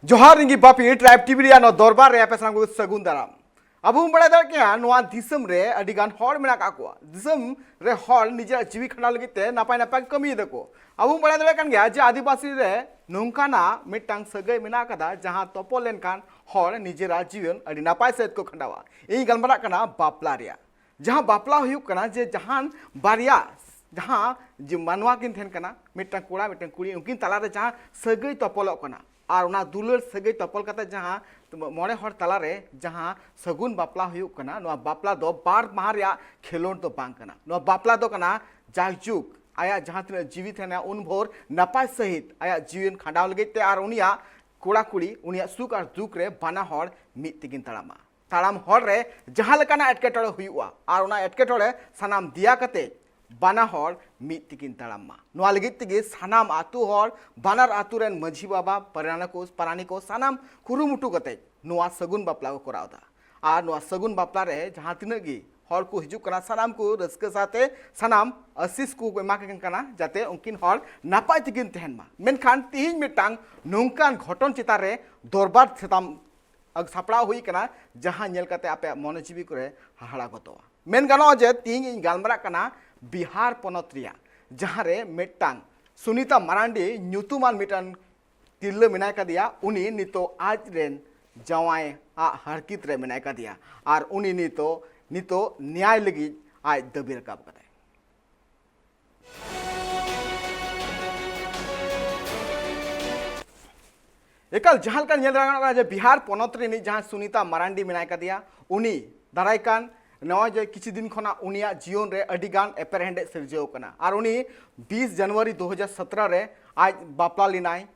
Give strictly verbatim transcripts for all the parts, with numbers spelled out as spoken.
ᱡᱚᱦᱟᱨ, ᱤᱧ ᱜᱮ ᱵᱟᱯᱤ, ᱴᱨᱟᱭᱤᱵᱽ ᱴᱤᱵᱷᱤ ᱨᱮᱭᱟᱜ ᱱᱚᱣᱟ ᱫᱚᱨᱵᱟᱨ ᱨᱮ ᱟᱯᱮ ᱥᱟᱱᱟᱢ ᱠᱚ ᱥᱟᱹᱜᱩᱱ ᱫᱟᱨᱟᱢ᱾ ᱟᱵᱚ ᱵᱚᱱ ᱵᱟᱲᱟᱭ ᱫᱟᱲᱮᱭᱟᱜ ᱠᱟᱱᱟ, ᱱᱚᱣᱟ ᱫᱤᱥᱚᱢ ᱨᱮ ᱟᱹᱰᱤ ᱜᱟᱱ ᱦᱚᱲ ᱢᱮᱱᱟᱜ ᱟᱠᱟᱫ ᱠᱚᱣᱟ᱾ ᱫᱤᱥᱚᱢ ᱨᱮ ᱦᱚᱲ ᱱᱤᱡᱮᱨᱟᱜ ᱡᱤᱣᱤ ᱠᱷᱟᱸᱰᱟᱣ ᱞᱟᱹᱜᱤᱫ ᱛᱮ ᱱᱟᱯᱟᱭ ᱱᱟᱯᱟᱭ ᱠᱚ ᱠᱟᱹᱢᱤᱭᱮᱫᱟ ᱠᱚ᱾ ᱟᱵᱚ ᱵᱚᱱ ᱵᱟᱲᱟᱭ ᱫᱟᱲᱮᱭᱟᱜ ᱠᱟᱱ ᱜᱮᱭᱟ ᱡᱮ ᱟᱹᱫᱤᱵᱟᱹᱥᱤ ᱨᱮ ᱱᱚᱝᱠᱟᱱᱟᱜ ᱢᱤᱫᱴᱟᱝ ᱥᱟᱹᱜᱟᱹᱭ ᱢᱮᱱᱟᱜ ᱟᱠᱟᱫᱟ, ᱡᱟᱦᱟᱸ ᱛᱚᱯᱚᱞ ᱞᱮᱱᱠᱷᱟᱱ ᱦᱚᱲ ᱱᱤᱡᱮᱨᱟᱜ ᱡᱤᱭᱚᱱ ᱟᱹᱰᱤ ᱱᱟᱯᱟᱭ ᱥᱮᱫ ᱠᱚ ᱠᱷᱟᱸᱰᱟᱣᱟ᱾ ᱤᱧ ᱜᱟᱞᱢᱟᱨᱟᱜ ᱠᱟᱱᱟ ᱵᱟᱯᱞᱟ ᱨᱮᱭᱟᱜ᱾ ᱡᱟᱦᱟᱸ ᱵᱟᱯᱞᱟ ᱦᱩᱭᱩᱜ ᱠᱟᱱᱟ ᱡᱮ ᱡᱟᱦᱟᱱ ᱵᱟᱨᱭᱟ, ᱡᱟᱦᱟᱸ ᱡᱮ ᱢᱟᱱᱣᱟ ᱠᱤᱱ ᱛᱟᱦᱮᱱ ᱠᱟᱱᱟ, ᱢᱤᱫᱴᱟᱝ ᱠᱚᱲᱟ ᱢᱤᱫᱴᱟᱝ ᱠᱩᱲᱤ, ᱩᱱᱠᱤᱱ ᱛᱟᱞᱟᱨᱮ ᱡᱟᱦᱟᱸ ᱥᱟᱹᱜᱟᱹᱭ ᱛᱚᱯᱚᱞᱚᱜ ᱠᱟᱱᱟ, ᱟᱨ ᱚᱱᱟ ᱫᱩᱞᱟᱹᱲ ᱥᱟᱹᱜᱟᱹᱭ ᱛᱚᱯᱚᱞ ᱠᱟᱛᱮ ᱡᱟᱦᱟᱸ ᱢᱚᱬᱮ ᱦᱚᱲ ᱛᱟᱞᱟᱨᱮ ᱡᱟᱦᱟᱸ ᱥᱟᱹᱜᱩᱱ ᱵᱟᱯᱞᱟ ᱦᱩᱭᱩᱜ ᱠᱟᱱᱟ, ᱱᱚᱣᱟ ᱵᱟᱯᱞᱟ ᱫᱚ ᱵᱟᱨ ᱢᱟᱦᱟ ᱨᱮᱭᱟᱜ ᱠᱷᱮᱞᱳᱰ ᱫᱚ ᱵᱟᱝ ᱠᱟᱱᱟ᱾ ᱱᱚᱣᱟ ᱵᱟᱯᱞᱟ ᱫᱚ ᱠᱟᱱᱟ ᱡᱟᱭᱡᱩᱜᱽ ᱟᱭᱟᱜ ᱡᱟᱦᱟᱸ ᱛᱤᱱᱟᱹᱜ ᱡᱤᱣᱤ ᱛᱟᱦᱮᱱᱟ, ᱩᱱ ᱵᱷᱳᱨ ᱱᱟᱯᱟᱭ ᱥᱟᱺᱦᱤᱡ ᱟᱭᱟᱜ ᱡᱤᱭᱚᱱ ᱠᱷᱟᱸᱰᱟᱣ ᱞᱟᱹᱜᱤᱫ ᱛᱮ, ᱟᱨ ᱩᱱᱤᱭᱟᱜ ᱠᱚᱲᱟ ᱠᱩᱲᱤ ᱩᱱᱤᱭᱟᱜ ᱥᱩᱠ ᱟᱨ ᱫᱩᱠ ᱨᱮ ᱵᱟᱱᱟ ᱦᱚᱲ ᱢᱤᱫ ᱛᱮᱠᱤᱱ ᱛᱟᱲᱟᱢᱟ᱾ ᱛᱟᱲᱟᱢ ᱦᱚᱨ ᱨᱮ ᱡᱟᱦᱟᱸ ᱞᱮᱠᱟᱱᱟᱜ ᱮᱴᱠᱮᱴᱚᱬᱮ ᱦᱩᱭᱩᱜᱼᱟ, ᱟᱨ ᱚᱱᱟ ᱮᱴᱠᱮᱴᱚᱬᱮ ᱥᱟᱱᱟᱢ ᱫᱮᱭᱟ ᱠᱟᱛᱮ ᱵᱟᱱᱟ ᱦᱚᱲ ᱢᱤᱫ ᱛᱮᱠᱤᱱ ᱛᱟᱲᱟᱢ ᱢᱟ᱾ ᱱᱚᱣᱟ ᱞᱟᱹᱜᱤᱫ ᱛᱮᱜᱮ ᱥᱟᱱᱟᱢ ᱟᱹᱛᱩ ᱦᱚᱲ, ᱵᱟᱱᱟᱨ ᱟᱹᱛᱩ ᱨᱮᱱ ᱢᱟᱹᱡᱷᱤ ᱵᱟᱵᱟ, ᱯᱟᱨᱟᱱᱟ ᱠᱚ, ᱯᱟᱨᱟᱱᱤ ᱠᱚ ᱥᱟᱱᱟᱢ ᱠᱩᱨᱩᱢᱩᱴᱩ ᱠᱟᱛᱮ ᱱᱚᱣᱟ ᱥᱟᱹᱜᱩᱱ ᱵᱟᱯᱞᱟ ᱠᱚ ᱠᱚᱨᱟᱣ ᱮᱫᱟ᱾ ᱟᱨ ᱱᱚᱣᱟ ᱥᱟᱹᱜᱩᱱ ᱵᱟᱯᱞᱟ ᱨᱮ ᱡᱟᱦᱟᱸ ᱛᱤᱱᱟᱹᱜ ᱜᱮ ᱦᱚᱲ ᱠᱚ ᱦᱤᱡᱩᱜ ᱠᱟᱱᱟ, ᱥᱟᱱᱟᱢ ᱠᱚ ᱨᱟᱹᱥᱠᱟᱹ ᱥᱟᱶᱛᱮ ᱥᱟᱱᱟᱢ ᱟᱥᱤᱥ ᱠᱚ ᱮᱢᱟ ᱠᱤᱱ ᱠᱟᱱᱟ, ᱡᱟᱛᱮ ᱩᱱᱠᱤᱱ ᱦᱚᱲ ᱱᱟᱯᱟᱭ ᱛᱮᱠᱤᱱ ᱛᱟᱦᱮᱱ ᱢᱟ᱾ ᱢᱮᱱᱠᱷᱟᱱ ᱛᱤᱦᱤᱧ ᱢᱤᱫᱴᱟᱝ ᱱᱚᱝᱠᱟᱱ ᱜᱷᱚᱴᱚᱱ ᱪᱮᱛᱟᱱ ᱨᱮ ᱫᱚᱨᱵᱟᱨ ᱥᱟᱛᱟᱢ ᱟᱜ ᱥᱟᱯᱲᱟᱣ ᱦᱩᱭ ᱠᱟᱱᱟ, ᱡᱟᱦᱟᱸ ᱧᱮᱞ ᱠᱟᱛᱮ ᱟᱯᱮᱭᱟᱜ ᱢᱚᱱᱮ ᱡᱤᱣᱤ ᱠᱚᱨᱮ ᱦᱟᱦᱟᱲᱟ ᱜᱚᱫᱚᱜᱼᱟ᱾ ᱢᱮᱱ ᱜᱟᱱᱚᱜᱼᱟ ᱡᱮ ᱛᱤᱦᱤᱧ ᱤᱧ ᱜᱟᱞᱢᱟᱨᱟᱜ ᱠᱟᱱᱟ ᱵᱤᱦᱟᱨ ᱯᱚᱱᱚᱛ ᱨᱮᱭᱟᱜ, ᱡᱟᱦᱟᱸ ᱨᱮ ᱢᱤᱫᱴᱟᱝ ᱥᱩᱱᱤᱛᱟ ᱢᱟᱨᱟᱱᱰᱤ ᱧᱩᱛᱩᱢᱟᱱ ᱢᱤᱫᱴᱟᱝ ᱛᱤᱨᱞᱟᱹ ᱢᱮᱱᱟᱭ ᱠᱟᱫᱮᱭᱟ᱾ ᱩᱱᱤ ᱱᱤᱛᱚᱜ ᱟᱡ ᱨᱮᱱ ᱡᱟᱶᱟᱭ ᱟᱜ ᱦᱟᱨᱠᱤᱛ ᱨᱮ ᱢᱮᱱᱟᱭ ᱠᱟᱫᱮᱭᱟ, ᱟᱨ ᱩᱱᱤ ᱱᱤᱛᱚᱜ, ᱱᱤᱛᱚᱜ ᱱᱮᱭᱟᱭ ᱞᱟᱹᱜᱤᱫ ᱟᱡ ᱫᱟᱹᱵᱤ ᱨᱟᱠᱟᱵ ᱠᱟᱫᱟᱭ᱾ ᱮᱠᱟᱞ ᱡᱟᱦᱟᱸ ᱞᱮᱠᱟ ᱧᱮᱞ ᱜᱟᱱᱚᱜ ᱠᱟᱱᱟ ᱡᱮ ᱵᱤᱦᱟᱨ ᱯᱚᱱᱚᱛ ᱨᱤᱱᱤᱡ ᱡᱟᱦᱟᱸ ᱥᱩᱱᱤᱛᱟ ᱢᱟᱨᱟᱱᱰᱤ ᱢᱮᱱᱟᱭ ᱠᱟᱫᱮᱭᱟ, ᱩᱱᱤ ᱫᱟᱨᱟᱭ ᱠᱟᱱ ᱱᱚᱜᱼᱚᱭ ᱡᱮ ᱠᱤᱪᱷᱩ ᱫᱤᱱ ᱠᱷᱚᱱᱟᱜ ᱩᱱᱤᱭᱟᱜ ᱡᱤᱭᱚᱱ ᱨᱮ ᱟᱹᱰᱤ ᱜᱟᱱ ᱮᱯᱮᱨᱦᱮᱸᱰᱮᱡ ᱥᱤᱨᱡᱟᱹᱣ ᱠᱟᱱᱟ᱾ ᱟᱨ ᱩᱱᱤ ᱵᱤᱥ ᱡᱟᱱᱩᱣᱟᱨᱤ ᱫᱩ ᱦᱟᱡᱟᱨ ᱥᱚᱛᱨᱚ ᱨᱮ ᱟᱡ ᱵᱟᱯᱞᱟ ᱞᱮᱱᱟᱭ᱾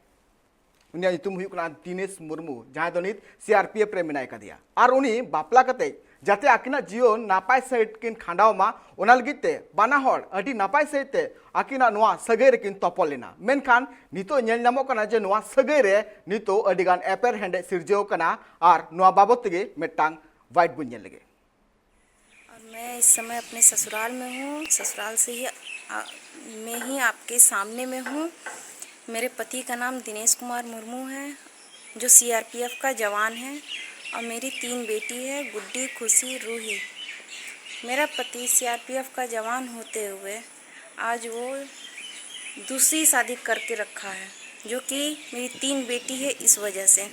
ᱩᱱᱤᱭᱟᱜ ᱧᱩᱛᱩᱢ ᱦᱩᱭᱩᱜ ᱠᱟᱱᱟ ᱫᱤᱱᱮᱥ ᱢᱩᱨᱢᱩ, ᱡᱟᱦᱟᱸᱭ ᱫᱚ ᱱᱤᱛ ᱥᱤ ᱟᱨ ᱯᱤ ᱮᱯᱷ ᱨᱮ ᱢᱮᱱᱟᱭ ᱠᱟᱫᱮᱭᱟ᱾ ᱟᱨ ᱩᱱᱤ ᱵᱟᱯᱞᱟ ᱠᱟᱛᱮ ᱡᱟᱛᱮ ᱟᱹᱠᱤᱱᱟᱜ ᱡᱤᱭᱚᱱ ᱱᱟᱯᱟᱭ ᱥᱟᱺᱦᱤᱡ ᱠᱤᱱ ᱠᱷᱟᱸᱰᱟᱣ ᱢᱟ, ᱚᱱᱟ ᱞᱟᱹᱜᱤᱫ ᱛᱮ ᱵᱟᱱᱟ ᱦᱚᱲ ᱟᱹᱰᱤ ᱱᱟᱯᱟᱭ ᱥᱟᱺᱦᱤᱡ ᱛᱮ ᱟᱹᱠᱤᱱᱟᱜ ᱱᱚᱣᱟ ᱥᱟᱹᱜᱟᱹᱭ ᱨᱮᱠᱤᱱ ᱛᱚᱯᱚᱞ ᱞᱮᱱᱟ᱾ ᱢᱮᱱᱠᱷᱟᱱ ᱱᱤᱛᱚᱜ ᱧᱮᱞ ᱧᱟᱢᱚᱜ ᱠᱟᱱᱟ ᱡᱮ ᱱᱚᱣᱟ ᱥᱟᱹᱜᱟᱹᱭ ᱨᱮ ᱱᱤᱛᱚᱜ ᱟᱹᱰᱤ ᱜᱟᱱ ᱮᱯᱮᱨᱦᱮᱸᱰᱮᱡ ᱥᱤᱨᱡᱟᱹᱣ ᱠᱟᱱᱟ᱾ ᱟᱨ ᱱᱚᱣᱟ ᱵᱟᱵᱚᱛ ᱛᱮᱜᱮ ᱢᱤᱫᱴᱟᱝ ᱵᱟᱭᱤᱴ ᱵᱚᱱ ᱧᱮᱞ ᱞᱮᱜᱮ᱾ और मैं इस समय अपने ससुराल में हूँ। ससुराल से ही आ, में ही आपके सामने में हूँ। मेरे पति का नाम दिनेश कुमार मुर्मू है। जो सीआरपीएफ का जवान है, और मेरी तीन बेटी है, गुड्डी, खुशी, रूही। मेरा पति सीआरपीएफ का जवान होते हुए आज वो दूसरी शादी करके रखा है, जो कि मेरी तीन बेटी है, इस वजह से।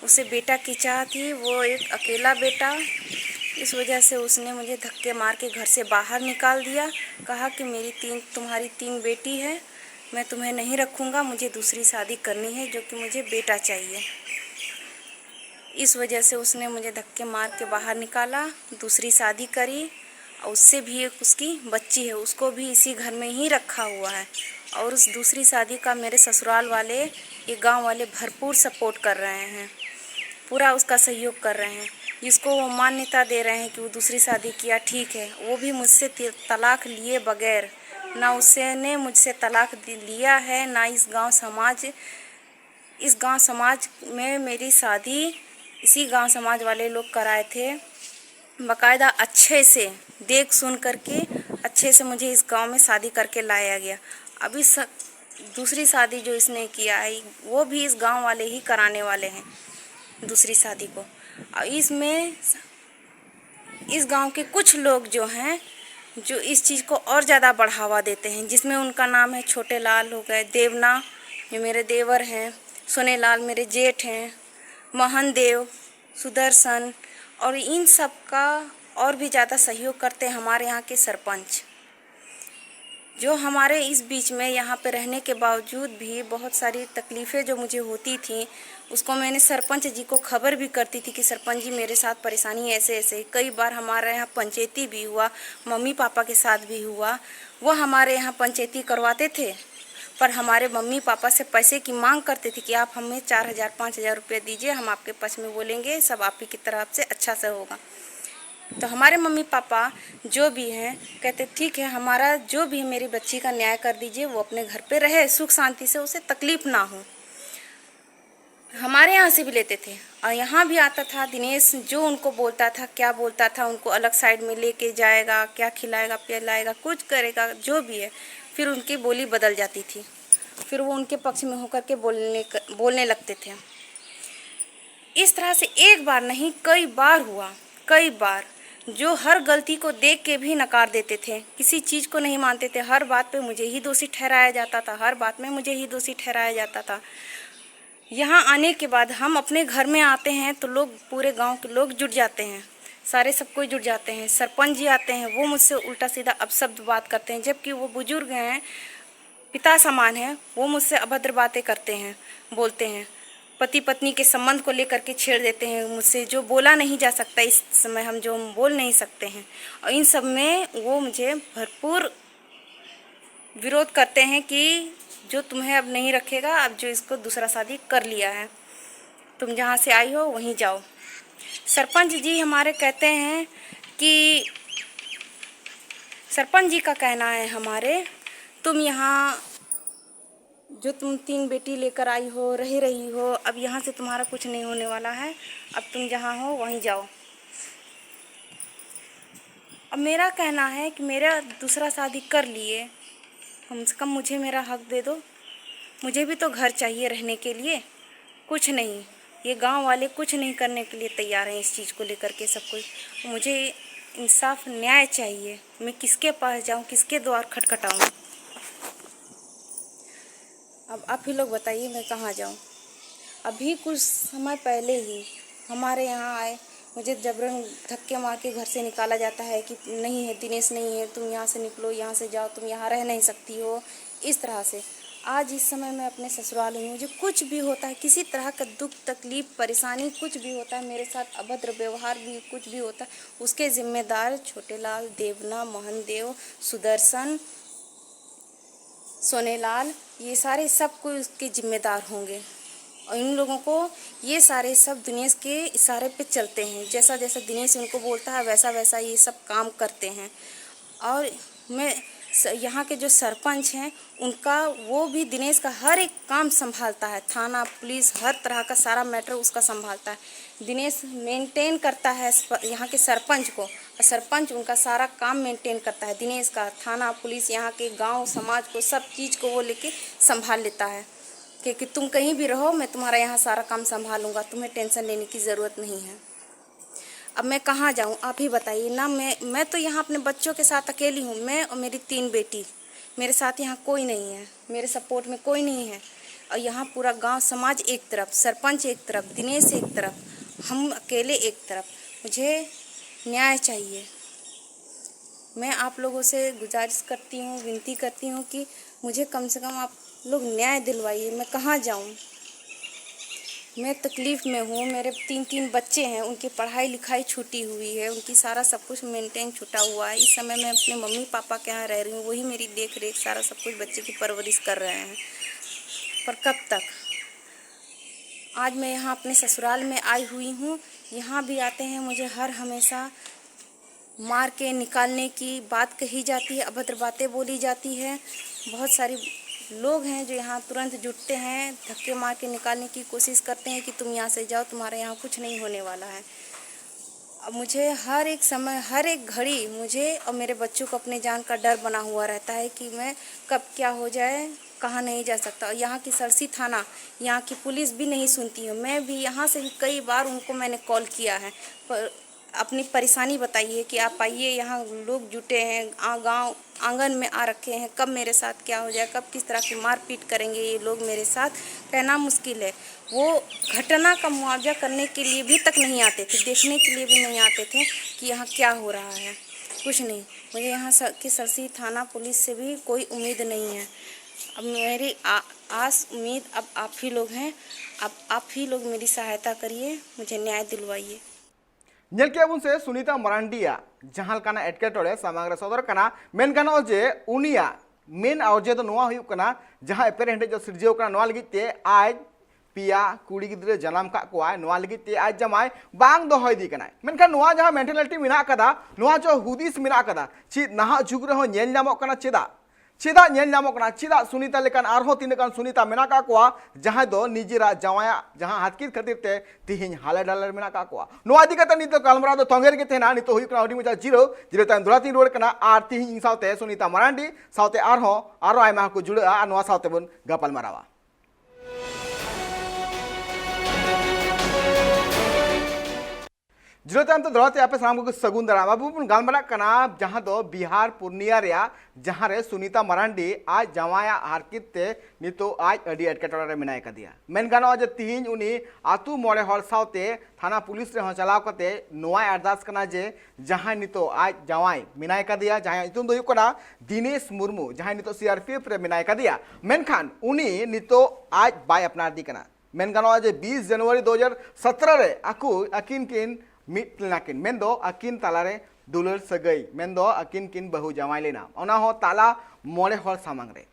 उसे बेटा की चाह थी, वो एक अकेला बेटा, इस वजह से उसने मुझे धक्के मार के घर से बाहर निकाल दिया। कहा कि मेरी तीन, तुम्हारी तीन बेटी है, मैं तुम्हें नहीं रखूँगा, मुझे दूसरी शादी करनी है, जो कि मुझे बेटा चाहिए। इस वजह से उसने मुझे धक्के मार के बाहर निकाला, दूसरी शादी करी, और उससे भी एक उसकी बच्ची है, उसको भी इसी घर में ही रखा हुआ है। और उस दूसरी शादी का मेरे ससुराल वाले, ये गांव वाले भरपूर सपोर्ट कर रहे हैं, पूरा उसका सहयोग कर रहे हैं। जिसको वो मान्यता दे रहे हैं कि वो दूसरी शादी किया, ठीक है, वो भी मुझसे ति-, तलाक लिए बगैर, ना उसने मुझसे तलाक दि-, लिया है, ना इस गांव समाज, इस गांव समाज में मेरी शादी इसी गांव समाज वाले लोग कराए थे। बाकायदा अच्छे से देख सुन करके अच्छे से मुझे इस गांव में शादी करके लाया गया। अभी स-, दूसरी शादी जो इसने किया है, वो भी इस गांव वाले ही कराने वाले हैं दूसरी शादी को। और इसमें, इस गांव के कुछ लोग जो हैं, जो इस चीज़ को और ज़्यादा बढ़ावा देते हैं, जिसमें उनका नाम है छोटे लाल हो गए, देवना जो मेरे देवर हैं, सोने लाल मेरे जेठ हैं, मोहन देव, सुदर्शन, और इन सब का और भी ज़्यादा सहयोग करते हैं हमारे यहाँ के सरपंच। जो हमारे इस बीच में यहाँ पे रहने के बावजूद भी बहुत सारी तकलीफ़ें जो मुझे होती थी, उसको मैंने सरपंच जी को खबर भी करती थी कि सरपंच जी, मेरे साथ परेशानी ऐसे ऐसे है। कई बार हमारे यहाँ पंचायती भी हुआ, मम्मी पापा के साथ भी हुआ। वो हमारे यहाँ पंचायती करवाते थे, पर हमारे मम्मी पापा से पैसे की मांग करते थे कि आप हमें चार हज़ार, पाँच हज़ार रुपये दीजिए, हम आपके पक्ष में बोलेंगे, सब आप ही की तरफ से अच्छा से होगा। तो हमारे मम्मी पापा जो भी हैं, कहते, "ठीक है, हमारा जो भी है, मेरी बच्ची का न्याय कर दीजिए, वो अपने घर पे रहे, सुख शांति से, उसे तकलीफ ना हो।" हमारे यहाँ से भी लेते थे, और यहाँ भी आता था दिनेश, जो उनको बोलता था, क्या बोलता था, उनको अलग साइड में लेके जाएगा, क्या खिलाएगा पिलाएगा, कुछ करेगा, जो भी है, फिर उनकी बोली बदल जाती थी। फिर वो उनके पक्ष में होकर के बोलने क-, बोलने लगते थे। इस तरह से एक बार नहीं, कई बार हुआ, कई बार, जो हर गलती को देख के भी नकार देते थे, किसी चीज़ को नहीं मानते थे। हर बात पे मुझे ही दोषी ठहराया जाता था, हर बात में मुझे ही दोषी ठहराया जाता था। यहाँ आने के बाद हम अपने घर में आते हैं तो लोग, पूरे गांव के लोग जुट जाते हैं, सारे सब कोई जुट जाते हैं। सरपंच जी आते हैं, वो मुझसे उल्टा सीधा अपशब्द बात करते हैं, जबकि वो बुजुर्ग हैं, पिता समान हैं, वो मुझसे अभद्र बातें करते हैं, बोलते हैं। पति पत्नी के संबंध को लेकर के छेड़ देते हैं मुझसे, जो बोला नहीं जा सकता, इस समय हम जो बोल नहीं सकते हैं। और इन सब में वो मुझे भरपूर विरोध करते हैं कि जो तुम्हें अब नहीं रखेगा, अब जो इसको दूसरा शादी कर लिया है, तुम जहाँ से आई हो वहीं जाओ। सरपंच जी हमारे कहते हैं कि, सरपंच जी का कहना है हमारे, तुम यहाँ, जो तुम तीन बेटी लेकर आई हो, रह रही हो, अब यहाँ से तुम्हारा कुछ नहीं होने वाला है, अब तुम जहाँ हो वहीं जाओ। अब मेरा कहना है कि मेरा दूसरा शादी कर लिए, कम से कम मुझे मेरा हक दे दो, मुझे भी तो घर चाहिए रहने के लिए। कुछ नहीं, ये गांव वाले कुछ नहीं करने के लिए तैयार हैं इस चीज़ को लेकर के, सब कोई। मुझे इंसाफ, न्याय चाहिए। मैं किसके पास जाऊं, किसके द्वार खटखटाऊं? अब आप ही लोग बताइए, मैं कहाँ जाऊँ? अभी कुछ समय पहले ही हमारे यहाँ आए, मुझे जबरन धक्के मार के घर से निकाला जाता है कि नहीं है, दिनेश नहीं है, तुम यहाँ से निकलो, यहाँ से जाओ, तुम यहाँ रह नहीं सकती हो। इस तरह से आज इस समय मैं अपने ससुराल में हूँ। मुझे कुछ भी होता है, किसी तरह का दुख तकलीफ परेशानी कुछ भी होता है, मेरे साथ अभद्र व्यवहार भी कुछ भी होता है, उसके जिम्मेदार छोटेलाल, देवना, मोहन देव, सुदर्शन, सोनेलाल, ये सारे सब कोई उसके जिम्मेदार होंगे। और इन लोगों को ये सारे सब दिनेश के इशारे पे चलते हैं, जैसा जैसा दिनेश उनको बोलता है वैसा वैसा ये सब काम करते हैं। और मैं स-, यहाँ के जो सरपंच हैं, उनका, वो भी दिनेश का हर एक काम संभालता है, थाना पुलिस हर तरह का सारा मैटर उसका संभालता है। दिनेश मेंटेन करता है यहाँ के सरपंच को, और सरपंच उनका सारा काम मेंटेन करता है। दिनेश का थाना पुलिस, यहाँ के गांव समाज को, सब चीज़ को वो लेके संभाल लेता है। कि, कि तुम कहीं भी रहो, मैं तुम्हारा यहाँ सारा काम संभालूंगा, तुम्हें टेंशन लेने की ज़रूरत नहीं है। अब मैं कहाँ जाऊँ, आप ही बताइए ना। मैं मैं तो यहाँ अपने बच्चों के साथ अकेली हूँ, मैं और मेरी तीन बेटी। मेरे साथ यहाँ कोई नहीं है, मेरे सपोर्ट में कोई नहीं है। और यहाँ पूरा गांव समाज एक तरफ, सरपंच एक तरफ, दिनेश एक तरफ, हम अकेले एक तरफ। मुझे न्याय चाहिए। मैं आप लोगों से गुजारिश करती हूँ, विनती करती हूँ कि मुझे कम से कम आप लोग न्याय दिलवाइए। मैं कहाँ जाऊँ? मैं तकलीफ़ में हूँ। मेरे तीन तीन बच्चे हैं, उनकी पढ़ाई लिखाई छूटी हुई है, उनकी सारा सब कुछ मेंटेन छूटा हुआ है। इस समय मैं अपने मम्मी पापा के यहाँ रह रही हूँ, वही मेरी देख रेख, सारा सब कुछ बच्चे की परवरिश कर रहे हैं। पर कब तक? आज मैं यहाँ अपने ससुराल में आई हुई हूँ। यहाँ भी आते हैं, मुझे हर हमेशा मार के निकालने की बात कही जाती है, अभद्र बातें बोली जाती है। बहुत सारे लोग हैं जो यहाँ तुरंत जुटते हैं, धक्के मार के निकालने की कोशिश करते हैं कि तुम यहाँ से जाओ, तुम्हारे यहाँ कुछ नहीं होने वाला है। अब मुझे हर एक समय, हर एक घड़ी मुझे और मेरे बच्चों को अपने जान का डर बना हुआ रहता है कि मैं कब क्या हो जाए, कहाँ नहीं जा सकता। और यहाँ की सरसी थाना, यहाँ की पुलिस भी नहीं सुनती है। मैं भी यहाँ से भी कई बार उनको मैंने कॉल किया है, पर अपनी परेशानी बताई है कि आप आइए, यहाँ लोग जुटे हैं, आ, गाँव आंगन में आ रखे हैं, कब मेरे साथ क्या हो जाए, कब किस तरह की मारपीट करेंगे ये लोग मेरे साथ, कहना मुश्किल है। वो घटना का मुआवजा करने के लिए भी तक नहीं आते थे, देखने के लिए भी नहीं आते थे कि यहाँ क्या हो रहा है, कुछ नहीं। मुझे यहाँ स-, की सरसी थाना पुलिस से भी कोई उम्मीद नहीं है। अब मेरी आ-, आस उम्मीद अब आप ही लोग हैं। अब आप ही लोग मेरी सहायता करिए, मुझे न्याय दिलवाइए। ᱧᱮᱞ ᱠᱮᱫᱟ ᱵᱚᱱ ᱥᱮ ᱥᱩᱱᱤᱛᱟ ᱢᱟᱨᱟᱱᱰᱤᱭᱟᱜ ᱡᱟᱦᱟᱸ ᱞᱮᱠᱟᱱᱟᱜ ᱮᱴᱠᱮᱴᱚᱬᱮ ᱥᱟᱢᱟᱝ ᱨᱮ ᱥᱚᱫᱚᱨ ᱠᱟᱱᱟ, ᱢᱮᱱ ᱜᱟᱱᱚᱜᱼᱟ ᱡᱮ ᱩᱱᱤᱭᱟᱜ ᱢᱮᱱ ᱚᱡᱮ ᱫᱚ ᱱᱚᱣᱟ ᱦᱩᱭᱩᱜ ᱠᱟᱱᱟ, ᱡᱟᱦᱟᱸ ᱮᱯᱮᱨᱦᱮᱸᱰᱮᱡ ᱫᱚ ᱥᱤᱨᱡᱟᱹᱣ ᱠᱟᱱᱟ, ᱱᱚᱣᱟ ᱞᱟᱹᱜᱤᱫ ᱛᱮ ᱟᱡ ᱯᱮᱭᱟ ᱠᱩᱲᱤ ᱜᱤᱫᱽᱨᱟᱹ ᱡᱟᱱᱟᱢ ᱠᱟᱜ ᱠᱚᱣᱟᱭ, ᱱᱚᱣᱟ ᱞᱟᱹᱜᱤᱫ ᱛᱮ ᱟᱡ ᱡᱟᱢᱟᱭ ᱵᱟᱝ ᱫᱚᱦᱚ ᱤᱫᱤ ᱠᱟᱱᱟᱭ᱾ ᱢᱮᱱᱠᱷᱟᱱ ᱱᱚᱣᱟ ᱡᱟᱦᱟᱸ ᱢᱮᱱᱴᱟᱞᱤᱴᱤ ᱢᱮᱱᱟᱜ ᱟᱠᱟᱫᱟ, ᱱᱚᱣᱟ ᱡᱟᱦᱟᱸ ᱦᱩᱫᱤᱥ ᱢᱮᱱᱟᱜ ᱟᱠᱟᱫᱟ, ᱪᱮᱫ ᱱᱟᱦᱟᱜ ᱡᱩᱜᱽ ᱨᱮᱦᱚᱸ ᱧᱮᱞ ᱧᱟᱢᱚᱜ ᱠᱟᱱᱟ? ᱪᱮᱫᱟᱜ ᱪᱮᱫᱟᱜ ᱧᱮᱞ ᱧᱟᱢᱚᱜ ᱠᱟᱱᱟ? ᱪᱮᱫᱟᱜ ᱥᱩᱱᱤᱛᱟ ᱞᱮᱠᱟᱱ ᱟᱨᱦᱚᱸ ᱛᱤᱱᱟᱹᱜ ᱜᱟᱱ ᱥᱩᱱᱤᱛᱟ ᱢᱮᱱᱟᱜ ᱟᱠᱟᱫ ᱠᱚᱣᱟ, ᱡᱟᱦᱟᱸᱭ ᱫᱚ ᱱᱤᱡᱮᱨᱟᱜ ᱡᱟᱶᱟᱭᱟᱜ ᱡᱟᱦᱟᱸ ᱦᱟᱛᱠᱤᱨ ᱠᱷᱟᱹᱛᱤᱨ ᱛᱮ ᱛᱤᱦᱤᱧ ᱦᱟᱞᱮ ᱰᱟᱞᱮ ᱨᱮ ᱢᱮᱱᱟᱜ ᱟᱠᱟᱫ ᱠᱚᱣᱟ? ᱱᱚᱣᱟ ᱤᱫᱤ ᱠᱟᱛᱮ ᱱᱤᱛᱚᱜ ᱜᱟᱞᱢᱟᱨᱟᱣ ᱫᱚ ᱛᱚᱸᱜᱮ ᱨᱮᱜᱮ ᱛᱟᱦᱮᱱᱟ᱾ ᱱᱤᱛᱚᱜ ᱦᱩᱭᱩᱜ ᱠᱟᱱᱟ ᱟᱹᱰᱤ ᱢᱚᱡᱟ ᱡᱤᱨᱟᱹᱣ᱾ ᱡᱤᱨᱟᱹᱣ ᱛᱟᱭᱚᱢ ᱫᱚᱦᱲᱟ ᱛᱤᱧ ᱨᱩᱣᱟᱹᱲ ᱠᱟᱱᱟ ᱟᱨ ᱛᱤᱦᱤᱧ ᱤᱧ ᱥᱟᱶᱛᱮ ᱥᱩᱱᱤᱛᱟ ᱢᱟᱨᱟᱱᱰᱤ ᱥᱟᱶᱛᱮ ᱟᱨᱦᱚᱸ ᱟᱨᱚ ᱟᱭᱢᱟ ᱦᱚᱲ ᱠᱚ ᱡᱩᱲᱟᱹᱜᱼᱟ ᱟᱨ ᱱᱚᱣᱟ ᱥᱟᱶᱛᱮ ᱵᱚᱱ ᱜᱟᱯᱟᱞ ᱢᱟᱨᱟᱣᱟ᱾ ᱡᱤᱨᱟᱹ ᱛᱟᱭᱚᱢ ᱛᱮ ᱫᱚᱦᱲᱟ ᱛᱮ ᱟᱯᱮ ᱥᱟᱱᱟᱢ ᱠᱚᱜᱮ ᱥᱟᱹᱜᱩᱱ ᱫᱟᱨᱟᱢ᱾ ᱟᱵᱚ ᱵᱚᱱ ᱜᱟᱞᱢᱟᱨᱟᱜ ᱠᱟᱱᱟ ᱡᱟᱦᱟᱸ ᱫᱚ ᱵᱤᱦᱟᱨ ᱯᱩᱨᱱᱤᱭᱟ ᱨᱮᱭᱟᱜ, ᱡᱟᱦᱟᱸ ᱨᱮ ᱥᱩᱱᱤᱛᱟ ᱢᱟᱨᱟᱱᱰᱤ ᱟᱡ ᱡᱟᱶᱟᱭᱟᱜ ᱦᱟᱨᱠᱮᱛ ᱛᱮ ᱱᱤᱛᱚᱜ ᱟᱡ ᱟᱹᱰᱤ ᱮᱴᱠᱮᱴᱚᱬᱮ ᱨᱮ ᱢᱮᱱᱟᱭ ᱠᱟᱫᱮᱭᱟ᱾ ᱢᱮᱱ ᱜᱟᱱᱚᱜᱼᱟ ᱡᱮ ᱛᱤᱦᱤᱧ ᱩᱱᱤ ᱟᱹᱛᱩ ᱢᱚᱬᱮ ᱦᱚᱲ ᱥᱟᱶᱛᱮ ᱛᱷᱟᱱᱟ ᱯᱩᱞᱤᱥ ᱨᱮᱦᱚᱸ ᱪᱟᱞᱟᱣ ᱠᱟᱛᱮ ᱱᱚᱣᱟᱭ ᱟᱨᱫᱟᱥ ᱠᱟᱱᱟ ᱡᱮ ᱡᱟᱦᱟᱸᱭ ᱱᱤᱛᱚᱜ ᱟᱡ ᱡᱟᱶᱟᱭ ᱢᱮᱱᱟᱭ ᱠᱟᱫᱮᱭᱟ, ᱡᱟᱦᱟᱸᱭᱟᱜ ᱧᱩᱛᱩᱢ ᱫᱚ ᱦᱩᱭᱩᱜ ᱠᱟᱱᱟ ᱫᱤᱱᱮᱥ ᱢᱩᱨᱢᱩ, ᱡᱟᱦᱟᱸᱭ ᱱᱤᱛᱚᱜ ᱥᱤ ᱟᱨ ᱯᱤ ᱮᱯᱷ ᱨᱮ ᱢᱮᱱᱟᱭ ᱠᱟᱫᱮᱭᱟ, ᱢᱮᱱᱠᱷᱟᱱ ᱩᱱᱤ ᱱᱤᱛᱚᱜ ᱟᱡ ᱵᱟᱭ ᱟᱯᱱᱟᱨ ᱫᱮ ᱠᱟᱱᱟ᱾ ᱢᱮᱱ ᱜᱟᱱᱚᱜᱼᱟ ᱡᱮ ᱵᱤᱥ ᱡᱟᱱᱩᱣᱟᱨᱤ ᱫᱩ ᱦᱟᱡᱟᱨ ᱥᱚᱛᱨᱚ ᱨᱮ ᱟᱠᱚ, ᱟᱹᱠᱤᱱ ᱠᱤᱱ ᱢᱤᱫ ᱞᱮᱱᱟ ᱠᱤᱱ, ᱢᱮᱱᱫᱚ ᱟᱹᱠᱤᱱ ᱛᱟᱞᱟᱨᱮ ᱫᱩᱞᱟᱹᱲ ᱥᱟᱹᱜᱟᱹᱭ, ᱢᱮᱱᱫᱚ ᱟᱹᱠᱤᱱ ᱠᱤᱱ ᱵᱟᱹᱦᱩ ᱡᱟᱶᱟᱭ ᱞᱮᱱᱟ, ᱚᱱᱟ ᱦᱚᱸ ᱛᱟᱞᱟ ᱢᱚᱬᱮ ᱦᱚᱲ ᱥᱟᱢᱟᱝ ᱨᱮ᱾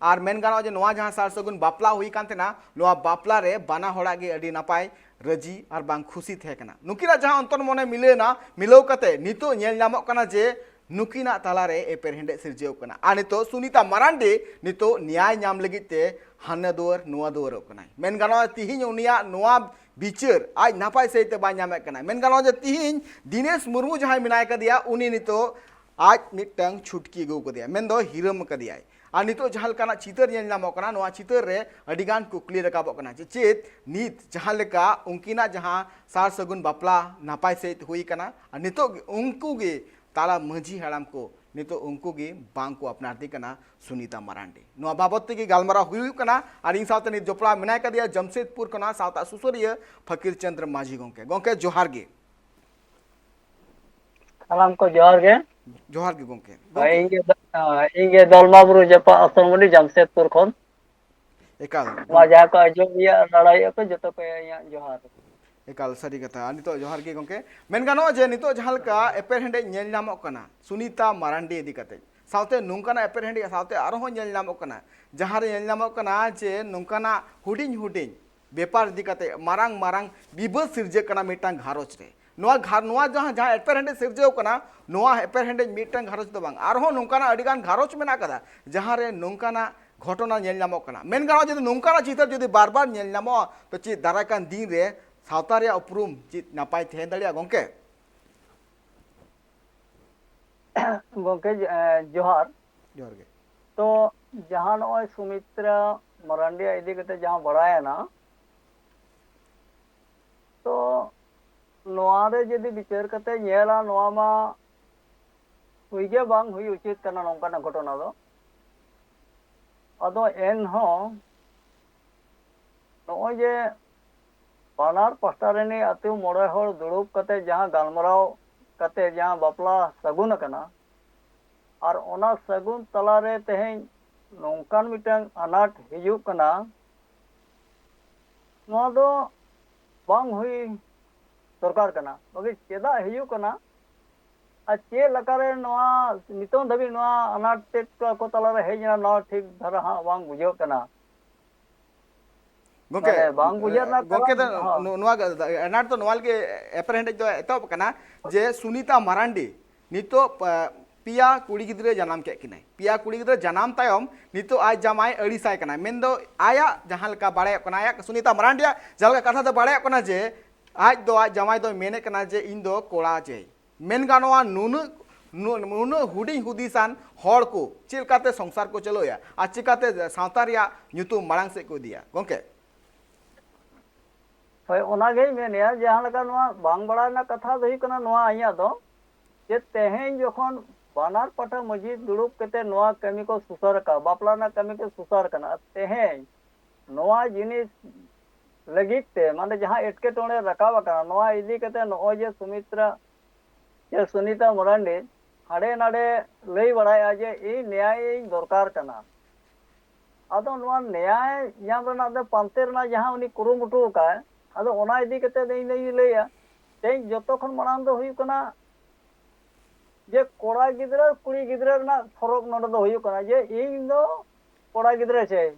ᱟᱨ ᱢᱮᱱ ᱜᱟᱱᱚᱜᱼᱟ ᱡᱮ ᱱᱚᱣᱟ ᱡᱟᱦᱟᱸ ᱥᱟᱨ ᱥᱟᱹᱜᱩᱱ ᱵᱟᱯᱞᱟ ᱦᱩᱭ ᱠᱟᱱ ᱛᱟᱦᱮᱱᱟ, ᱱᱚᱣᱟ ᱵᱟᱯᱞᱟ ᱨᱮ ᱵᱟᱱᱟ ᱦᱚᱲᱟᱜ ᱜᱮ ᱟᱹᱰᱤ ᱱᱟᱯᱟᱭ ᱨᱟᱹᱡᱤ ᱟᱨ ᱵᱟᱝ ᱠᱷᱩᱥᱤ ᱛᱟᱦᱮᱸ ᱠᱟᱱᱟ᱾ ᱱᱩᱠᱤᱱᱟᱜ ᱡᱟᱦᱟᱸ ᱚᱱᱛᱚᱨ ᱢᱚᱱᱮ ᱢᱤᱞᱟᱹᱣ ᱮᱱᱟ, ᱢᱤᱞᱟᱹᱣ ᱠᱟᱛᱮ ᱱᱤᱛᱚᱜ ᱧᱮᱞ ᱧᱟᱢᱚᱜ ᱠᱟᱱᱟ ᱡᱮ ᱱᱩᱠᱤᱱᱟᱜ ᱛᱟᱞᱟᱨᱮ ᱮᱯᱮᱨᱦᱮᱸᱰᱮᱡ ᱥᱤᱨᱡᱟᱹᱣ ᱠᱟᱱᱟ᱾ ᱟᱨ ᱱᱤᱛᱚᱜ ᱥᱩᱱᱤᱛᱟ ᱢᱟᱨᱟᱱᱰᱤ ᱱᱤᱛᱚᱜ ᱱᱮᱭᱟᱭ ᱧᱟᱢ ᱞᱟᱹᱜᱤᱫ ᱛᱮ ᱦᱟᱱᱟ ᱫᱩᱣᱟᱹᱨ ᱱᱚᱣᱟ ᱫᱩᱣᱟᱹᱨᱚᱜ ᱠᱟᱱᱟᱭ᱾ ᱢᱮᱱ ᱜᱟᱱᱚᱜᱼᱟ ᱛᱤᱦᱤᱧ ᱩᱱᱤᱭᱟᱜ ᱱᱚᱣᱟ ᱵᱤᱪᱟᱹᱨ ᱟᱡ ᱱᱟᱯᱟᱭ ᱥᱟᱹᱦᱤᱡ ᱛᱮ ᱵᱟᱭ ᱧᱟᱢᱮᱫ ᱠᱟᱱᱟ᱾ ᱢᱮᱱ ᱜᱟᱱᱚᱜᱼᱟ ᱡᱮ ᱛᱤᱦᱤᱧ ᱫᱤᱱᱮᱥ ᱢᱩᱨᱢᱩ ᱡᱟᱦᱟᱸᱭ ᱢᱮᱱᱟᱭ ᱠᱟᱫᱮᱭᱟ, ᱩᱱᱤ ᱱᱤᱛᱚᱜ ᱟᱡ ᱢᱤᱫᱴᱟᱝ ᱪᱷᱩᱴᱠᱤ ᱟᱹᱜᱩ ᱠᱟᱫᱮᱭᱟ, ᱢᱮᱱᱫᱚ ᱦᱤᱨᱟᱹᱢ ᱠᱟᱫᱮᱭᱟᱭ᱾ ᱟᱨ ᱱᱤᱛᱚᱜ ᱡᱟᱦᱟᱸ ᱞᱮᱠᱟᱱᱟᱜ ᱪᱤᱛᱟᱹᱨ ᱧᱮᱞ ᱧᱟᱢᱚᱜ ᱠᱟᱱᱟ, ᱱᱚᱣᱟ ᱪᱤᱛᱟᱹᱨ ᱨᱮ ᱟᱹᱰᱤᱜᱟᱱ ᱠᱩᱠᱞᱤ ᱨᱟᱠᱟᱵᱚᱜ ᱠᱟᱱᱟ ᱡᱮ ᱪᱮᱫ ᱱᱤᱛ ᱡᱟᱦᱟᱸ ᱞᱮᱠᱟ ᱩᱱᱠᱤᱱᱟᱜ ᱡᱟᱦᱟᱸ ᱥᱟᱨ ᱥᱟᱹᱜᱩᱱ ᱵᱟᱯᱞᱟ ᱱᱟᱯᱟᱭ ᱥᱟᱹᱦᱤᱡ ᱦᱩᱭ ᱠᱟᱱᱟ, ᱟᱨ ᱱᱤᱛᱚᱜ ᱜᱮ ᱩᱱᱠᱩ ᱜᱮ ᱛᱟᱞᱟ ᱢᱟᱹᱡᱷᱤ ᱦᱟᱲᱟᱢ ᱠᱚ ᱱᱤᱛᱚᱜ ᱩᱱᱠᱩ ᱜᱮ ᱵᱟᱝ ᱠᱚ ᱟᱯᱱᱟᱨ ᱫᱮ ᱠᱟᱱᱟ ᱥᱩᱱᱤᱛᱟ ᱢᱟᱨᱟᱱᱰᱤ᱾ ᱱᱚᱣᱟ ᱵᱟᱵᱚᱫ ᱛᱮᱜᱮ ᱜᱟᱞᱢᱟᱨᱟᱣ ᱦᱩᱭᱩᱜ ᱠᱟᱱᱟ ᱟᱨ ᱤᱧ ᱥᱟᱶᱛᱮ ᱱᱤᱛ ᱡᱚᱯᱲᱟᱣ ᱢᱮᱱᱟᱭ ᱠᱟᱫᱮᱭᱟ ᱡᱟᱢᱥᱮᱫᱽᱯᱩᱨ ᱠᱷᱚᱱᱟᱜ ᱥᱟᱶᱛᱟ ᱥᱩᱥᱟᱹᱨᱤᱭᱟᱹ ᱯᱷᱟᱹᱠᱤᱨ ᱪᱚᱸᱫᱽᱨᱚ ᱢᱟᱹᱡᱷᱤ ᱜᱚᱢᱠᱮ᱾ ᱜᱚᱢᱠᱮ ᱡᱚᱦᱟᱨ ᱜᱮ᱾ ᱥᱟᱱᱟᱢ ᱠᱚ ᱡᱚᱦᱟᱨ ᱜᱮ᱾ ᱡᱚᱦᱟᱨ ᱜᱮ ᱜᱚᱢᱠᱮ᱾ ᱦᱳᱭ, ᱜᱚᱢᱠᱮ᱾ ᱤᱧ ᱜᱮ ᱫᱚ-, ᱦᱳᱭ, ᱤᱧ ᱜᱮ ᱫᱚᱞᱢᱟ ᱵᱩᱨᱩ ᱡᱟᱯᱟᱜ ᱟᱥᱨᱚᱢ ᱜᱟᱹᱰᱤ ᱡᱟᱢᱥᱮᱫᱽᱯᱩᱨ ᱠᱷᱚᱱ᱾ ᱮᱠᱟᱞ᱾ ᱱᱚᱣᱟ ᱡᱟᱦᱟᱸ ᱠᱚ ᱟᱸᱡᱚᱢ ᱜᱮᱭᱟ, ᱨᱟᱲᱟᱭᱮᱫᱼᱟ ᱠᱚ, ᱡᱚᱛᱚ ᱠᱚ ᱤᱧᱟᱹᱜ ᱡᱚᱦᱟᱨ᱾ ᱮᱠᱟᱞ ᱥᱟᱹᱨᱤ ᱠᱟᱛᱷᱟ᱾ ᱟᱨ ᱱᱤᱛᱚᱜ ᱡᱚᱦᱟᱨ ᱜᱮ ᱜᱚᱢᱠᱮ᱾ ᱢᱮᱱ ᱜᱟᱱᱚᱜᱼᱟ ᱡᱮ ᱱᱤᱛᱚᱜ ᱡᱟᱦᱟᱸ ᱞᱮᱠᱟ ᱮᱯᱮᱨᱦᱮᱸᱰᱮᱡ ᱧᱮᱞ ᱧᱟᱢᱚᱜ ᱠᱟᱱᱟ ᱥᱩᱱᱤᱛᱟ ᱢᱟᱨᱟᱱᱰᱤ ᱤᱫᱤ ᱠᱟᱛᱮ, ᱥᱟᱶᱛᱮ ᱱᱚᱝᱠᱟᱱᱟᱜ ᱮᱯᱮᱨᱦᱮᱸᱰᱮᱡ ᱥᱟᱶᱛᱮ ᱟᱨᱦᱚᱸ ᱧᱮᱞ ᱧᱟᱢᱚᱜ ᱠᱟᱱᱟ, ᱡᱟᱦᱟᱸ ᱨᱮ ᱧᱮᱞ ᱧᱟᱢᱚᱜ ᱠᱟᱱᱟ ᱡᱮ ᱱᱚᱝᱠᱟᱱᱟᱜ ᱦᱩᱰᱤᱧ ᱦᱩᱰᱤᱧ ᱵᱮᱯᱟᱨ ᱤᱫᱤ ᱠᱟᱛᱮ ᱢᱟᱨᱟᱝ ᱢᱟᱨᱟᱝ ᱵᱤᱵᱟᱹᱫ ᱥᱤᱨᱡᱟᱹᱜ ᱠᱟᱱᱟ ᱢᱤᱫᱴᱟᱝ ᱜᱷᱟᱨᱚᱸᱡᱽ ᱨᱮ᱾ ᱱᱚᱣᱟ ᱜᱷᱟᱨ-, ᱱᱚᱣᱟ ᱡᱟᱦᱟᱸ, ᱡᱟᱦᱟᱸ ᱮᱯᱮᱨᱦᱮᱸᱰᱮᱡ ᱥᱤᱨᱡᱟᱹᱣ ᱠᱟᱱᱟ, ᱱᱚᱣᱟ ᱮᱯᱮᱨᱦᱮᱸᱰᱮᱡ ᱢᱤᱫᱴᱟᱝ ᱜᱷᱟᱨᱚᱸᱡᱽ ᱫᱚ ᱵᱟᱝ, ᱟᱨᱦᱚᱸ ᱱᱚᱝᱠᱟᱱᱟᱜ ᱟᱹᱰᱤᱜᱟᱱ ᱜᱷᱟᱨᱚᱸᱡᱽ ᱢᱮᱱᱟᱜ ᱠᱟᱫᱟ, ᱡᱟᱦᱟᱸ ᱨᱮ ᱱᱚᱝᱠᱟᱱᱟᱜ ᱜᱷᱚᱴᱚᱱᱟ ᱧᱮᱞ ᱧᱟᱢᱚᱜ ᱠᱟᱱᱟ᱾ ᱢᱮᱱ ᱜᱟᱱᱚᱜᱼᱟ, ᱡᱩᱫᱤ ᱱᱚᱝᱠᱟᱱᱟᱜ ᱪᱤᱛᱟᱹᱨ ᱡᱩᱫᱤ ᱵᱟᱨ ᱵᱟᱨ ᱧᱮᱞ ᱧᱟᱢᱚᱜᱼᱟ, ᱛᱚ ᱪᱮᱫ ᱫᱟᱨᱟᱭ ᱠᱟᱱ ᱫᱤᱱ ᱨᱮ ᱥᱟᱶᱛᱟ ᱨᱮᱭᱟᱜ ᱩᱯᱨᱩᱢ ᱪᱮᱫ ᱱᱟᱯᱟᱭ ᱛᱟᱦᱮᱸ ᱫᱟᱲᱮᱭᱟᱜᱼᱟ ᱜᱚᱢᱠᱮ? ᱜᱚᱢᱠᱮ, ᱮ, ᱡᱚᱦᱟᱨ᱾ ᱡᱚᱦᱟᱨ ᱜᱮ᱾ ᱛᱚ, ᱡᱟᱦᱟᱸ ᱱᱚᱜᱼᱚᱭ ᱥᱩᱢᱤᱛᱨᱟ ᱢᱟᱨᱟᱱᱰᱤᱭᱟᱜ ᱤᱫᱤ ᱠᱟᱛᱮ ᱡᱟᱦᱟᱸ ᱵᱟᱲᱟᱭᱮᱱᱟ, ᱛᱚ, ᱱᱚᱣᱟ ᱨᱮ ᱡᱩᱫᱤ ᱵᱤᱪᱟᱹᱨ ᱠᱟᱛᱮ ᱧᱮᱞᱟ, ᱱᱚᱣᱟ ᱢᱟ ᱦᱩᱭ ᱜᱮ ᱵᱟᱝ ᱦᱩᱭ ᱩᱪᱤᱛ ᱠᱟᱱᱟ ᱱᱚᱝᱠᱟᱱᱟᱜ ᱜᱷᱚᱴᱚᱱᱟ ᱫᱚ᱾ ᱟᱫᱚ ᱮᱱᱦᱚᱸ ᱱᱚᱜᱼᱚᱭ ᱡᱮ ᱵᱟᱱᱟᱨ ᱯᱟᱦᱴᱟ ᱨᱮᱱᱤᱡ ᱟᱹᱛᱩ ᱢᱚᱬᱮ ᱦᱚᱲ ᱫᱩᱲᱩᱵ ᱠᱟᱛᱮ ᱡᱟᱦᱟᱸ ᱜᱟᱞᱢᱟᱨᱟᱣ ᱠᱟᱛᱮ ᱡᱟᱦᱟᱸ ᱵᱟᱯᱞᱟ ᱥᱟᱹᱜᱩᱱ ᱟᱠᱟᱱᱟ, ᱟᱨ ᱚᱱᱟ ᱥᱟᱹᱜᱩᱱ ᱛᱟᱞᱟᱨᱮ ᱛᱮᱦᱮᱧ ᱱᱚᱝᱠᱟᱱ ᱢᱤᱫᱴᱟᱝ ᱟᱱᱟᱴ ᱦᱤᱡᱩᱜ ᱠᱟᱱᱟ, ᱱᱚᱣᱟ ᱫᱚ ᱵᱟᱝ ᱦᱩᱭ ᱫᱚᱨᱠᱟᱨ ᱠᱟᱱᱟ᱾ ᱵᱟᱠᱤ ᱪᱮᱫᱟᱜ ᱦᱤᱡᱩᱜ ᱠᱟᱱᱟ ᱟᱨ ᱪᱮᱫ ᱞᱮᱠᱟᱨᱮ ᱱᱚᱣᱟ ᱱᱤᱛᱚᱝ ᱫᱷᱟᱹᱵᱤᱡ ᱱᱚᱣᱟ ᱟᱱᱟᱴ ᱪᱮᱫ ᱠᱚ ᱟᱠᱚ ᱛᱟᱞᱟᱨᱮ ᱦᱮᱡ ᱮᱱᱟ, ᱱᱚᱣᱟ ᱴᱷᱤᱠ ᱫᱷᱟᱨᱟ ᱦᱟᱸᱜ ᱵᱟᱝ ᱵᱩᱡᱷᱟᱹᱜ ᱠᱟᱱᱟ᱾ ᱜᱚᱝᱠᱮ, ᱢᱟᱱᱮ ᱵᱟᱝ ᱵᱩᱡᱷᱟᱹᱜ ᱨᱮᱱᱟᱜ ᱜᱚᱝᱠᱮ ᱫᱚ ᱠᱟᱨᱚᱱ, ᱦᱚᱸ᱾ ᱱᱚ-, ᱱᱚᱣᱟ ᱜᱮ, ᱟᱱᱟᱴ ᱫᱚ ᱱᱚᱣᱟ ᱞᱟᱹᱜᱤᱫ ᱮᱯᱮᱨᱦᱮᱸᱰᱮᱡ ᱫᱚ ᱮᱛᱚᱦᱚᱵ ᱟᱠᱟᱱᱟ ᱡᱮ ᱥᱩᱱᱤᱛᱟ ᱢᱟᱨᱟᱱᱰᱤ ᱱᱤᱛᱚᱜ, ᱯ-, ᱯᱮᱭᱟ ᱠᱩᱲᱤ ᱜᱤᱫᱽᱨᱟᱹ ᱡᱟᱱᱟᱢ ᱠᱮᱫ ᱠᱤᱱᱟᱭ᱾ ᱯᱮᱭᱟ ᱠᱩᱲᱤ ᱜᱤᱫᱽᱨᱟᱹ ᱡᱟᱱᱟᱢ ᱛᱟᱭᱚᱢ ᱱᱤᱛᱚᱜ ᱟᱡ ᱡᱟᱢᱟᱭ ᱟᱹᱲᱤᱥᱟᱭ ᱠᱟᱱᱟ᱾ ᱢᱮᱱᱫᱚ ᱟᱭᱟᱜ ᱡᱟᱦᱟᱸ ᱞᱮᱠᱟ ᱵᱟᱲᱟᱭᱚᱜ ᱠᱟᱱᱟ, ᱟᱭᱟᱜ ᱥᱩᱱᱤᱛᱟ ᱢᱟᱨᱟᱱᱰᱤᱭᱟᱜ ᱡᱟᱦᱟᱸ ᱞᱮᱠᱟ ᱠᱟᱛᱷᱟ ᱫᱚ ᱵᱟᱲᱟᱭᱚᱜ ᱠᱟᱱᱟ ᱡᱮ ᱟᱡ ᱫᱚ, ᱟᱡ ᱡᱟᱢᱟᱭ ᱫᱚᱭ ᱢᱮᱱᱮᱫ ᱠᱟᱱᱟ ᱡᱮ ᱤᱧ ᱫᱚ ᱠᱚᱲᱟ ᱪᱟᱹᱭ᱾ ᱢᱮᱱ ᱜᱟᱱᱚᱜᱼᱟ, ᱱᱩᱱᱟᱹᱜ, ᱱᱩ-, ᱱᱩᱱᱟᱹᱜ ᱦᱩᱰᱤᱧ ᱦᱩᱫᱤᱥᱟᱱ ᱦᱚᱲ ᱠᱚ ᱪᱮᱫ ᱞᱮᱠᱟᱛᱮ ᱥᱚᱝᱥᱟᱨ ᱠᱚ ᱪᱟᱹᱞᱩᱭᱟ ᱟᱨ ᱪᱤᱠᱟᱛᱮ ᱥᱟᱶᱛᱟ ᱨᱮᱭᱟᱜ ᱧᱩᱛᱩᱢ ᱢᱟᱲᱟᱝ ᱥᱮᱫ ᱠᱚ ᱤᱫᱤᱭᱟ? ᱜᱚᱝᱠᱮ᱾ ᱦᱳᱭ, ᱚᱱᱟᱜᱤᱧ ᱢᱮᱱᱮᱫᱼᱟ, ᱡᱟᱦᱟᱸ ᱞᱮᱠᱟ ᱱᱚᱣᱟ ᱵᱟᱝ ᱵᱟᱲᱟᱭ ᱨᱮᱱᱟᱜ ᱠᱟᱛᱷᱟ ᱫᱚ ᱦᱩᱭᱩᱜ ᱠᱟᱱᱟ ᱱᱚᱣᱟ ᱤᱧᱟᱹᱜ ᱫᱚ, ᱡᱮ ᱛᱮᱦᱮᱧ ᱡᱚᱠᱷᱚᱱ ᱵᱟᱱᱟᱨ ᱯᱟᱦᱴᱟ ᱢᱟᱹᱡᱷᱤ ᱫᱩᱲᱩᱵ ᱠᱟᱛᱮ ᱱᱚᱣᱟ ᱠᱟᱹᱢᱤ ᱠᱚ ᱥᱩᱥᱟᱹᱨ ᱟᱠᱟᱫ, ᱵᱟᱯᱞᱟ ᱨᱮᱱᱟᱜ ᱠᱟᱹᱢᱤ ᱠᱚ ᱥᱩᱥᱟᱹᱨ ᱟᱠᱟᱱᱟ, ᱟᱨ ᱛᱮᱦᱮᱧ ᱱᱚᱣᱟ ᱡᱤᱱᱤᱥ ᱞᱟᱹᱜᱤᱫ ᱛᱮ, ᱢᱟᱱᱮ, ᱡᱟᱦᱟᱸ ᱮᱴᱠᱮᱴᱚᱬᱮ ᱨᱟᱠᱟᱵ ᱟᱠᱟᱱᱟ, ᱱᱚᱣᱟ ᱤᱫᱤ ᱠᱟᱛᱮ ᱱᱚᱜᱼᱚᱭ ᱡᱮ ᱥᱩᱢᱤᱛᱨᱟ, ᱡᱮ ᱥᱩᱱᱤᱛᱟ ᱢᱟᱨᱟᱱᱰᱤ ᱦᱟᱸᱰᱮ ᱱᱟᱰᱮ ᱞᱟᱹᱭ ᱵᱟᱲᱟᱭᱮᱫᱼᱟ ᱡᱮ ᱤᱧ ᱱᱮᱭᱟᱭ ᱤᱧ ᱫᱚᱨᱠᱟᱨ ᱠᱟᱱᱟ᱾ ᱟᱫᱚ ᱱᱚᱣᱟ ᱱᱮᱭᱟᱭ ᱧᱟᱢ ᱨᱮᱱᱟᱜ ᱫᱚ ᱯᱟᱱᱛᱮ ᱨᱮᱱᱟᱜ ᱡᱟᱦᱟᱸ ᱩᱱᱤ ᱠᱩᱨᱩᱢᱩᱴᱩ ᱟᱠᱟᱫ, ᱟᱫᱚ ᱚᱱᱟ ᱤᱫᱤ ᱠᱟᱛᱮ ᱫᱚ ᱤᱧ ᱫᱚᱧ ᱞᱟᱹᱭᱟ, ᱛᱮᱦᱮᱧ ᱡᱚᱛᱚ ᱠᱷᱚᱱ ᱢᱟᱲᱟᱝ ᱫᱚ ᱦᱩᱭᱩᱜ ᱠᱟᱱᱟ ᱡᱮ ᱠᱚᱲᱟ ᱜᱤᱫᱽᱨᱟᱹ ᱠᱩᱲᱤ ᱜᱤᱫᱽᱨᱟᱹ ᱨᱮᱱᱟᱜ ᱯᱷᱚᱨᱚᱠ ᱱᱚᱰᱮ ᱫᱚ ᱦᱩᱭᱩᱜ ᱠᱟᱱᱟ ᱡᱮ ᱤᱧ ᱫᱚ ᱠᱚᱲᱟ ᱜᱤᱫᱽᱨᱟᱹ ᱪᱟᱹᱭ᱾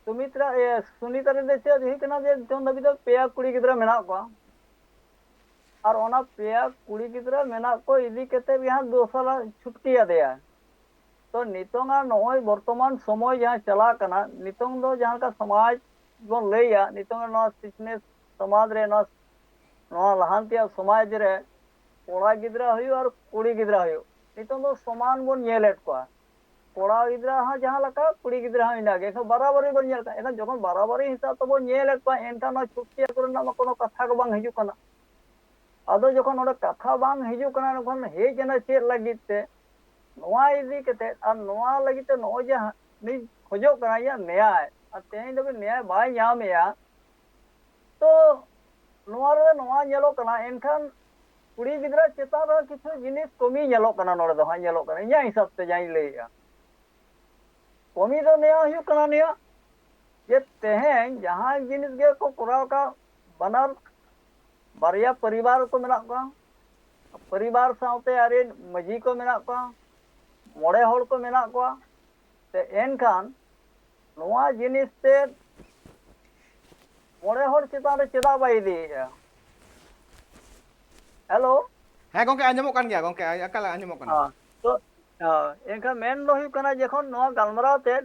ᱥᱩᱢᱤᱛᱨᱟ, ᱤᱭᱟᱹ, ᱥᱩᱱᱤᱛᱟ ᱨᱮᱱ ᱫᱚ ᱪᱮᱫ ᱦᱩᱭᱩᱜ ᱠᱟᱱᱟ ᱡᱮ ᱱᱤᱛᱚᱝ ᱫᱷᱟᱹᱵᱤᱡ ᱫᱚ ᱯᱮᱭᱟ ᱠᱩᱲᱤ ᱜᱤᱫᱽᱨᱟᱹ ᱢᱮᱱᱟᱜ ᱠᱚᱣᱟ, ᱟᱨ ᱚᱱᱟ ᱯᱮᱭᱟ ᱠᱩᱲᱤ ᱜᱤᱫᱽᱨᱟᱹ ᱢᱮᱱᱟᱜ ᱠᱚ ᱤᱫᱤ ᱠᱟᱛᱮ ᱜᱮ ᱦᱟᱸᱜ ᱫᱩ ᱥᱟᱞ ᱪᱷᱩᱴᱠᱤ ᱟᱫᱮᱭᱟ᱾ ᱛᱚ ᱱᱤᱛᱚᱝᱟᱜ ᱱᱚᱜᱼᱚᱭ ᱵᱚᱨᱛᱚᱢᱟᱱ ᱥᱚᱢᱚᱭ ᱡᱟᱦᱟᱸ ᱪᱟᱞᱟᱜ ᱠᱟᱱᱟ, ᱱᱤᱛᱚᱝ ᱫᱚ ᱡᱟᱦᱟᱸ ᱞᱮᱠᱟ ᱥᱚᱢᱟᱡᱽ ᱵᱚᱱ ᱞᱟᱹᱭᱟ, ᱱᱤᱛᱚᱝ ᱱᱚᱣᱟ ᱥᱤᱠᱷᱱᱟᱹᱛ ᱥᱚᱢᱟᱡᱽ ᱨᱮ, ᱱᱚᱣᱟ, ᱱᱚᱣᱟ ᱞᱟᱦᱟᱱᱛᱤᱭᱟᱜ ᱥᱚᱢᱟᱡᱽ ᱨᱮ ᱠᱚᱲᱟ ᱜᱤᱫᱽᱨᱟᱹ ᱦᱩᱭᱩᱜ ᱟᱨ ᱠᱩᱲᱤ ᱜᱤᱫᱽᱨᱟᱹ ᱦᱩᱭᱩᱜ, ᱱᱤᱛᱚᱝ ᱫᱚ ᱥᱚᱢᱟᱱ ᱵᱚᱱ ᱧᱮᱞᱮᱫ ᱠᱚᱣᱟ᱾ ᱠᱚᱲᱟ ᱜᱤᱫᱽᱨᱟᱹ ᱦᱚᱸ ᱡᱟᱦᱟᱸ ᱞᱮᱠᱟ, ᱠᱩᱲᱤ ᱜᱤᱫᱽᱨᱟᱹ ᱦᱚᱸ ᱤᱱᱟᱹᱜᱮ᱾ ᱮᱱᱠᱷᱟᱱ ᱵᱟᱨᱟᱵᱟᱨᱤ ᱵᱚᱱ ᱧᱮᱞ ᱠᱟᱜᱼᱟ᱾ ᱮᱱᱠᱷᱟᱱ ᱡᱚᱠᱷᱚᱱ ᱵᱟᱨᱟᱵᱟᱨᱤ ᱦᱤᱥᱟᱹᱵ ᱛᱮᱵᱚᱱ ᱧᱮᱞᱮᱫ ᱠᱚᱣᱟ, ᱮᱱᱠᱷᱟᱱ ᱚᱱᱟ ᱪᱷᱩᱴᱠᱤ ᱟᱹᱜᱩ ᱨᱮᱱᱟᱜ ᱢᱟ ᱠᱳᱱᱳ ᱠᱟᱛᱷᱟ ᱜᱮ ᱵᱟᱝ ᱦᱤᱡᱩᱜ ᱠᱟᱱᱟ᱾ ᱟᱫᱚ ᱡᱚᱠᱷᱚᱱ ᱚᱸᱰᱮ ᱠᱟᱛᱷᱟ ᱵᱟᱝ ᱦᱤᱡᱩᱜ ᱠᱟᱱᱟ, ᱮᱱᱠᱷᱟᱱ ᱦᱮᱡ ᱮᱱᱟ ᱪᱮᱫ ᱞᱟᱹᱜᱤᱫ ᱛᱮ? ᱱᱚᱣᱟ ᱤᱫᱤ ᱠᱟᱛᱮ ᱟᱨ ᱱᱚᱣᱟ ᱞᱟᱹᱜᱤᱫ ᱛᱮ ᱱᱚᱜᱼᱚᱭ ᱡᱮ ᱦᱟ-, ᱩᱱᱤ ᱠᱷᱚᱡᱚᱜ ᱠᱟᱱᱟ ᱤᱧᱟᱹᱜ ᱱᱮᱭᱟᱭ, ᱟᱨ ᱛᱮᱦᱮᱧ ᱫᱷᱟᱹᱵᱤᱡ ᱱᱮᱭᱟᱭ ᱵᱟᱭ ᱧᱟᱢᱮᱜᱼᱟ, ᱛᱚ ᱱᱚᱣᱟ ᱨᱮ ᱱᱚᱣᱟ ᱧᱮᱞᱚᱜ ᱠᱟᱱᱟ, ᱮᱱᱠᱷᱟᱱ ᱠᱩᱲᱤ ᱜᱤᱫᱽᱨᱟᱹ ᱪᱮᱛᱟᱱ ᱨᱮ ᱠᱤᱪᱷᱩ ᱡᱤᱱᱤᱥ ᱠᱚᱢᱤ ᱧᱮᱞᱚᱜ ᱠᱟᱱᱟ ᱱᱚᱰᱮ ᱫᱚ ᱦᱟᱸᱜ, ᱧᱮᱞᱚᱜ ᱠᱟᱱᱟ ᱤᱧᱟᱹᱜ ᱦᱤᱥᱟᱹᱵ ᱛᱮ ᱡᱟᱦᱟᱸᱧ ᱞᱟᱹᱭᱮᱜᱼᱟ᱾ ᱠᱚᱢᱤ ᱫᱚ ᱱᱤᱭᱟᱹ ᱦᱩᱭᱩᱜ ᱠᱟᱱᱟ ᱱᱤᱭᱟᱹ ᱡᱮ ᱛᱮᱦᱮᱧ ᱡᱟᱦᱟᱸ ᱡᱤᱱᱤᱥ ᱜᱮ ᱠᱚ ᱠᱚᱨᱟᱣ ᱠᱟᱜ, ᱵᱟᱱᱟᱨ ᱵᱟᱨᱭᱟ ᱯᱚᱨᱤᱵᱟᱨ ᱠᱚ ᱢᱮᱱᱟᱜ ᱠᱚᱣᱟ, ᱯᱚᱨᱤᱵᱟᱨ ᱥᱟᱶᱛᱮ ᱟᱨ ᱢᱟᱹᱡᱷᱤ ᱠᱚ ᱢᱮᱱᱟᱜ ᱠᱚᱣᱟ, ᱢᱚᱬᱮ ᱦᱚᱲ ᱠᱚ ᱢᱮᱱᱟᱜ ᱠᱚᱣᱟ᱾ ᱛᱮ ᱮᱱᱠᱷᱟᱱ ᱱᱚᱣᱟ ᱡᱤᱱᱤᱥ ᱛᱮ ᱢᱚᱬᱮ ᱦᱚᱲ ᱪᱮᱛᱟᱱ ᱨᱮ ᱪᱮᱫᱟᱜ ᱵᱟᱭ ᱤᱫᱤᱭᱮᱫᱼᱟ? ᱦᱮᱞᱳ᱾ ᱦᱮᱸ ᱜᱚᱝᱠᱮ, ᱟᱸᱡᱚᱢᱚᱜ ᱠᱟᱱ ᱜᱮᱭᱟ ᱜᱚᱝᱠᱮ, ᱮᱠᱟᱞ ᱟᱸᱡᱚᱢᱚᱜ ᱠᱟᱱᱟ᱾ ᱦᱮᱸ, ᱛᱚ, ᱦᱮᱸ, ᱮᱱᱠᱷᱟᱱ ᱢᱮᱱ ᱫᱚ ᱦᱩᱭᱩᱜ ᱠᱟᱱᱟ, ᱡᱚᱠᱷᱚᱱ ᱱᱚᱣᱟ ᱜᱟᱞᱢᱟᱨᱟᱣ ᱛᱮ,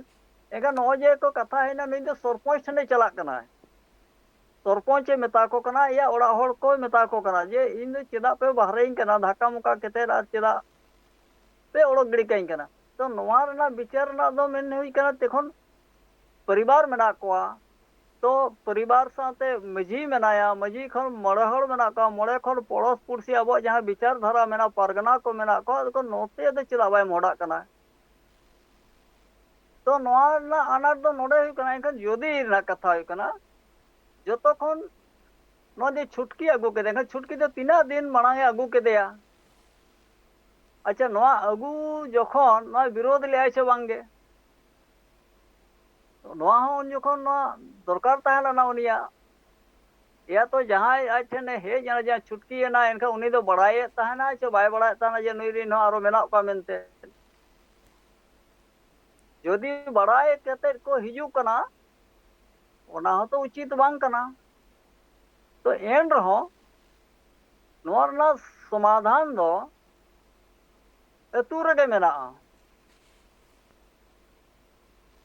ᱮᱱᱠᱷᱟᱱ ᱱᱚᱜᱼᱚᱭ ᱡᱮ ᱠᱚ ᱠᱟᱛᱷᱟ ᱦᱮᱡ ᱮᱱᱟ, ᱱᱩᱭ ᱫᱚ ᱥᱚᱨᱯᱚᱧᱪ ᱴᱷᱮᱱᱮ ᱪᱟᱞᱟᱜ ᱠᱟᱱᱟᱭ᱾ ᱥᱚᱨᱯᱚᱧᱪ ᱮ ᱢᱮᱛᱟ ᱠᱚ ᱠᱟᱱᱟ, ᱮᱭᱟ ᱚᱲᱟᱜ ᱦᱚᱲ ᱠᱚ ᱢᱮᱛᱟ ᱠᱚ ᱠᱟᱱᱟ ᱡᱮ, "ᱤᱧ ᱫᱚ ᱪᱮᱫᱟᱜ ᱯᱮ ᱵᱟᱦᱨᱮᱧ ᱠᱟᱱᱟ ᱫᱷᱟᱠᱟ ᱢᱩᱠᱟ ᱠᱟᱛᱮᱫ, ᱟᱨ ᱪᱮᱫᱟᱜ ᱯᱮ ᱚᱰᱚᱠ ᱜᱤᱰᱤ ᱠᱟᱹᱧ ᱠᱟᱱᱟ?" ᱛᱚ ᱱᱚᱣᱟ ᱨᱮᱱᱟᱜ ᱵᱤᱪᱟᱹᱨ ᱨᱮᱱᱟᱜ ᱫᱚ ᱢᱮᱱ ᱦᱩᱭ ᱠᱟᱱᱟ, ᱛᱚᱠᱷᱚᱱ ᱯᱚᱨᱤᱵᱟᱨ ᱢᱮᱱᱟᱜ ᱠᱚᱣᱟ, ᱛᱚ ᱯᱚᱨᱤᱵᱟᱨ ᱥᱟᱶᱛᱮ ᱢᱟᱹᱡᱷᱤ ᱢᱮᱱᱟᱭᱟ, ᱢᱟᱹᱡᱷᱤ ᱠᱷᱚᱱ ᱢᱚᱬᱮ ᱦᱚᱲ ᱢᱮᱱᱟᱜ ᱠᱚᱣᱟ, ᱢᱚᱬᱮ ᱠᱷᱚᱱ ᱯᱚᱲᱚᱥ ᱯᱩᱲᱥᱤ ᱟᱵᱚᱣᱟᱜ ᱡᱟᱦᱟᱸ ᱵᱤᱪᱟᱨ ᱫᱷᱟᱨᱟ ᱢᱮᱱᱟᱜᱼᱟ, ᱯᱟᱨᱜᱟᱱᱟ ᱠᱚ ᱢᱮᱱᱟᱜ ᱠᱚᱣᱟ, ᱟᱫᱚ ᱠᱚ ᱱᱚᱛᱮ ᱫᱚ ᱪᱮᱫᱟᱜ ᱵᱟᱭ ᱢᱚᱦᱰᱟᱜ ᱠᱟᱱᱟ? ᱛᱚ ᱱᱚᱣᱟ ᱨᱮᱱᱟᱜ ᱟᱱᱟᱴ ᱫᱚ ᱱᱚᱰᱮ ᱦᱩᱭᱩᱜ ᱠᱟᱱᱟ, ᱮᱱᱠᱷᱟᱱ ᱡᱩᱫᱤ ᱨᱮᱱᱟᱜ ᱠᱟᱛᱷᱟ ᱦᱩᱭᱩᱜ ᱠᱟᱱᱟ, ᱡᱚᱛᱚ ᱠᱷᱚᱱ ᱱᱚᱣᱟ ᱡᱮ ᱪᱷᱩᱴᱠᱤ ᱟᱹᱜᱩ ᱠᱮᱫᱟ, ᱮᱱᱠᱷᱟᱱ ᱪᱷᱩᱴᱠᱤ ᱫᱚ ᱛᱤᱱᱟᱹᱜ ᱫᱤᱱ ᱢᱟᱲᱟᱝ ᱮ ᱟᱹᱜᱩ ᱠᱮᱫᱮᱭᱟ? ᱟᱪᱪᱷᱟ, ᱱᱚᱣᱟ ᱟᱹᱜᱩ ᱡᱚᱠᱷᱚᱱ ᱱᱚᱣᱟ ᱵᱤᱨᱳᱫᱷ ᱞᱮᱫᱟᱭ ᱥᱮ ᱵᱟᱝᱜᱮ? ᱱᱚᱣᱟ ᱦᱚᱸ ᱩᱱ ᱡᱚᱠᱷᱚᱱ ᱱᱚᱣᱟ ᱫᱚᱨᱠᱟᱨ ᱛᱟᱦᱮᱸ ᱞᱮᱱᱟ ᱩᱱᱤᱭᱟᱜ᱾ ᱮᱭᱟ ᱛᱚ ᱡᱟᱦᱟᱸᱭ ᱟᱡ ᱴᱷᱮᱱᱮ ᱦᱮᱡ ᱮᱱᱟ, ᱡᱟᱦᱟᱸ ᱪᱷᱩᱴᱠᱤᱭᱮᱱᱟ, ᱮᱱᱠᱷᱟᱱ ᱩᱱᱤ ᱫᱚ ᱵᱟᱲᱟᱭᱮᱫ ᱛᱟᱦᱮᱱᱟᱭ ᱥᱮ ᱵᱟᱭ ᱵᱟᱲᱟᱭᱮᱫ ᱛᱟᱦᱮᱱᱟ ᱡᱮ ᱱᱩᱭ ᱨᱮᱱ ᱦᱚᱸ ᱟᱨᱚ ᱢᱮᱱᱟᱜ ᱠᱚᱣᱟ ᱢᱮᱱᱛᱮ? ᱡᱩᱫᱤ ᱵᱟᱲᱟᱭ ᱠᱟᱛᱮᱫ ᱠᱚ ᱦᱤᱡᱩᱜ ᱠᱟᱱᱟ, ᱚᱱᱟ ᱦᱚᱸᱛᱚ ᱩᱪᱤᱛ ᱵᱟᱝ ᱠᱟᱱᱟ᱾ ᱛᱚ ᱮᱱ ᱨᱮᱦᱚᱸ ᱱᱚᱣᱟ ᱨᱮᱱᱟᱜ ᱥᱚᱢᱟᱫᱷᱟᱱ ᱫᱚ ᱟᱹᱛᱩ ᱨᱮᱜᱮ ᱢᱮᱱᱟᱜᱼᱟ᱾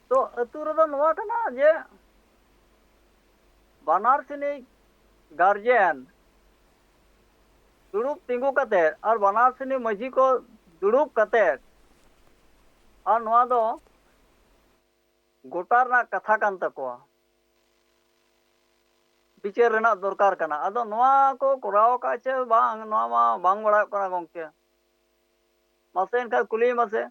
ᱛᱚ ᱟᱹᱛᱩ ᱨᱮᱫᱚ ᱱᱚᱣᱟ ᱠᱟᱱᱟ ᱡᱮ ᱵᱟᱱᱟᱨ ᱥᱮᱱᱤᱡ ᱜᱟᱨᱡᱮᱱ ᱫᱩᱲᱩᱵ ᱛᱤᱸᱜᱩ ᱠᱟᱛᱮᱫ ᱟᱨ ᱵᱟᱱᱟᱨ ᱥᱮᱱᱤᱡ ᱢᱟᱹᱡᱷᱤ ᱠᱚ ᱫᱩᱲᱩᱵ ᱠᱟᱛᱮᱫ ᱟᱨ ᱱᱚᱣᱟ ᱫᱚ ᱜᱚᱴᱟ ᱨᱮᱱᱟᱜ ᱠᱟᱛᱷᱟ ᱠᱟᱱ ᱛᱟᱠᱚᱣᱟ, ᱵᱤᱪᱟᱹᱨ ᱨᱮᱱᱟᱜ ᱫᱚᱨᱠᱟᱨ ᱠᱟᱱᱟ᱾ ᱟᱫᱚ ᱱᱚᱣᱟ ᱠᱚ ᱠᱚᱨᱟᱣ ᱟᱠᱟᱫ ᱪᱮ ᱵᱟᱝ, ᱱᱚᱣᱟ ᱢᱟ ᱵᱟᱝ ᱵᱟᱲᱟᱭᱚᱜ ᱠᱟᱱᱟ ᱜᱚᱢᱠᱮ᱾ ᱢᱟᱥᱮ ᱮᱱᱠᱷᱟᱱ ᱠᱩᱞᱤᱭᱮ ᱢᱟᱥᱮ᱾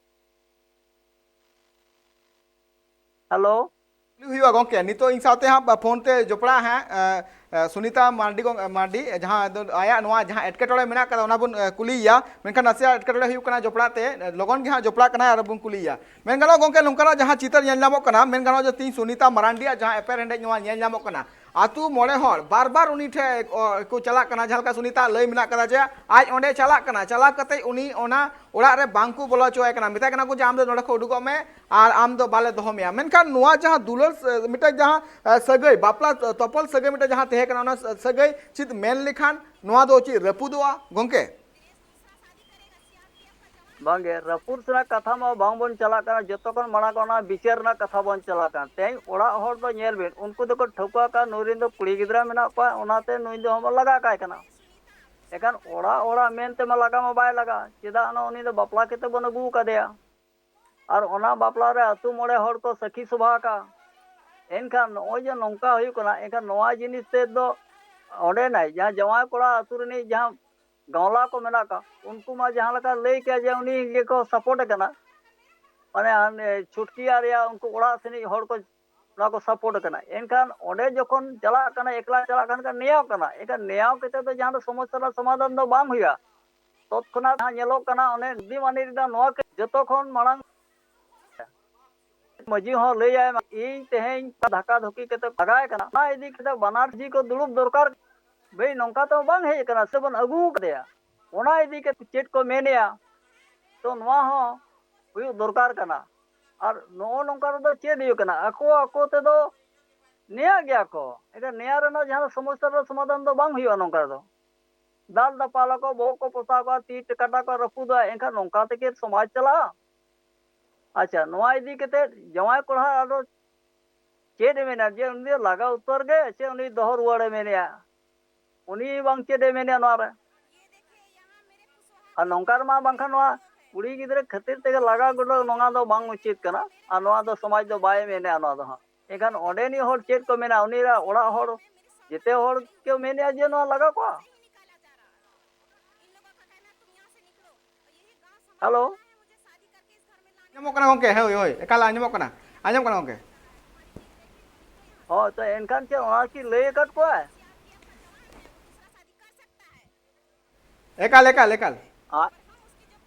ᱦᱮᱞᱳ᱾ ᱠᱩᱞᱤ ᱦᱩᱭᱩᱜᱼᱟ ᱜᱚᱢᱠᱮ, ᱱᱤᱛᱚᱜ ᱤᱧ ᱥᱟᱶᱛᱮ ᱦᱟᱸᱜ ᱯᱷᱳᱱ ᱛᱮ ᱡᱚᱯᱲᱟᱜ ᱦᱟᱸᱜ, ᱮ, ᱮ, ᱥᱩᱱᱤᱛᱟ ᱢᱟᱨᱰᱤ ᱜᱚᱝ-, ᱢᱟᱨᱰᱤ, ᱡᱟᱦᱟᱸ ᱫᱚ ᱟᱭᱟᱜ ᱱᱚᱣᱟ ᱡᱟᱦᱟᱸ ᱮᱴᱠᱮᱴᱚᱬᱮ ᱢᱮᱱᱟᱜ ᱠᱟᱫᱟ, ᱚᱱᱟ ᱵᱚᱱ, ᱮ, ᱠᱩᱞᱤᱭᱮᱭᱟ᱾ ᱢᱮᱱᱠᱷᱟᱱ ᱱᱟᱥᱮᱭᱟᱜ ᱮᱴᱠᱮᱴᱚᱬᱮ ᱦᱩᱭᱩᱜ ᱠᱟᱱᱟ ᱡᱚᱯᱲᱟᱜ ᱛᱮ, ᱞᱚᱜᱚᱱ ᱜᱮ ᱦᱟᱸᱜ ᱡᱚᱯᱲᱟᱜ ᱠᱟᱱᱟᱭ ᱟᱨ ᱵᱚᱱ ᱠᱩᱞᱤᱭᱮᱭᱟ᱾ ᱢᱮᱱ ᱜᱟᱱᱚᱜᱼᱟ ᱜᱚᱢᱠᱮ, ᱱᱚᱝᱠᱟᱱᱟᱜ ᱡᱟᱦᱟᱸ ᱪᱤᱛᱟᱹᱨ ᱧᱮᱞ ᱧᱟᱢᱚᱜ ᱠᱟᱱᱟ, ᱢᱮᱱ ᱜᱟᱱᱚᱜᱼᱟ ᱡᱮ ᱛᱮᱦᱮᱧ ᱥᱩᱱᱤᱛᱟ ᱢᱟᱨᱟᱱᱰᱤᱭᱟᱜ ᱡᱟᱦᱟᱸ ᱮᱯᱮᱨᱦᱮᱸᱰᱮᱡ ᱱᱚᱣᱟ ᱧᱮᱞ ᱧᱟᱢᱚᱜ ᱠᱟᱱᱟ, ᱟᱹᱛᱩ ᱢᱚᱬᱮ ᱦᱚᱲ ᱵᱟᱨ ᱵᱟᱨ ᱩᱱᱤ ᱴᱷᱮᱱ, ᱚ, ᱠᱚ ᱪᱟᱞᱟᱜ ᱠᱟᱱᱟ, ᱡᱟᱦᱟᱸ ᱞᱮᱠᱟ ᱥᱩᱱᱤᱛᱟ ᱞᱟᱹᱭ ᱢᱮᱱᱟᱜ ᱠᱟᱫᱟ ᱡᱮ ᱟᱡ ᱚᱸᱰᱮ ᱪᱟᱞᱟᱜ ᱠᱟᱱᱟ, ᱪᱟᱞᱟᱣ ᱠᱟᱛᱮ ᱩᱱᱤ ᱚᱱᱟ ᱚᱲᱟᱜ ᱨᱮ ᱵᱟᱝ ᱠᱚ ᱵᱚᱞᱚ ᱦᱚᱪᱚᱣᱟᱭ ᱠᱟᱱᱟ, ᱢᱮᱛᱟᱭ ᱠᱟᱱᱟ ᱠᱚ ᱡᱮ ᱟᱢ ᱫᱚ ᱱᱚᱰᱮ ᱠᱷᱚᱱ ᱩᱰᱩᱠᱚᱜ ᱢᱮ ᱟᱨ ᱟᱢ ᱫᱚ ᱵᱟᱞᱮ ᱫᱚᱦᱚ ᱢᱮᱭᱟ᱾ ᱢᱮᱱᱠᱷᱟᱱ ᱱᱚᱣᱟ ᱡᱟᱦᱟᱸ ᱫᱩᱞᱟᱹᱲ, ᱮ, ᱢᱤᱫᱴᱟᱝ ᱡᱟᱦᱟᱸ, ᱮ, ᱥᱟᱹᱜᱟᱹᱭ, ᱵᱟᱯᱞᱟ ᱛᱚᱯᱚᱞ ᱥᱟᱹᱜᱟᱹᱭ ᱢᱤᱫᱴᱟᱝ ᱡᱟᱦᱟᱸ ᱛᱟᱦᱮᱸ ᱠᱟᱱᱟ, ᱚᱱᱟ ᱥᱟᱹᱜᱟᱹᱭ ᱪᱮᱫ ᱢᱮᱱ ᱞᱮᱠᱷᱟᱱ ᱱᱚᱣᱟ ᱫᱚ ᱪᱮᱫ ᱨᱟᱹᱯᱩᱫᱚᱜᱼᱟ ᱜᱚᱢᱠᱮ? ᱵᱟᱝᱜᱮ, ᱨᱟᱹᱯᱩᱫ ᱨᱮᱱᱟᱜ ᱠᱟᱛᱷᱟ ᱢᱟ ᱵᱟᱝᱵᱚᱱ ᱪᱟᱞᱟᱜ ᱠᱟᱱᱟ, ᱡᱚᱛᱚ ᱠᱷᱚᱱ ᱢᱟᱲᱟᱝ ᱚᱱᱟ ᱵᱤᱪᱟᱹᱨ ᱨᱮᱱᱟᱜ ᱠᱟᱛᱷᱟ ᱵᱚᱱ ᱪᱟᱞᱟᱜ ᱠᱟᱱᱟ᱾ ᱛᱮᱦᱮᱧ ᱚᱲᱟᱜ ᱦᱚᱲ ᱫᱚ ᱧᱮᱞ ᱵᱤᱱ, ᱩᱱᱠᱩ ᱫᱚᱠᱚ ᱴᱷᱟᱹᱣᱠᱟᱹ ᱟᱠᱟᱫ ᱱᱩᱭ ᱨᱮᱱ ᱫᱚ ᱠᱩᱲᱤ ᱜᱤᱫᱽᱨᱟᱹ ᱢᱮᱱᱟᱜ ᱠᱚᱣᱟ, ᱚᱱᱟᱛᱮ ᱱᱩᱭ ᱫᱚ ᱦᱚᱸᱵᱚᱱ ᱞᱟᱜᱟ ᱠᱟᱭ ᱠᱟᱱᱟ᱾ ᱮᱱᱠᱷᱟᱱ ᱚᱲᱟᱜ ᱚᱲᱟᱜ ᱢᱮᱱ ᱛᱮᱢᱟ ᱞᱟᱜᱟ ᱢᱟ ᱵᱟᱭ ᱞᱟᱜᱟ, ᱪᱮᱫᱟᱜ ᱱᱚᱜᱼᱚ ᱩᱱᱤ ᱫᱚ ᱵᱟᱯᱞᱟ ᱠᱟᱛᱮ ᱵᱚᱱ ᱟᱹᱜᱩ ᱟᱠᱟᱫᱮᱭᱟ᱾ ᱟᱨ ᱚᱱᱟ ᱵᱟᱯᱞᱟ ᱨᱮ ᱟᱹᱛᱩ ᱢᱚᱬᱮ ᱦᱚᱲ ᱠᱚ ᱥᱟᱹᱠᱷᱤ ᱥᱚᱵᱷᱟ ᱟᱠᱟᱫᱼᱟ᱾ ᱮᱱᱠᱷᱟᱱ ᱱᱚᱜᱼᱚᱭ ᱡᱮ ᱱᱚᱝᱠᱟ ᱦᱩᱭᱩᱜ ᱠᱟᱱᱟ, ᱮᱱᱠᱷᱟᱱ ᱱᱚᱣᱟ ᱡᱤᱱᱤᱥ ᱛᱮᱫ ᱫᱚ ᱚᱸᱰᱮᱱᱟᱭ ᱡᱟᱦᱟᱸ ᱡᱟᱶᱟᱭ ᱠᱚᱲᱟ ᱟᱹᱛᱩ ᱨᱤᱱᱤᱡ ᱡᱟᱦᱟᱸ ᱜᱟᱶᱞᱟ ᱠᱚ ᱢᱮᱱᱟᱜ ᱠᱚᱣᱟ, ᱩᱱᱠᱩ ᱢᱟ ᱡᱟᱦᱟᱸ ᱞᱮᱠᱟ ᱞᱟᱹᱭ ᱠᱮᱫ ᱡᱮ ᱩᱱᱤ ᱜᱮᱠᱚ ᱥᱟᱯᱳᱨᱴ ᱮ ᱠᱟᱱᱟ, ᱢᱟᱱᱮ ᱦᱟᱱᱮ ᱪᱷᱩᱴᱠᱤ ᱟᱨ ᱭᱟ ᱩᱱᱠᱩ ᱚᱲᱟᱜ ᱥᱮᱱᱤᱡ ᱦᱚᱲ ᱠᱚ ᱱᱚᱣᱟ ᱠᱚ ᱥᱟᱯᱳᱨᱴ ᱠᱟᱱᱟ᱾ ᱮᱱᱠᱷᱟᱱ ᱚᱸᱰᱮ ᱡᱚᱠᱷᱚᱱ ᱪᱟᱞᱟᱜ ᱠᱟᱱᱟ, ᱮᱠᱞᱟ ᱪᱟᱞᱟᱜ ᱠᱷᱟᱱ ᱠᱷᱟᱱ ᱱᱮᱭᱟᱣ ᱠᱟᱱᱟ, ᱮᱱᱠᱷᱟᱱ ᱱᱮᱭᱟᱣ ᱠᱟᱛᱮ ᱫᱚ ᱡᱟᱦᱟᱸ ᱫᱚ ᱥᱚᱢᱚᱥᱥᱟ ᱨᱮᱱᱟᱜ ᱥᱚᱢᱟᱫᱷᱟᱱ ᱫᱚ ᱵᱟᱝ ᱦᱩᱭᱩᱜᱼᱟ᱾ ᱛᱚᱛᱠᱷᱚᱱᱟᱛ ᱡᱟᱦᱟᱸ ᱧᱮᱞᱚᱜ ᱠᱟᱱᱟ, ᱚᱱᱮ ᱫᱤ ᱢᱟᱹᱱᱤ ᱨᱮᱫᱚ ᱱᱚᱣᱟ ᱠᱚ ᱡᱚᱛᱚ ᱠᱷᱚᱱ ᱢᱟᱲᱟᱝ ᱢᱟᱹᱡᱷᱤ ᱦᱚᱸ ᱞᱟᱹᱭᱟᱭ ᱢᱟ, ᱤᱧ ᱛᱮᱦᱮᱧ ᱫᱷᱟᱠᱟ ᱫᱷᱩᱠᱤ ᱠᱟᱛᱮ ᱵᱷᱟᱜᱟᱭ ᱠᱟᱱᱟ, ᱚᱱᱟ ᱤᱫᱤ ᱠᱟᱛᱮ ᱵᱟᱱᱟᱨ ᱡᱤ ᱠᱚ ᱫᱩᱲᱩᱵ ᱫᱚᱨᱠᱟᱨ᱾ ᱵᱷᱟᱹᱭ, ᱱᱚᱝᱠᱟ ᱛᱚ ᱵᱟᱝ ᱦᱮᱡ ᱟᱠᱟᱱᱟ, ᱥᱮᱵᱚᱱ ᱟᱹᱜᱩ ᱟᱠᱟᱫᱮᱭᱟ, ᱚᱱᱟ ᱤᱫᱤ ᱠᱟᱛᱮ ᱪᱮᱫ ᱠᱚ ᱢᱮᱱᱮᱭᱟ, ᱛᱚ ᱱᱚᱣᱟ ᱦᱚᱸ ᱦᱩᱭᱩᱜ ᱫᱚᱨᱠᱟᱨ ᱠᱟᱱᱟ᱾ ᱟᱨ ᱱᱚᱜᱼᱚ ᱱᱚᱝᱠᱟ ᱨᱮᱫᱚ ᱪᱮᱫ ᱦᱩᱭᱩᱜ ᱠᱟᱱᱟ, ᱟᱠᱚ ᱟᱠᱚ ᱛᱮᱫᱚ ᱱᱮᱭᱟᱜ ᱜᱮᱭᱟ ᱠᱚ, ᱮᱱᱠᱷᱟᱱ ᱱᱮᱭᱟ ᱨᱮᱱᱟᱜ ᱡᱟᱦᱟᱸ ᱥᱚᱢᱚᱥᱥᱟ ᱨᱮᱱᱟᱜ ᱥᱚᱢᱟᱫᱷᱟᱱ ᱫᱚ ᱵᱟᱝ ᱦᱩᱭᱩᱜᱼᱟ ᱱᱚᱝᱠᱟ ᱨᱮᱫᱚ᱾ ᱫᱟᱞ ᱫᱟᱯᱟᱞ ᱟᱠᱚ, ᱵᱚᱦᱚᱜ ᱠᱚ ᱯᱚᱥᱟᱣ ᱠᱚᱣᱟ, ᱛᱤ ᱠᱟᱴᱟ ᱠᱚ ᱨᱟᱹᱯᱩᱫᱚᱜᱼᱟ, ᱮᱱᱠᱷᱟᱱ ᱱᱚᱝᱠᱟ ᱛᱮᱜᱮ ᱥᱚᱢᱟᱡᱽ ᱪᱟᱞᱟᱜᱼᱟ? ᱟᱪᱪᱷᱟ, ᱱᱚᱣᱟ ᱤᱫᱤ ᱠᱟᱛᱮ ᱡᱟᱶᱟᱭ ᱠᱚᱲᱟ ᱟᱫᱚ ᱪᱮᱫ ᱮ ᱢᱮᱱᱟ? ᱡᱮ ᱩᱱᱤ ᱫᱚ ᱞᱟᱜᱟ ᱩᱛᱟᱹᱨ ᱜᱮ ᱥᱮ ᱩᱱᱤ ᱫᱚᱦᱚ ᱨᱩᱣᱟᱹᱲᱮ ᱢᱮᱱᱮᱜᱼᱟ? ᱩᱱᱤ ᱵᱟᱝ ᱪᱮᱫ ᱮ ᱢᱮᱱᱮᱜᱼᱟ ᱱᱚᱣᱟ ᱨᱮ? ᱟᱨ ᱱᱚᱝᱠᱟ ᱨᱮᱢᱟ ᱵᱟᱝᱠᱷᱟᱱ ᱱᱚᱣᱟ ᱠᱩᱲᱤ ᱜᱤᱫᱽᱨᱟᱹ ᱠᱷᱟᱹᱛᱤᱨ ᱛᱮᱜᱮ ᱞᱟᱜᱟ ᱜᱚᱰᱚ, ᱱᱚᱣᱟ ᱫᱚ ᱵᱟᱝ ᱩᱪᱤᱛ ᱠᱟᱱᱟ᱾ ᱟᱨ ᱱᱚᱣᱟ ᱫᱚ ᱥᱚᱢᱟᱡᱽ ᱫᱚ ᱵᱟᱭ ᱢᱮᱱᱮᱜᱼᱟ ᱱᱚᱣᱟ ᱫᱚ ᱦᱟᱸᱜ᱾ ᱮᱱᱠᱷᱟᱱ ᱚᱸᱰᱮᱱᱤᱡ ᱦᱚᱲ ᱪᱮᱫ ᱠᱚ ᱢᱮᱱᱟ? ᱩᱱᱤ ᱚᱲᱟᱜ ᱦᱚᱲ, ᱡᱮᱛᱮ ᱦᱚᱲ ᱠᱚ ᱢᱮᱱᱮᱜᱼᱟ ᱡᱮ ᱱᱚᱣᱟ ᱞᱟᱜᱟ ᱠᱚᱣᱟ᱾ ᱦᱮᱞᱳ᱾ ᱟᱸᱡᱚᱢᱚᱜ ᱠᱟᱱᱟ ᱜᱚᱝᱠᱮ, ᱦᱳᱭ, ᱦᱳᱭ, ᱮᱠᱟᱞ ᱟᱸᱡᱚᱢᱚᱜ ᱠᱟᱱᱟ, ᱟᱸᱡᱚᱢᱚᱜ ᱠᱟᱱᱟ ᱜᱚᱝᱠᱮ᱾ ᱦᱳᱭ, ᱛᱚ ᱮᱱᱠᱷᱟᱱ ᱪᱮᱫ ᱚᱱᱟ ᱠᱤ ᱞᱟᱹᱭ ᱟᱠᱟᱫ ᱠᱚᱣᱟᱭ? ᱮᱠᱟᱞ, ᱮᱠᱟᱞ, ᱮᱠᱟᱞ᱾ ᱟᱨ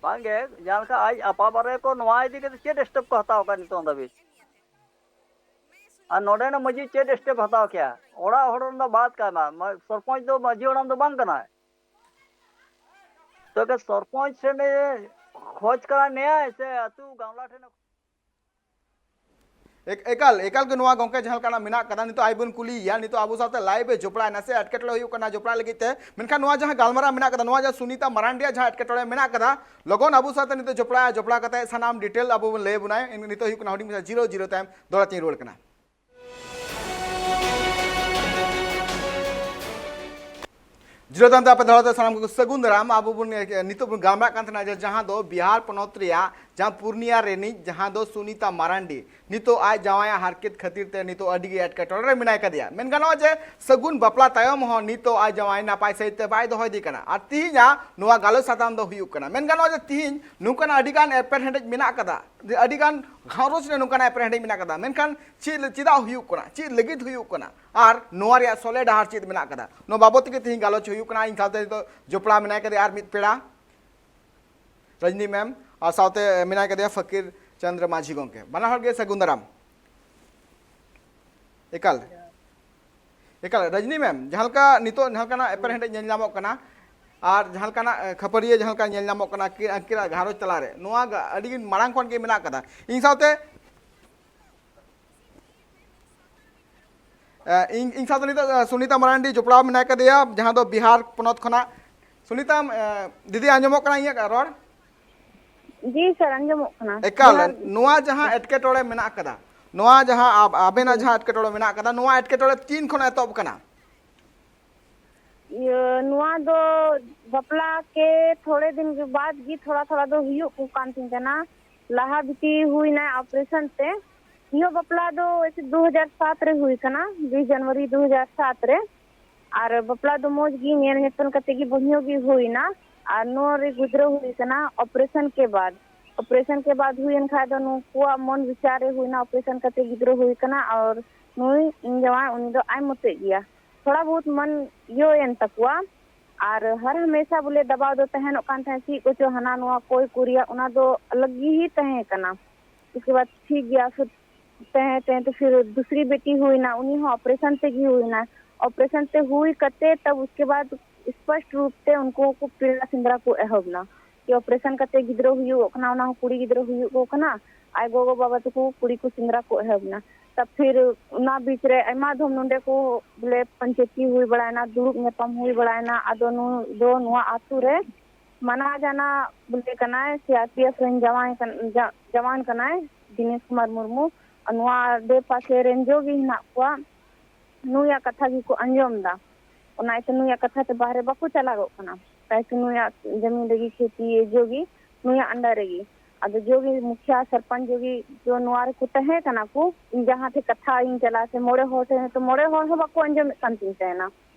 ᱵᱟᱝᱜᱮ, ᱡᱟᱦᱟᱸ ᱞᱮᱠᱟ ᱟᱡ ᱟᱯᱟ ᱵᱟᱨᱮ ᱠᱚ ᱱᱚᱣᱟ ᱤᱫᱤ ᱠᱟᱛᱮ ᱪᱮᱫ ᱥᱴᱮᱯ ᱠᱚ ᱦᱟᱛᱟᱣ ᱟᱠᱟᱫ ᱱᱤᱛᱚᱝ ᱫᱷᱟᱹᱵᱤᱡ? ᱟᱨ ᱱᱚᱰᱮᱱᱟᱜ ᱢᱟᱺᱡᱷᱤ ᱪᱮᱫ ᱥᱴᱮᱯ ᱦᱟᱛᱟᱣ ᱠᱮᱭᱟ? ᱚᱲᱟᱜ ᱦᱚᱲ ᱨᱮᱱ ᱫᱚ ᱵᱟᱫ ᱠᱟᱭ ᱢᱟ, ᱢᱟ-, ᱥᱚᱨᱯᱚᱧᱪ ᱫᱚ ᱢᱟᱺᱡᱷᱤ ᱦᱟᱲᱟᱢ ᱫᱚ ᱵᱟᱝ ᱠᱟᱱᱟᱭ᱾ ᱛᱚᱵᱮ ᱥᱚᱨᱯᱚᱧᱪ ᱴᱷᱮᱱᱮ ᱠᱷᱚᱡᱽ ᱠᱟᱱᱟ ᱱᱮᱭᱟᱭ ᱥᱮ ᱟᱹᱛᱩ ᱜᱟᱢᱞᱟ ᱴᱷᱮᱱᱮ? ᱮᱠ-, ᱮᱠᱟᱞ, ᱮᱠᱟᱞ ᱜᱮ ᱱᱚᱣᱟ ᱜᱚᱝᱠᱮ ᱡᱟᱦᱟᱸ ᱞᱮᱠᱟᱱᱟᱜ ᱢᱮᱱᱟᱜ ᱠᱟᱫᱟ, ᱱᱤᱛᱚᱜ ᱟᱡ ᱵᱚᱱ ᱠᱩᱞᱤᱭᱮᱭᱟ, ᱱᱤᱛᱚᱜ ᱟᱵᱚ ᱥᱟᱶᱛᱮ ᱞᱟᱭᱤᱵᱷ ᱮ ᱡᱚᱯᱲᱟᱣ ᱮᱱᱟ ᱥᱮ ᱮᱴᱠᱮᱴᱚᱬᱮ ᱦᱩᱭᱩᱜ ᱠᱟᱱᱟ ᱡᱚᱯᱲᱟᱣ ᱞᱟᱹᱜᱤᱫ ᱛᱮ, ᱢᱮᱱᱠᱷᱟᱱ ᱱᱚᱣᱟ ᱡᱟᱦᱟᱸ ᱜᱟᱞᱢᱟᱨᱟᱣ ᱢᱮᱱᱟᱜ ᱠᱟᱫᱟ, ᱱᱚᱣᱟ ᱡᱟᱦᱟᱸ ᱥᱩᱱᱤᱛᱟ ᱢᱟᱨᱟᱱᱰᱤᱭᱟᱜ ᱡᱟᱦᱟᱸ ᱮᱴᱠᱮᱴᱚᱬᱮ ᱢᱮᱱᱟᱜ ᱠᱟᱫᱟ, ᱞᱚᱜᱚᱱ ᱟᱵᱚ ᱥᱟᱶᱛᱮ ᱱᱤᱛᱚᱜ ᱡᱚᱯᱲᱟᱣ, ᱡᱚᱯᱲᱟᱣ ᱠᱟᱛᱮ ᱥᱟᱱᱟᱢ ᱰᱤᱴᱮᱞ ᱟᱵᱚ ᱵᱚᱱ ᱞᱟᱹᱭ ᱟᱵᱚᱱᱟᱭ᱾ ᱱᱤᱛᱚᱜ ᱦᱩᱭᱩᱜ ᱠᱟᱱᱟ ᱦᱩᱰᱤᱧ ᱢᱟᱪᱷᱟ ᱡᱤᱨᱟᱹᱣ, ᱡᱤᱨᱟᱹᱣ ᱛᱟᱭᱚᱢ ᱫᱚᱦᱲᱟ ᱛᱤᱧ ᱨᱩᱣᱟᱹᱲ ᱠᱟᱱᱟ᱾ ᱡᱤᱨᱟᱹᱣ ᱛᱟᱭᱚᱢ ᱛᱮ ᱟᱯᱮ ᱫᱚᱦᱲᱟ ᱛᱮ ᱥᱟᱱᱟᱢ ᱠᱚ ᱥᱟᱹᱜᱩᱱ ᱫᱟᱨᱟᱢ᱾ ᱟᱵᱚ ᱵᱚᱱ, ᱮ, ᱱᱤᱛᱚᱜ ᱵᱚᱱ ᱜᱟᱞᱢᱟᱨᱟᱜ ᱠᱟᱱ ᱛᱟᱦᱮᱱᱟ ᱡᱮ ᱡᱟᱦᱟᱸ ᱫᱚ ᱵᱤᱦᱟᱨ ᱯᱚᱱᱚᱛ ᱨᱮᱭᱟᱜ ᱡᱟᱦᱟᱸ ᱯᱩᱨᱱᱤᱭᱟ ᱨᱤᱱᱤᱡ ᱡᱟᱦᱟᱸ ᱫᱚ ᱥᱩᱱᱤᱛᱟ ᱢᱟᱨᱟᱱᱰᱤ, ᱱᱤᱛᱚᱜ ᱟᱡ ᱡᱟᱶᱟᱭᱟᱜ ᱦᱟᱨᱠᱮᱛ ᱠᱷᱟᱹᱛᱤᱨ ᱛᱮ ᱱᱤᱛᱚᱜ ᱟᱹᱰᱤ ᱜᱮ ᱮᱴᱠᱮᱴᱚᱬᱮ ᱨᱮ ᱢᱮᱱᱟᱭ ᱠᱟᱫᱮᱭᱟ᱾ ᱢᱮᱱ ᱜᱟᱱᱚᱜᱼᱟ ᱡᱮ ᱥᱟᱹᱜᱩᱱ ᱵᱟᱯᱞᱟ ᱛᱟᱭᱚᱢ ᱦᱚᱸ ᱱᱤᱛᱚᱜ ᱟᱡ ᱡᱟᱶᱟᱭ ᱱᱟᱯᱟᱭ ᱥᱟᱹᱦᱤᱡ ᱛᱮ ᱵᱟᱭ ᱫᱚᱦᱚᱭᱮᱫᱮ ᱠᱟᱱᱟ᱾ ᱟᱨ ᱛᱤᱦᱤᱧᱟᱜ ᱱᱚᱣᱟ ᱜᱟᱞᱚᱪ ᱥᱟᱛᱟᱢ ᱫᱚ ᱦᱩᱭᱩᱜ ᱠᱟᱱᱟ, ᱢᱮᱱ ᱜᱟᱱᱚᱜᱼᱟ ᱡᱮ ᱛᱤᱦᱤᱧ ᱱᱚᱝᱠᱟᱱᱟᱜ ᱟᱹᱰᱤ ᱜᱟᱱ ᱮᱯᱮᱨᱦᱮᱸᱰᱮᱡ ᱢᱮᱱᱟᱜ ᱠᱟᱫᱟ, ᱡᱮ ᱟᱹᱰᱤ ᱜᱟᱱ ᱜᱷᱟᱨᱚᱸᱡᱽ ᱨᱮ ᱱᱚᱝᱠᱟᱱᱟᱜ ᱮᱯᱮᱨᱦᱮᱸᱰᱮᱡ ᱢᱮᱱᱟᱜ ᱠᱟᱫᱟ, ᱢᱮᱱᱠᱷᱟᱱ ᱪᱮᱫ, ᱪᱮᱫᱟᱜ ᱦᱩᱭᱩᱜ ᱠᱟᱱᱟ, ᱪᱮᱫ ᱞᱟᱹᱜᱤᱫ ᱦᱩᱭᱩᱜ ᱠᱟᱱᱟ, ᱟᱨ ᱱᱚᱣᱟ ᱨᱮᱭᱟᱜ ᱥᱚᱞᱦᱮ ᱰᱟᱦᱟᱨ ᱪᱮᱫ ᱢᱮᱱᱟᱜ ᱠᱟᱫᱟ, ᱱᱚᱣᱟ ᱵᱟᱵᱚᱫ ᱛᱮᱜᱮ ᱛᱤᱦᱤᱧ ᱜᱟᱞᱚᱪ ᱦᱩᱭᱩᱜ ᱠᱟᱱᱟ᱾ ᱤᱧ ᱥᱟᱶᱛᱮ ᱱᱤᱛᱚᱜ ᱡᱚᱯᱲᱟᱣ ᱢᱮᱱᱟᱭ ᱠᱟᱫᱮᱭᱟ ᱟᱨ ᱢᱤᱫ ᱯᱮᱲᱟ, ᱨᱚᱡᱽᱱᱤ ᱢᱮᱢ, ᱟᱨ ᱥᱟᱶᱛᱮ ᱢᱮᱱᱟᱭ ᱠᱟᱫᱮᱭᱟ ᱯᱷᱟᱹᱠᱤᱨ ᱪᱚᱸᱫᱽᱨᱚ ᱢᱟᱹᱡᱷᱤ ᱜᱚᱢᱠᱮ᱾ ᱵᱟᱱᱟ ᱦᱚᱲ ᱜᱮ ᱥᱟᱹᱜᱩᱱ ᱫᱟᱨᱟᱢ᱾ ᱮᱠᱟᱞ, ᱮᱠᱟᱞ᱾ ᱨᱚᱡᱽᱱᱤ ᱢᱮᱢ, ᱡᱟᱦᱟᱸ ᱞᱮᱠᱟ ᱱᱤᱛᱚᱜ ᱡᱟᱦᱟᱸ ᱞᱮᱠᱟᱱᱟᱜ ᱮᱯᱮᱨᱦᱮᱸᱰᱮᱡ ᱧᱮᱞ ᱧᱟᱢᱚᱜ ᱠᱟᱱᱟ, ᱟᱨ ᱡᱟᱦᱟᱸ ᱞᱮᱠᱟᱱᱟᱜ, ᱮ, ᱠᱷᱟᱹᱯᱟᱹᱨᱤᱭᱟᱹ ᱡᱟᱦᱟᱸ ᱞᱮᱠᱟ ᱧᱮᱞ ᱧᱟᱢᱚᱜ ᱠᱟᱱᱟ ᱟᱹᱠᱤᱱ, ᱟᱹᱠᱤᱱᱟᱜ ᱜᱷᱟᱨᱚᱸᱡᱽ ᱛᱟᱞᱟᱨᱮ, ᱱᱚᱣᱟ ᱜᱟ-, ᱟᱹᱰᱤ ᱫᱤᱱ ᱢᱟᱲᱟᱝ ᱠᱷᱚᱱ ᱜᱮ ᱢᱮᱱᱟᱜ ᱠᱟᱫᱟ᱾ ᱤᱧ ᱥᱟᱶᱛᱮ ᱮ, ᱤᱧ, ᱤᱧ ᱥᱟᱶᱛᱮ ᱱᱤᱛᱚᱜ, ᱮ, ᱥᱩᱱᱤᱛᱟ ᱢᱟᱨᱟᱱᱰᱤ ᱡᱚᱯᱲᱟᱣ ᱢᱮᱱᱟᱭ ᱠᱟᱫᱮᱭᱟ, ᱡᱟᱦᱟᱸ ᱫᱚ ᱵᱤᱦᱟᱨ ᱯᱚᱱᱚᱛ ᱠᱷᱚᱱᱟᱜ᱾ ᱥᱩᱱᱤᱛᱟ, ᱮ, ᱫᱤᱫᱤ, ᱟᱸᱡᱚᱢᱚᱜ ᱠᱟᱱᱟ ᱤᱧᱟᱹᱜ ᱨᱚᱲ? ᱡᱤ ᱥᱟᱨ, ᱟᱸᱡᱚᱢᱚᱜ ᱠᱟᱱᱟ᱾ ᱮᱠᱟᱞ, ᱡᱚᱦᱟᱨ ᱜᱮ᱾ ᱱᱚᱣᱟ ᱡᱟᱦᱟᱸ ᱮᱴᱠᱮᱴᱚᱬᱮ ᱢᱮᱱᱟᱜ ᱟᱠᱟᱫᱟ, ᱱᱚᱣᱟ ᱡᱟᱦᱟᱸ ᱟᱵ-, ᱟᱵᱮᱱᱟᱜ ᱡᱤ᱾ ᱡᱟᱦᱟᱸ ᱮᱴᱠᱮᱴᱚᱬᱮ ᱢᱮᱱᱟᱜ ᱟᱠᱟᱫᱟ, ᱱᱚᱣᱟ ᱮᱴᱠᱮᱴᱚᱬᱮ ᱛᱤᱱ ᱠᱷᱚᱱ ᱮᱛᱚᱦᱚᱵ ᱠᱟᱱᱟ? ᱤᱭᱟᱹ, ᱱᱚᱣᱟ ᱫᱚ ᱵᱟᱯᱞᱟ ᱠᱮ ᱛᱷᱚᱲᱮ ᱫᱤᱱ ᱜᱮ ᱵᱟᱫ ᱜᱮ ᱛᱷᱚᱲᱟ ᱛᱷᱚᱲᱟ ᱫᱚ ᱦᱩᱭᱩᱜ ᱠᱚ ᱠᱟᱱ ᱛᱤᱧ ᱛᱟᱦᱮᱱᱟ᱾ ᱞᱟᱦᱟ ᱵᱤᱴᱤ ᱦᱩᱭᱱᱟ ᱚᱯᱟᱨᱮᱥᱚᱱ ᱛᱮ᱾ ᱤᱧᱟᱹᱜ ᱵᱟᱯᱞᱟ ᱫᱚ ᱣᱮᱥᱮ ᱫᱩ ᱦᱟᱡᱟᱨ ᱥᱟᱛ ᱨᱮ ᱦᱩᱭ ᱠᱟᱱᱟ, ᱵᱤᱥ ᱡᱟᱱᱩᱣᱟᱨᱤ ᱫᱩ ᱦᱟᱡᱟᱨ ᱥᱟᱛ ᱨᱮ᱾ ᱟᱨ ᱵᱟᱯᱞᱟ ᱫᱚ ᱢᱚᱡᱽ ᱜᱮ ᱧᱮᱞ ᱧᱮᱯᱮᱞ ᱠᱟᱛᱮ ᱜᱮ ᱵᱟᱹᱦᱩ ᱜᱮ ᱦᱩᱭᱱᱟ᱾ ᱟᱨ ᱱᱚᱣᱟ ᱨᱮ ᱜᱤᱫᱽᱨᱟᱹ ᱦᱩᱭ ᱠᱟᱱᱟ ᱚᱯᱟᱨᱮᱥᱚᱱ ᱠᱮ ᱵᱟᱫ᱾ ᱚᱯᱟᱨᱮᱥᱚᱱ ᱠᱮ ᱵᱟᱫ ᱦᱩᱭᱮᱱ ᱠᱷᱟᱡ ᱫᱚ ᱱᱩᱠᱩᱣᱟᱜ ᱢᱚᱱ ᱵᱤᱪᱟᱨ ᱨᱮ ᱦᱩᱭᱱᱟ, ᱚᱯᱟᱨᱮᱥᱚᱱ ᱠᱟᱛᱮ ᱜᱤᱫᱽᱨᱟᱹ ᱦᱩᱭ ᱠᱟᱱᱟ᱾ ᱟᱨ ᱱᱩᱭ ᱤᱧ ᱡᱟᱶᱟᱭ ᱩᱱᱤ ᱫᱚ ᱟᱭ ᱢᱚᱛᱮᱡ ᱜᱮᱭᱟ, ᱛᱷᱚᱲᱟ ᱵᱚᱦᱩᱛ ᱢᱚᱱ ᱤᱭᱟᱹ ᱮᱱ ᱛᱟᱠᱚᱣᱟ᱾ ᱟᱨ ᱦᱟᱨ ᱦᱟᱢᱮᱥᱟ ᱵᱚᱞᱮ ᱫᱟᱵᱟᱣ ᱫᱚ ᱛᱟᱦᱮᱱᱚᱜ ᱠᱟᱱ ᱛᱟᱦᱮᱸᱫ, ᱪᱮᱫ ᱠᱚᱪᱚ ᱦᱟᱱᱟ ᱱᱚᱣᱟ ᱠᱚᱭ ᱠᱚ ᱨᱮᱭᱟᱜ, ᱚᱱᱟ ᱫᱚ ᱟᱞᱟᱜᱽ ᱜᱮ ᱛᱟᱦᱮᱸ ᱠᱟᱱᱟ᱾ ᱩᱥᱠᱮ ᱵᱟᱫ ᱴᱷᱤᱠ ᱜᱮᱭᱟ, ᱯᱷᱤᱨ ᱛᱟᱦᱮᱸ ᱛᱟᱦᱮᱸ ᱛᱮ ᱯᱷᱤᱨ ᱫᱩᱥᱨᱤ ᱵᱮᱴᱤ ᱦᱩᱭᱱᱟ, ᱩᱱᱤ ᱦᱚᱸ ᱚᱯᱟᱨᱮᱥᱚᱱ ᱛᱮᱜᱮ ᱦᱩᱭᱱᱟ᱾ ᱚᱯᱟᱨᱮᱥᱚᱱ ᱛᱮ ᱦᱩᱭ ᱠᱟᱛᱮ ᱛᱟᱵ ᱩᱥᱠᱮ ᱵᱟᱫ ᱥᱯᱚᱥᱴ ᱨᱩᱯ ᱛᱮ ᱩᱱᱠᱩ ᱠᱚ ᱯᱤᱲᱟ ᱥᱮᱸᱫᱽᱨᱟ ᱠᱚ ᱮᱦᱚᱵ ᱱᱟ᱾ ᱠᱤ ᱚᱯᱟᱨᱮᱥᱚᱱ ᱠᱟᱛᱮ ᱜᱤᱫᱽᱨᱟᱹ ᱦᱩᱭᱩᱜᱚᱜ ᱠᱟᱱᱟ, ᱚᱱᱟ ᱦᱚᱸ ᱠᱩᱲᱤ ᱜᱤᱫᱽᱨᱟᱹ ᱦᱩᱭᱩᱜᱚᱜ ᱠᱟᱱᱟ᱾ ᱟᱡ ᱜᱚᱜᱚ ᱵᱟᱵᱟ ᱛᱟᱠᱚ ᱠᱩᱲᱤ ᱠᱚ ᱥᱮᱸᱫᱽᱨᱟ ᱠᱚ ᱮᱦᱚᱵ ᱱᱟ᱾ ᱛᱟ ᱯᱷᱤᱨ ᱚᱱᱟ ᱵᱤᱪ ᱨᱮ ᱟᱭᱢᱟ ᱫᱷᱚᱢ ᱱᱚᱸᱰᱮ ᱠᱚ ᱵᱚᱞᱮ ᱯᱚᱧᱪᱟᱭᱮᱛᱤ ᱦᱩᱭ ᱵᱟᱲᱟᱭᱱᱟ, ᱫᱩᱲᱩᱵ ᱧᱟᱯᱟᱢ ᱦᱩᱭ ᱵᱟᱲᱟᱭᱱᱟ᱾ ᱟᱫᱚ ᱱᱩᱭ ᱫᱚ ᱱᱚᱣᱟ ᱟᱛᱳ ᱨᱮ ᱢᱟᱱᱟ ᱡᱟᱱᱟ ᱵᱚᱞᱮ ᱠᱟᱱᱟᱭ, ᱥᱤ ᱟᱨ ᱯᱤ ᱮᱯᱷ ᱨᱮᱱ ᱡᱟᱶᱟᱭ ᱠᱟᱱ-, ᱡᱟ-, ᱡᱟᱣᱟᱱ ᱠᱟᱱᱟᱭ ᱫᱤᱱᱮᱥ ᱠᱩᱢᱟᱨ ᱢᱩᱨᱢᱩ᱾ ᱟᱨ ᱱᱚᱣᱟ ᱟᱰᱮ ᱯᱟᱥᱮ ᱨᱮᱱ ᱡᱚᱜᱮ ᱦᱮᱱᱟᱜ ᱠᱚᱣᱟ, ᱱᱩᱭᱟᱜ ᱠᱟᱛᱷᱟ ᱜᱮᱠᱚ ᱟᱸᱡᱚᱢ ᱫᱟ᱾ ᱚᱱᱟ ᱤᱭᱟᱹᱛᱮ ᱱᱩᱭᱟᱜ ᱠᱟᱛᱷᱟ ᱛᱮ ᱵᱟᱦᱨᱮ ᱵᱟᱠᱚ ᱪᱟᱞᱟᱜᱚᱜ ᱠᱟᱱᱟ᱾ ᱛᱟᱭ ᱛᱚ ᱱᱩᱭᱟᱜ ᱡᱟᱢᱤᱱ ᱨᱮᱜᱮ ᱠᱷᱮᱛᱤ ᱡᱚᱜᱮ ᱱᱩᱭᱟᱜ under ᱨᱮᱜᱮ᱾ ᱟᱫᱚ ᱡᱚᱜᱮ ᱢᱩᱠᱷᱤᱭᱟ ᱥᱚᱨᱯᱚᱧᱪ ᱡᱚᱜᱮ ᱡᱚ ᱱᱚᱣᱟ ᱨᱮᱠᱚ ᱛᱟᱦᱮᱸ ᱠᱟᱱᱟ ᱠᱚ, ᱤᱧ ᱡᱟᱦᱟᱸ ᱴᱷᱮᱡ ᱠᱟᱛᱷᱟ ᱤᱧ ᱪᱟᱞᱟᱜᱼᱟ ᱥᱮ ᱢᱚᱬᱮ ᱦᱚᱲ ᱴᱷᱮᱱ ᱛᱚ ᱢᱚᱬᱮ ᱦᱚᱲ ᱦᱚᱸ ᱵᱟᱠᱚ ᱟᱸᱡᱚᱢᱮᱫ ᱠᱟᱱ ᱛᱤᱧ ᱛᱟᱦᱮᱱᱟ᱾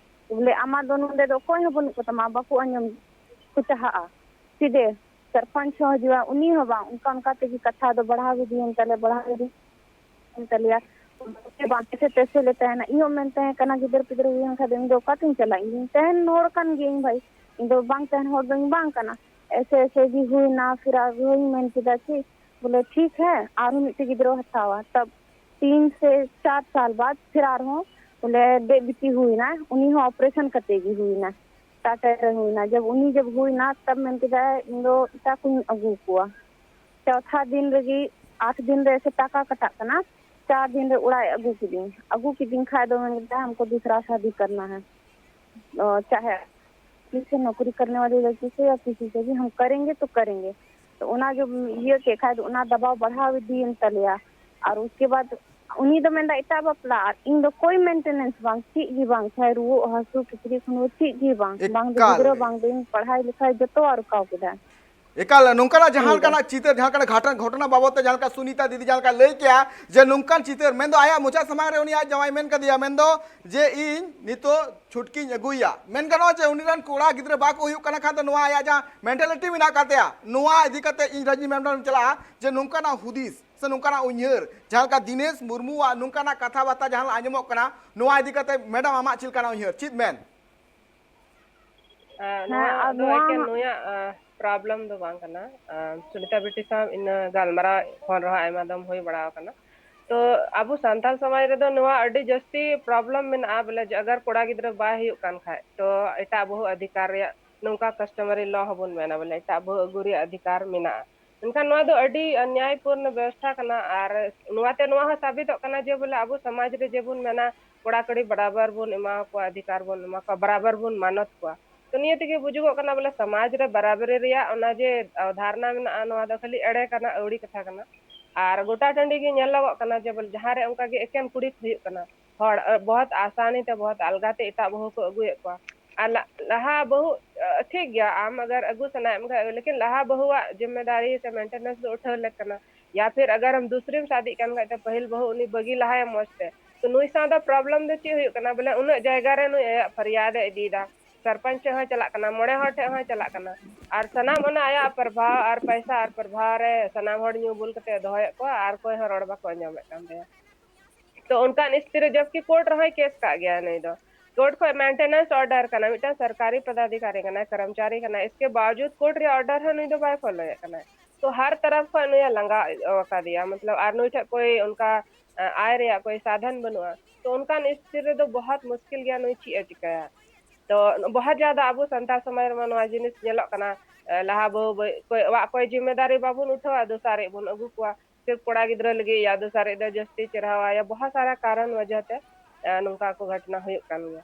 ᱵᱚᱞᱮ ᱟᱢᱟᱜ ᱫᱚ ᱱᱚᱰᱮ ᱫᱚ ᱚᱠᱚᱭ ᱦᱚᱸ ᱵᱟᱹᱱᱩᱜ ᱠᱚᱛᱟᱢᱟ, ᱵᱟᱠᱚ ᱟᱸᱡᱚᱢ ᱠᱚ ᱪᱟᱦᱟᱜᱼᱟ᱾ ᱥᱤᱫᱷᱮ ᱥᱚᱨᱯᱚᱧᱪ ᱦᱚᱸ ᱦᱤᱡᱩᱜᱼᱟ, ᱩᱱᱤ ᱦᱚᱸ ᱵᱟᱝ᱾ ᱚᱱᱠᱟ ᱚᱱᱠᱟ ᱛᱮᱜᱮ ᱠᱟᱛᱷᱟ ᱫᱚ ᱵᱟᱲᱦᱟᱣ ᱤᱫᱤᱭᱮᱱ ᱛᱟᱞᱮᱭᱟ, ᱵᱟᱲᱦᱟᱣ ᱤᱫᱤᱭᱮᱱ ᱛᱟᱞᱮᱭᱟ᱾ ᱵᱟᱝ ᱛᱮᱥᱮ ᱛᱮᱥᱮ ᱞᱮ ᱛᱟᱦᱮᱱᱟ᱾ ᱤᱧ ᱦᱚᱸ ᱢᱮᱱ ᱛᱟᱦᱮᱸ ᱠᱟᱱᱟ, ᱜᱤᱫᱟᱹᱨ ᱯᱤᱫᱟᱹᱨ ᱦᱩᱭᱮᱱ ᱠᱷᱟᱱ ᱫᱚ ᱤᱧ ᱫᱚ ᱚᱠᱟ ᱛᱤᱧ ᱪᱟᱞᱟᱜᱼᱟ? ᱤᱧ ᱫᱚᱧ ᱛᱟᱦᱮᱱ ᱦᱚᱲ ᱠᱟᱱ ᱜᱤᱭᱟᱹᱧ ᱵᱷᱟᱹᱭ, ᱤᱧ ᱫᱚ ᱵᱟᱝ ᱛᱟᱦᱮᱱ ᱦᱚᱲ ᱫᱚᱧ ᱵᱟᱝ ᱠᱟᱱᱟ᱾ ᱮᱥᱮ ᱮᱥᱮ ᱜᱮ ᱦᱩᱭᱱᱟ, ᱯᱷᱤᱨ ᱟᱨᱦᱚᱸᱧ ᱢᱮᱱ ᱠᱮᱫᱟ ᱠᱤ ᱵᱚᱞᱮ ᱴᱷᱤᱠ ᱦᱮᱸ ᱟᱨᱦᱚᱸ ᱢᱤᱫᱴᱮᱡ ᱜᱤᱫᱽᱨᱟᱹ ᱦᱟᱛᱟᱣᱟ᱾ ᱛᱟᱵ ᱛᱤᱱ ᱥᱮ ᱪᱟᱨ ᱥᱟᱞ ᱵᱟᱫ ᱯᱷᱤᱨ ᱟᱨᱦᱚᱸ ᱵᱚᱞᱮ ᱫᱮᱡ ᱵᱤᱴᱤ ᱦᱩᱭᱱᱟ, ᱩᱱᱤ ᱦᱚᱸ ᱚᱯᱟᱨᱮᱥᱚᱱ ᱠᱟᱛᱮ ᱜᱮ ᱦᱩᱭᱱᱟ, ᱴᱟᱴᱟ ᱨᱮ ᱦᱩᱭᱱᱟ᱾ ᱡᱚᱵ ᱩᱱᱤ ᱡᱚᱵ ᱦᱩᱭᱱᱟ ᱛᱟᱵ ᱢᱮᱱ ᱠᱮᱫᱟᱭ ᱤᱧ ᱫᱚ ᱮᱴᱟᱜ ᱠᱚᱧ ᱟᱹᱜᱩ ᱠᱚᱣᱟ᱾ ᱪᱚᱣᱛᱷᱟ ᱫᱤᱱ ᱨᱮᱜᱮ, ᱟᱴ ᱫᱤᱱ ᱨᱮ ᱥᱮ ᱴᱟᱠᱟ ᱠᱟᱴᱟᱜ ᱠᱟᱱᱟ, ᱪᱟᱨ ᱫᱤᱱ ᱨᱮ ᱚᱲᱟᱜ ᱮ ᱟᱹᱜᱩ ᱠᱤᱫᱤᱧ᱾ ᱟᱹᱜᱩ ᱠᱤᱫᱤᱧ ᱠᱷᱟᱡ ᱫᱚ ᱢᱮᱱ ᱠᱮᱫᱟ ᱦᱟᱢᱠᱚ ᱫᱩᱥᱨᱟ ᱥᱟᱫᱤ ᱠᱟᱨᱱᱟ ᱦᱮ, ᱚ, ᱪᱟᱦᱮ ᱠᱤᱥᱮ ᱱᱚᱠᱨᱤ ᱠᱟᱨᱱᱮ ᱣᱟᱞᱤ ᱞᱟᱲᱠᱤ ᱥᱮ ᱭᱟ ᱠᱤᱥᱤ ᱥᱮ ᱵᱷᱤ ᱦᱟᱢ ᱠᱟᱨᱮᱝᱜᱮ ᱛᱚ ᱠᱟᱨᱮᱝᱜᱮ᱾ ᱛᱚ ᱚᱱᱟ ᱡᱚᱵ ᱤᱭᱟᱹ ᱠᱮᱫ ᱠᱷᱟᱡ ᱫᱚ ᱚᱱᱟ ᱫᱟᱵᱟᱣ ᱵᱟᱲᱦᱟᱣ ᱤᱫᱤᱭᱮᱱ ᱛᱟᱞᱮᱭᱟ᱾ ᱟᱨ ᱩᱥᱠᱮ ᱵᱟᱫ ᱩᱱᱤ ᱫᱚ ᱢᱮᱱᱫᱟ ᱮᱴᱟᱜ ᱵᱟᱯᱞᱟ, ᱟᱨ ᱤᱧ ᱫᱚ ᱠᱚᱭ maintenance ᱵᱟᱝ, ᱪᱮᱫ ᱜᱮ ᱵᱟᱝ, ᱪᱟᱦᱮ ᱨᱩᱣᱟᱹᱜ ᱦᱟᱹᱥᱩ, ᱠᱤᱪᱨᱤᱡ ᱠᱷᱟᱹᱰᱩᱣᱟᱹ, ᱪᱮᱫ ᱜᱮ ᱵᱟᱝ, ᱵᱟᱝ ᱫᱚ ᱮᱠᱟᱞ ᱜᱤᱫᱽᱨᱟᱹ, ᱜᱮ᱾ ᱵᱟᱝ ᱫᱚ ᱤᱧ ᱯᱟᱲᱦᱟᱣ ᱞᱮᱠᱷᱟᱡ, ᱡᱚᱛᱚᱣᱟᱜ ᱨᱩᱠᱟᱣ ᱠᱮᱫᱟ᱾ ᱮᱠᱟᱞ, ᱱᱚᱝᱠᱟᱱᱟᱜ ᱡᱟᱦᱟᱸ ᱩᱱᱤ ᱫᱚ ᱞᱮᱠᱟᱱᱟᱜ ᱪᱤᱛᱟᱹᱨ, ᱡᱟᱦᱟᱸ ᱞᱮᱠᱟᱱᱟᱜ ᱜᱷᱟᱴᱚᱱ, ᱜᱷᱚᱴᱚᱱᱟ ᱵᱟᱵᱚᱫ ᱛᱮ ᱡᱟᱦᱟᱸ ᱞᱮᱠᱟ ᱥᱩᱱᱤᱛᱟ ᱫᱤᱫᱤ ᱡᱟᱦᱟᱸ ᱞᱮᱠᱟ ᱞᱟᱹᱭ ᱠᱮᱜᱼᱟ, ᱡᱮ ᱱᱚᱝᱠᱟᱱ ᱪᱤᱛᱟᱹᱨ, ᱢᱮᱱᱫᱚ ᱟᱭᱟᱜ ᱢᱚᱪᱟ ᱥᱟᱢᱟᱝ ᱨᱮ ᱩᱱᱤ ᱟᱡ ᱡᱟᱶᱟᱭ ᱢᱮᱱ ᱠᱟᱫᱮᱭᱟ, ᱢᱮᱱᱫᱚ ᱡᱮ ᱤᱧ ᱱᱤᱛᱚᱜ ᱪᱷᱩᱴᱠᱤᱧ ᱟᱹᱜᱩᱭᱟ᱾ ᱢᱮᱱ ᱜᱟᱱᱚᱜᱼᱟ ᱡᱮ ᱩᱱᱤ ᱨᱮᱱ ᱠᱚᱲᱟ ᱜᱤᱫᱽᱨᱟᱹ ᱵᱟᱠᱚ ᱦᱩᱭᱩᱜ ᱠᱟᱱᱟ ᱠᱷᱟᱱ ᱫᱚ ᱱᱚᱣᱟ ᱟᱭᱟᱜ ᱡᱟᱦᱟᱸ mentality ᱢᱮᱱᱟᱜ ᱟᱠᱟᱫ ᱛᱟᱭᱟ, ᱱᱚᱣᱟ ᱤᱫᱤ ᱠᱟᱛᱮ ᱤᱧ ᱨᱟᱡᱤᱵᱽ ᱢᱮᱢᱱᱚᱢ ᱪᱟᱞᱟᱜᱼᱟ ᱡᱮ ᱱᱚᱝᱠᱟᱱᱟᱜ ᱦᱩᱫᱤᱥ ᱥᱮ ᱱᱚᱝᱠᱟᱱᱟᱜ ᱩᱭᱦᱟᱹᱨ, ᱡᱟᱦᱟᱸ ᱞᱮᱠᱟ ᱫᱤᱱᱮᱥ ᱢᱩᱨᱢᱩᱣᱟᱜ ᱱᱚᱝᱠᱟᱱᱟᱜ ᱠᱟᱛᱷᱟ ᱵᱟᱨᱛᱟ ᱡᱟᱦᱟᱸ ᱟᱸᱡᱚᱢᱚᱜ ᱠᱟᱱᱟ, ᱱᱚᱣᱟ ᱤᱫᱤ ᱠᱟᱛᱮ ᱢᱮᱰᱟᱢ ᱟᱢᱟᱜ ᱪᱮᱫ ᱞᱮᱠᱟᱱᱟᱜ ᱩᱭᱦᱟᱹᱨ, ᱪᱮᱫ ᱢᱮᱱ? ᱟᱨ ᱦᱮᱸ, ᱱᱚᱣᱟ ᱟᱨ ᱫᱚ ᱱᱚᱣᱟ ᱮᱠᱮᱱ ᱦᱟᱸᱜ ᱱᱩᱭᱟᱜ, ᱟ, problem ᱫᱚ ᱵᱟᱝ ᱠᱟᱱᱟ᱾ ᱟ, ᱥᱩᱱᱤᱛᱟ ᱵᱤᱴᱤ ᱥᱟᱶ ᱤᱧ ᱜᱟᱞᱢᱟᱨᱟᱣ ᱯᱷᱳᱱ ᱨᱮᱦᱚᱸ ᱟᱭᱢᱟ ᱫᱚᱢ ᱦᱩᱭ ᱵᱟᱲᱟ ᱟᱠᱟᱱᱟ᱾ ᱛᱚ ᱟᱵᱚ ᱥᱟᱱᱛᱟᱲ ᱥᱚᱢᱟᱡᱽ ᱨᱮᱫᱚ ᱱᱚᱣᱟ ᱟᱹᱰᱤ ᱡᱟᱹᱥᱛᱤ problem ᱢᱮᱱᱟᱜᱼᱟ, ᱵᱚᱞᱮ ᱡᱮ ᱟᱜᱟᱨ ᱠᱚᱲᱟ ᱜᱤᱫᱽᱨᱟᱹ ᱵᱟᱭ ᱦᱩᱭᱩᱜ ᱠᱟᱱ ᱠᱷᱟᱡ, ᱛᱚ ᱮᱴᱟᱜ ᱵᱟᱹᱦᱩ ᱚᱫᱷᱤᱠᱟᱨ ᱨᱮᱭᱟᱜ ᱱᱚᱝᱠᱟ customary law ᱦᱚᱸᱵᱚᱱ ᱢᱮᱱᱟ, ᱵᱚᱞᱮ ᱮᱴᱟᱜ ᱵᱟᱹᱦᱩ ᱟᱹᱜᱩ ᱨᱮᱭᱟᱜ ᱚᱫᱷᱤᱠᱟᱨ ᱢᱮᱱᱟᱜᱼᱟ᱾ ᱢᱮᱱᱠᱷᱟᱱ ᱱᱚᱣᱟ ᱫᱚ ᱟᱹᱰᱤ ᱚᱱᱭᱟᱭᱯᱩᱨᱱᱚ ᱵᱮᱵᱚᱥᱛᱷᱟ ᱠᱟᱱᱟ, ᱟᱨ ᱱᱚᱣᱟᱛᱮ ᱱᱚᱣᱟ ᱦᱚᱸ ᱥᱟᱵᱤᱛᱚᱜ ᱠᱟᱱᱟ ᱡᱮ ᱵᱚᱞᱮ ᱟᱵᱚ ᱥᱚᱢᱟᱡᱽ ᱨᱮ ᱡᱮ ᱵᱚᱱ ᱢᱮᱱᱟ ᱠᱚᱲᱟ ᱠᱩᱲᱤ ᱵᱟᱨᱟᱵᱟᱨ ᱵᱚᱱ ᱮᱢᱟ ᱠᱚᱣᱟ, ᱚᱫᱷᱤᱠᱟᱨ ᱵᱚᱱ ᱮᱢᱟ ᱠᱚᱣᱟ, ᱵᱟᱨᱟᱵᱟᱨ ᱵᱚᱱ ᱢᱟᱱᱚᱛ ᱠᱚᱣᱟ᱾ ᱛᱚ ᱱᱤᱭᱟᱹ ᱛᱮᱜᱮ ᱵᱩᱡᱩᱜᱚᱜ ᱠᱟᱱᱟ ᱵᱚᱞᱮ ᱥᱚᱢᱟᱡᱽ ᱨᱮ ᱵᱟᱨᱟᱵᱟᱨᱤ ᱨᱮᱭᱟᱜ ᱚᱱᱟ ᱡᱮ, ᱟ, ᱫᱷᱟᱨᱱᱟ ᱢᱮᱱᱟᱜᱼᱟ, ᱱᱚᱣᱟ ᱫᱚ ᱠᱷᱟᱹᱞᱤ ᱮᱲᱮ ᱠᱟᱱᱟ, ᱟᱹᱣᱲᱤ ᱠᱟᱛᱷᱟ ᱠᱟᱱᱟ᱾ ᱟᱨ ᱜᱚᱴᱟ ᱴᱟᱺᱰᱤ ᱜᱮ ᱧᱮᱞᱚᱜᱚᱜ ᱠᱟᱱᱟ ᱡᱮ ᱵᱚᱞᱮ ᱡᱟᱦᱟᱸ ᱨᱮ ᱚᱱᱠᱟ ᱜᱮ ᱮᱠᱮᱱ ᱠᱩᱲᱤ ᱠᱚ ᱦᱩᱭᱩᱜ ᱠᱟᱱᱟ, ᱦᱚᱲ, ᱟ, ᱵᱚᱦᱚᱛ ᱟᱥᱟᱱᱤ ᱛᱮ, ᱵᱚᱦᱚᱛ ᱟᱞᱜᱟ ᱛᱮ ᱮᱴᱟᱜ ᱵᱟᱹᱦᱩ ᱠᱚ ᱟᱹᱜᱩᱭᱮᱫ ᱠᱚᱣᱟ᱾ ᱟᱨ ᱞᱟ-, ᱞᱟᱦᱟ ᱵᱟᱹᱦᱩ, ᱟ, ᱴᱷᱤᱠ ᱜᱮᱭᱟ, ᱟᱢ ᱟᱜᱟᱨ ᱟᱹᱜᱩ ᱥᱟᱱᱟᱭᱮᱫ ᱢᱮ ᱠᱷᱟᱡ, ᱞᱮᱠᱤᱱ ᱞᱟᱦᱟ ᱵᱟᱹᱦᱩᱣᱟᱜ ᱡᱤᱢᱢᱮᱫᱟᱨᱤ ᱥᱮ maintenance ᱫᱚ ᱩᱴᱷᱟᱹᱣ ᱞᱮᱠ ᱠᱟᱱᱟ᱾ ᱭᱟ ᱯᱷᱤᱨ ᱟᱜᱟᱨ ᱟᱢ ᱫᱩᱥᱨᱤᱢ ᱥᱟᱫᱤᱜ ᱠᱟᱱ ᱠᱷᱟᱡ, ᱛᱚ ᱯᱟᱹᱦᱤᱞ ᱵᱟᱹᱦᱩ ᱩᱱᱤ ᱵᱟᱹᱜᱤ ᱞᱟᱦᱟᱭᱮᱢ ᱢᱚᱸᱡᱽ ᱛᱮ᱾ ᱛᱚ ᱱᱩᱭ ᱥᱟᱶ ᱫᱚ problem ᱫᱚ ᱪᱮᱫ ᱦᱩᱭᱩᱜ ᱠᱟᱱᱟ? ᱵᱚᱞᱮ ᱩᱱᱟᱹᱜ ᱡᱟᱭᱜᱟ ᱨᱮ ᱱᱩᱭ ᱟᱭᱟᱜ ᱯᱷᱟᱨᱭᱟᱫ ᱮ ᱤᱫᱤᱭᱮᱫᱟ, ᱥᱚᱨᱯᱚᱧᱪ ᱴᱷᱮᱡ ᱦᱚᱸᱭ ᱪᱟᱞᱟᱜ ᱠᱟᱱᱟ, ᱢᱚᱬᱮ ᱦᱚᱲ ᱴᱷᱮᱡ ᱦᱚᱸᱭ ᱪᱟᱞᱟᱜ ᱠᱟᱱᱟ, ᱟᱨ ᱥᱟᱱᱟᱢ ᱚᱱᱟ ᱟᱭᱟᱜ ᱯᱨᱚᱵᱷᱟᱣ ᱟᱨ ᱯᱚᱭᱥᱟ ᱟᱨ ᱯᱨᱚᱵᱷᱟᱣ ᱨᱮ ᱥᱟᱱᱟᱢ ᱦᱚᱲ ᱧᱩ ᱵᱩᱞ ᱠᱟᱛᱮ ᱮ ᱫᱚᱦᱚᱭᱮᱫ ᱠᱚᱣᱟ ᱟᱨ ᱚᱠᱚᱭ ᱦᱚᱸ ᱨᱚᱲ ᱵᱟᱠᱚ ᱟᱸᱡᱚᱢᱮᱫ ᱠᱟᱱ ᱛᱟᱭᱟ᱾ ᱛᱚ ᱚᱱᱠᱟᱱ ᱥᱛᱷᱤᱛᱤ ᱨᱮ, ᱡᱚᱵᱠᱤ court ᱨᱮᱦᱚᱸᱭ case ᱠᱟᱜ ᱜᱮᱭᱟ ᱱᱩᱭ ᱫᱚ, court ᱠᱷᱚᱡ maintenance order ᱠᱟᱱᱟ, ᱢᱤᱫᱴᱟᱝ ᱥᱚᱨᱠᱟᱨᱤ ᱯᱚᱫᱟᱫᱷᱤᱠᱟᱨᱤ ᱠᱟᱱᱟᱭ, ᱠᱚᱨᱢᱪᱟᱨᱤ ᱠᱟᱱᱟᱭ, ᱤᱥᱠᱮ ᱵᱟᱣᱡᱩᱫ court ᱨᱮᱭᱟᱜ order ᱦᱚᱸ ᱱᱩᱭ ᱫᱚ ᱵᱟᱭ followᱭᱮᱫ ᱠᱟᱱᱟᱭ᱾ ᱛᱚ ᱦᱟᱨ ᱛᱚᱨᱚᱯ ᱠᱷᱚᱡ ᱱᱩᱭᱮ ᱞᱟᱸᱜᱟ ᱟᱠᱟᱫᱮᱭᱟ, ᱢᱚᱛᱞᱚᱵ ᱟᱨ ᱱᱩᱭ ᱴᱷᱮᱡ ᱠᱚᱭ ᱚᱱᱠᱟ, ᱟ, ᱟᱭ ᱨᱮᱭᱟᱜ ᱠᱚᱭ ᱥᱟᱫᱷᱟᱱ ᱵᱟᱹᱱᱩᱜᱼᱟ᱾ ᱛᱚ ᱚᱱᱠᱟᱱ ᱥᱛᱷᱤᱛᱤ ᱨᱮᱫᱚ ᱵᱚᱦᱚᱛ ᱢᱩᱥᱠᱤᱞ ᱜᱮᱭᱟ, ᱱᱩᱭ ᱪᱮᱫ ᱮ ᱪᱤᱠᱟᱹᱭᱟ? ᱛᱚ ᱵᱚᱦᱚᱛ ᱡᱟᱫᱟ ᱟᱵᱚ ᱥᱟᱱᱛᱟᱲ ᱥᱚᱢᱟᱡᱽ ᱨᱮᱢᱟ ᱱᱚᱣᱟ ᱡᱤᱱᱤᱥ ᱧᱮᱞᱚᱜ ᱠᱟᱱᱟ, ᱮ, ᱞᱟᱦᱟ ᱵᱟᱹᱦᱩ ᱵᱟᱹ-, ᱠᱚᱭ-, ᱟᱜ ᱠᱚᱭ ᱡᱤᱢᱢᱮᱫᱟᱨᱤ ᱵᱟᱵᱚᱱ ᱩᱴᱷᱟᱹᱣᱟ, ᱫᱚᱥᱟᱨᱤᱡ ᱵᱚᱱ ᱟᱹᱜᱩ ᱠᱚᱣᱟ᱾ ᱥᱤᱨᱯ ᱠᱚᱲᱟ ᱜᱤᱫᱽᱨᱟᱹ ᱞᱟᱹᱜᱤᱫ ᱭᱟ ᱫᱚᱥᱟᱨᱤᱡ ᱫᱚ ᱡᱟᱹᱥᱛᱤ ᱪᱮᱦᱨᱟᱣᱟᱭᱟ, ᱵᱚᱦᱚᱛ ᱥᱟᱨᱟ ᱠᱟᱨᱚᱱ ᱣᱟᱡᱟᱦ ᱛᱮ, ᱮ, ᱱᱚᱝᱠᱟ ᱠᱚ ᱜᱷᱚᱴᱱᱟ ᱦᱩᱭᱩᱜ ᱠᱟᱱ ᱜᱮᱭᱟ᱾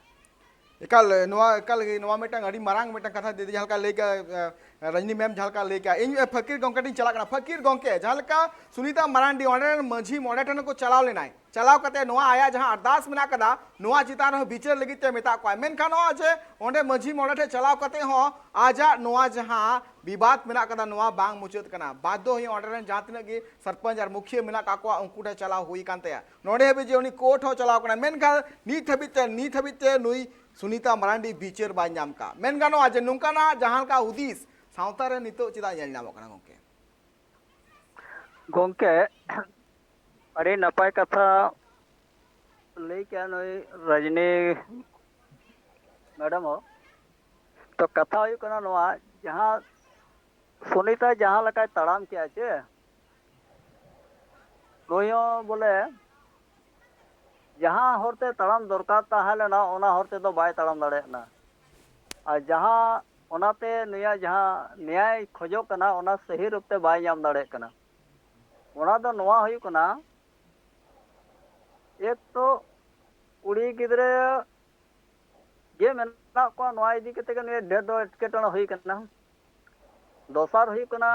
ᱮᱠᱟᱞ ᱱᱚᱣᱟ ᱮᱠᱟᱞ ᱜᱮ ᱱᱚᱣᱟ ᱢᱤᱫᱴᱟᱝ ᱟᱹᱰᱤ ᱢᱟᱨᱟᱝ ᱢᱤᱫᱴᱟᱝ ᱠᱟᱛᱷᱟ ᱫᱤᱫᱤ ᱡᱟᱦᱟᱸ ᱞᱮᱠᱟ ᱞᱟᱹᱭ ᱠᱮᱜᱼᱟ, ᱨᱟᱡᱽᱱᱤ ᱢᱮᱢ ᱡᱟᱦᱟᱸ ᱞᱮᱠᱟ ᱞᱟᱹᱭ ᱠᱮᱜᱼᱟ, ᱤᱧ ᱯᱷᱟᱹᱠᱤᱨ ᱜᱚᱢᱠᱮ ᱴᱷᱮᱱ ᱪᱟᱞᱟᱜ ᱠᱟᱱᱟ᱾ ᱯᱷᱟᱹᱠᱤᱨ ᱜᱚᱢᱠᱮ, ᱡᱟᱦᱟᱸ ᱞᱮᱠᱟ ᱥᱩᱱᱤᱛᱟ ᱢᱟᱨᱟᱱᱰᱤ ᱚᱸᱰᱮ ᱨᱮᱱ ᱢᱟᱹᱡᱷᱤ ᱢᱚᱬᱮ ᱴᱷᱮᱱ ᱠᱚ ᱪᱟᱞᱟᱣ ᱞᱮᱱᱟᱭ, ᱪᱟᱞᱟᱣ ᱠᱟᱛᱮ ᱱᱚᱣᱟ ᱟᱭᱟᱜ ᱡᱟᱦᱟᱸ ᱟᱨᱫᱟᱥ ᱢᱮᱱᱟᱜ ᱠᱟᱫᱟ, ᱱᱚᱣᱟ ᱪᱮᱛᱟᱱ ᱨᱮᱦᱚᱸ ᱵᱤᱪᱟᱹᱨ ᱞᱟᱹᱜᱤᱫ ᱛᱮ ᱢᱮᱛᱟᱜ ᱠᱚᱣᱟᱭ᱾ ᱢᱮᱱᱠᱷᱟᱱ ᱱᱚᱣᱟ ᱡᱮ ᱚᱸᱰᱮ ᱢᱟᱹᱡᱷᱤ ᱢᱚᱬᱮ ᱴᱷᱮᱱ ᱪᱟᱞᱟᱣ ᱠᱟᱛᱮ ᱦᱚᱸ ᱟᱡᱟᱜ ᱱᱚᱣᱟ ᱡᱟᱦᱟᱸ ᱵᱤᱵᱟᱫ ᱢᱮᱱᱟᱜ ᱠᱟᱫᱟ, ᱱᱚᱣᱟ ᱵᱟᱝ ᱢᱩᱪᱟᱹᱫ ᱠᱟᱱᱟ᱾ ᱵᱟᱫᱽᱫᱷᱚ ᱦᱩᱭᱩᱜ ᱚᱸᱰᱮ ᱨᱮᱱ ᱡᱟᱦᱟᱸ ᱛᱤᱱᱟᱹᱜ ᱜᱮ ᱥᱚᱨᱯᱚᱧᱪ ᱟᱨ ᱢᱩᱠᱷᱤᱭᱟᱹ ᱢᱮᱱᱟᱜ ᱠᱟᱜ ᱠᱚᱣᱟ, ᱩᱱᱠᱩ ᱴᱷᱮᱱ ᱪᱟᱞᱟᱣ ᱦᱩᱭ ᱠᱟᱱ ᱛᱟᱭᱟ᱾ ᱱᱚᱰᱮ ᱦᱟᱹᱵᱤᱡ ᱡᱮ ᱩᱱᱤ ᱠᱳᱨᱴ ᱦᱚᱸ ᱪᱟᱞᱟᱣ ᱠᱟᱱᱟ, ᱢᱮᱱᱠᱷᱟᱱ ᱱᱤᱛ ᱦᱟᱹᱵᱤᱡ ᱛᱮ ᱱᱤᱛ ᱦᱟᱹᱵᱤᱡ ᱛᱮ ᱱᱩᱭ ᱥᱩᱱᱤᱛᱟ ᱢᱟᱨᱟᱱᱰᱤ ᱵᱤᱪᱟᱹᱨ ᱵᱟᱭ ᱧᱟᱢ ᱠᱟᱜ᱾ ᱢᱮᱱ ᱜᱟᱱᱚᱜᱼᱟ ᱡᱮ ᱱᱚᱝᱠᱟᱱᱟᱜ ᱡᱟᱦᱟᱸ ᱞᱮᱠᱟ ᱦᱩᱫᱤᱥ ᱥᱟᱶᱛᱟ ᱨᱮ ᱱᱤᱛᱚᱜ ᱪᱮᱫᱟᱜ ᱧᱮᱞ ᱧᱟᱢᱚᱜ ᱠᱟᱱᱟ ᱜᱚᱢᱠᱮ? ᱜᱚᱢᱠᱮ, ᱟᱹᱰᱤ ᱱᱟᱯᱟᱭ ᱠᱟᱛᱷᱟ ᱞᱟᱹᱭ ᱠᱮᱜᱼᱟ ᱱᱩᱭ ᱨᱟᱡᱽᱱᱤ ᱢᱮᱰᱟᱢ ᱦᱚᱸ᱾ ᱛᱚ ᱠᱟᱛᱷᱟ ᱦᱩᱭᱩᱜ ᱠᱟᱱᱟ ᱱᱚᱣᱟ, ᱡᱟᱦᱟᱸ ᱥᱩᱱᱤᱛᱟ ᱡᱟᱦᱟᱸ ᱞᱮᱠᱟᱭ ᱛᱟᱲᱟᱢ ᱠᱮᱜᱼᱟ ᱪᱮ, ᱱᱩᱭ ᱦᱚᱸ ᱵᱚᱞᱮ ᱡᱟᱦᱟᱸ ᱦᱚᱨᱛᱮ ᱛᱟᱲᱟᱢ ᱫᱚᱨᱠᱟᱨ ᱛᱟᱦᱮᱸ ᱞᱮᱱᱟ, ᱚᱱᱟ ᱦᱚᱨ ᱛᱮᱫᱚ ᱵᱟᱭ ᱛᱟᱲᱟᱢ ᱫᱟᱲᱮᱭᱟᱜ ᱠᱟᱱᱟ᱾ ᱟᱨ ᱡᱟᱦᱟᱸ ᱚᱱᱟᱛᱮ ᱱᱩᱭᱟᱜ ᱡᱟᱦᱟᱸ ᱱᱮᱭᱟᱭ ᱠᱷᱚᱡᱚᱜ ᱠᱟᱱᱟ, ᱚᱱᱟ ᱥᱟᱹᱦᱤ ᱨᱩᱯ ᱛᱮ ᱵᱟᱭ ᱧᱟᱢ ᱫᱟᱲᱮᱭᱟᱜ ᱠᱟᱱᱟ᱾ ᱚᱱᱟ ᱫᱚ ᱱᱚᱣᱟ ᱦᱩᱭᱩᱜ ᱠᱟᱱᱟ, ᱮᱠ ᱛᱚ ᱠᱩᱲᱤ ᱜᱤᱫᱽᱨᱟᱹ ᱜᱮ ᱢᱮᱱᱟᱜ ᱠᱚᱣᱟ, ᱱᱚᱣᱟ ᱤᱫᱤ ᱠᱟᱛᱮ ᱜᱮ ᱱᱩᱭ ᱰᱷᱮᱨ ᱫᱚ ᱮᱴᱠᱮᱴᱚᱬᱮ ᱦᱩᱭ ᱠᱟᱱᱟ᱾ ᱫᱚᱥᱟᱨ ᱦᱩᱭᱩᱜ ᱠᱟᱱᱟ,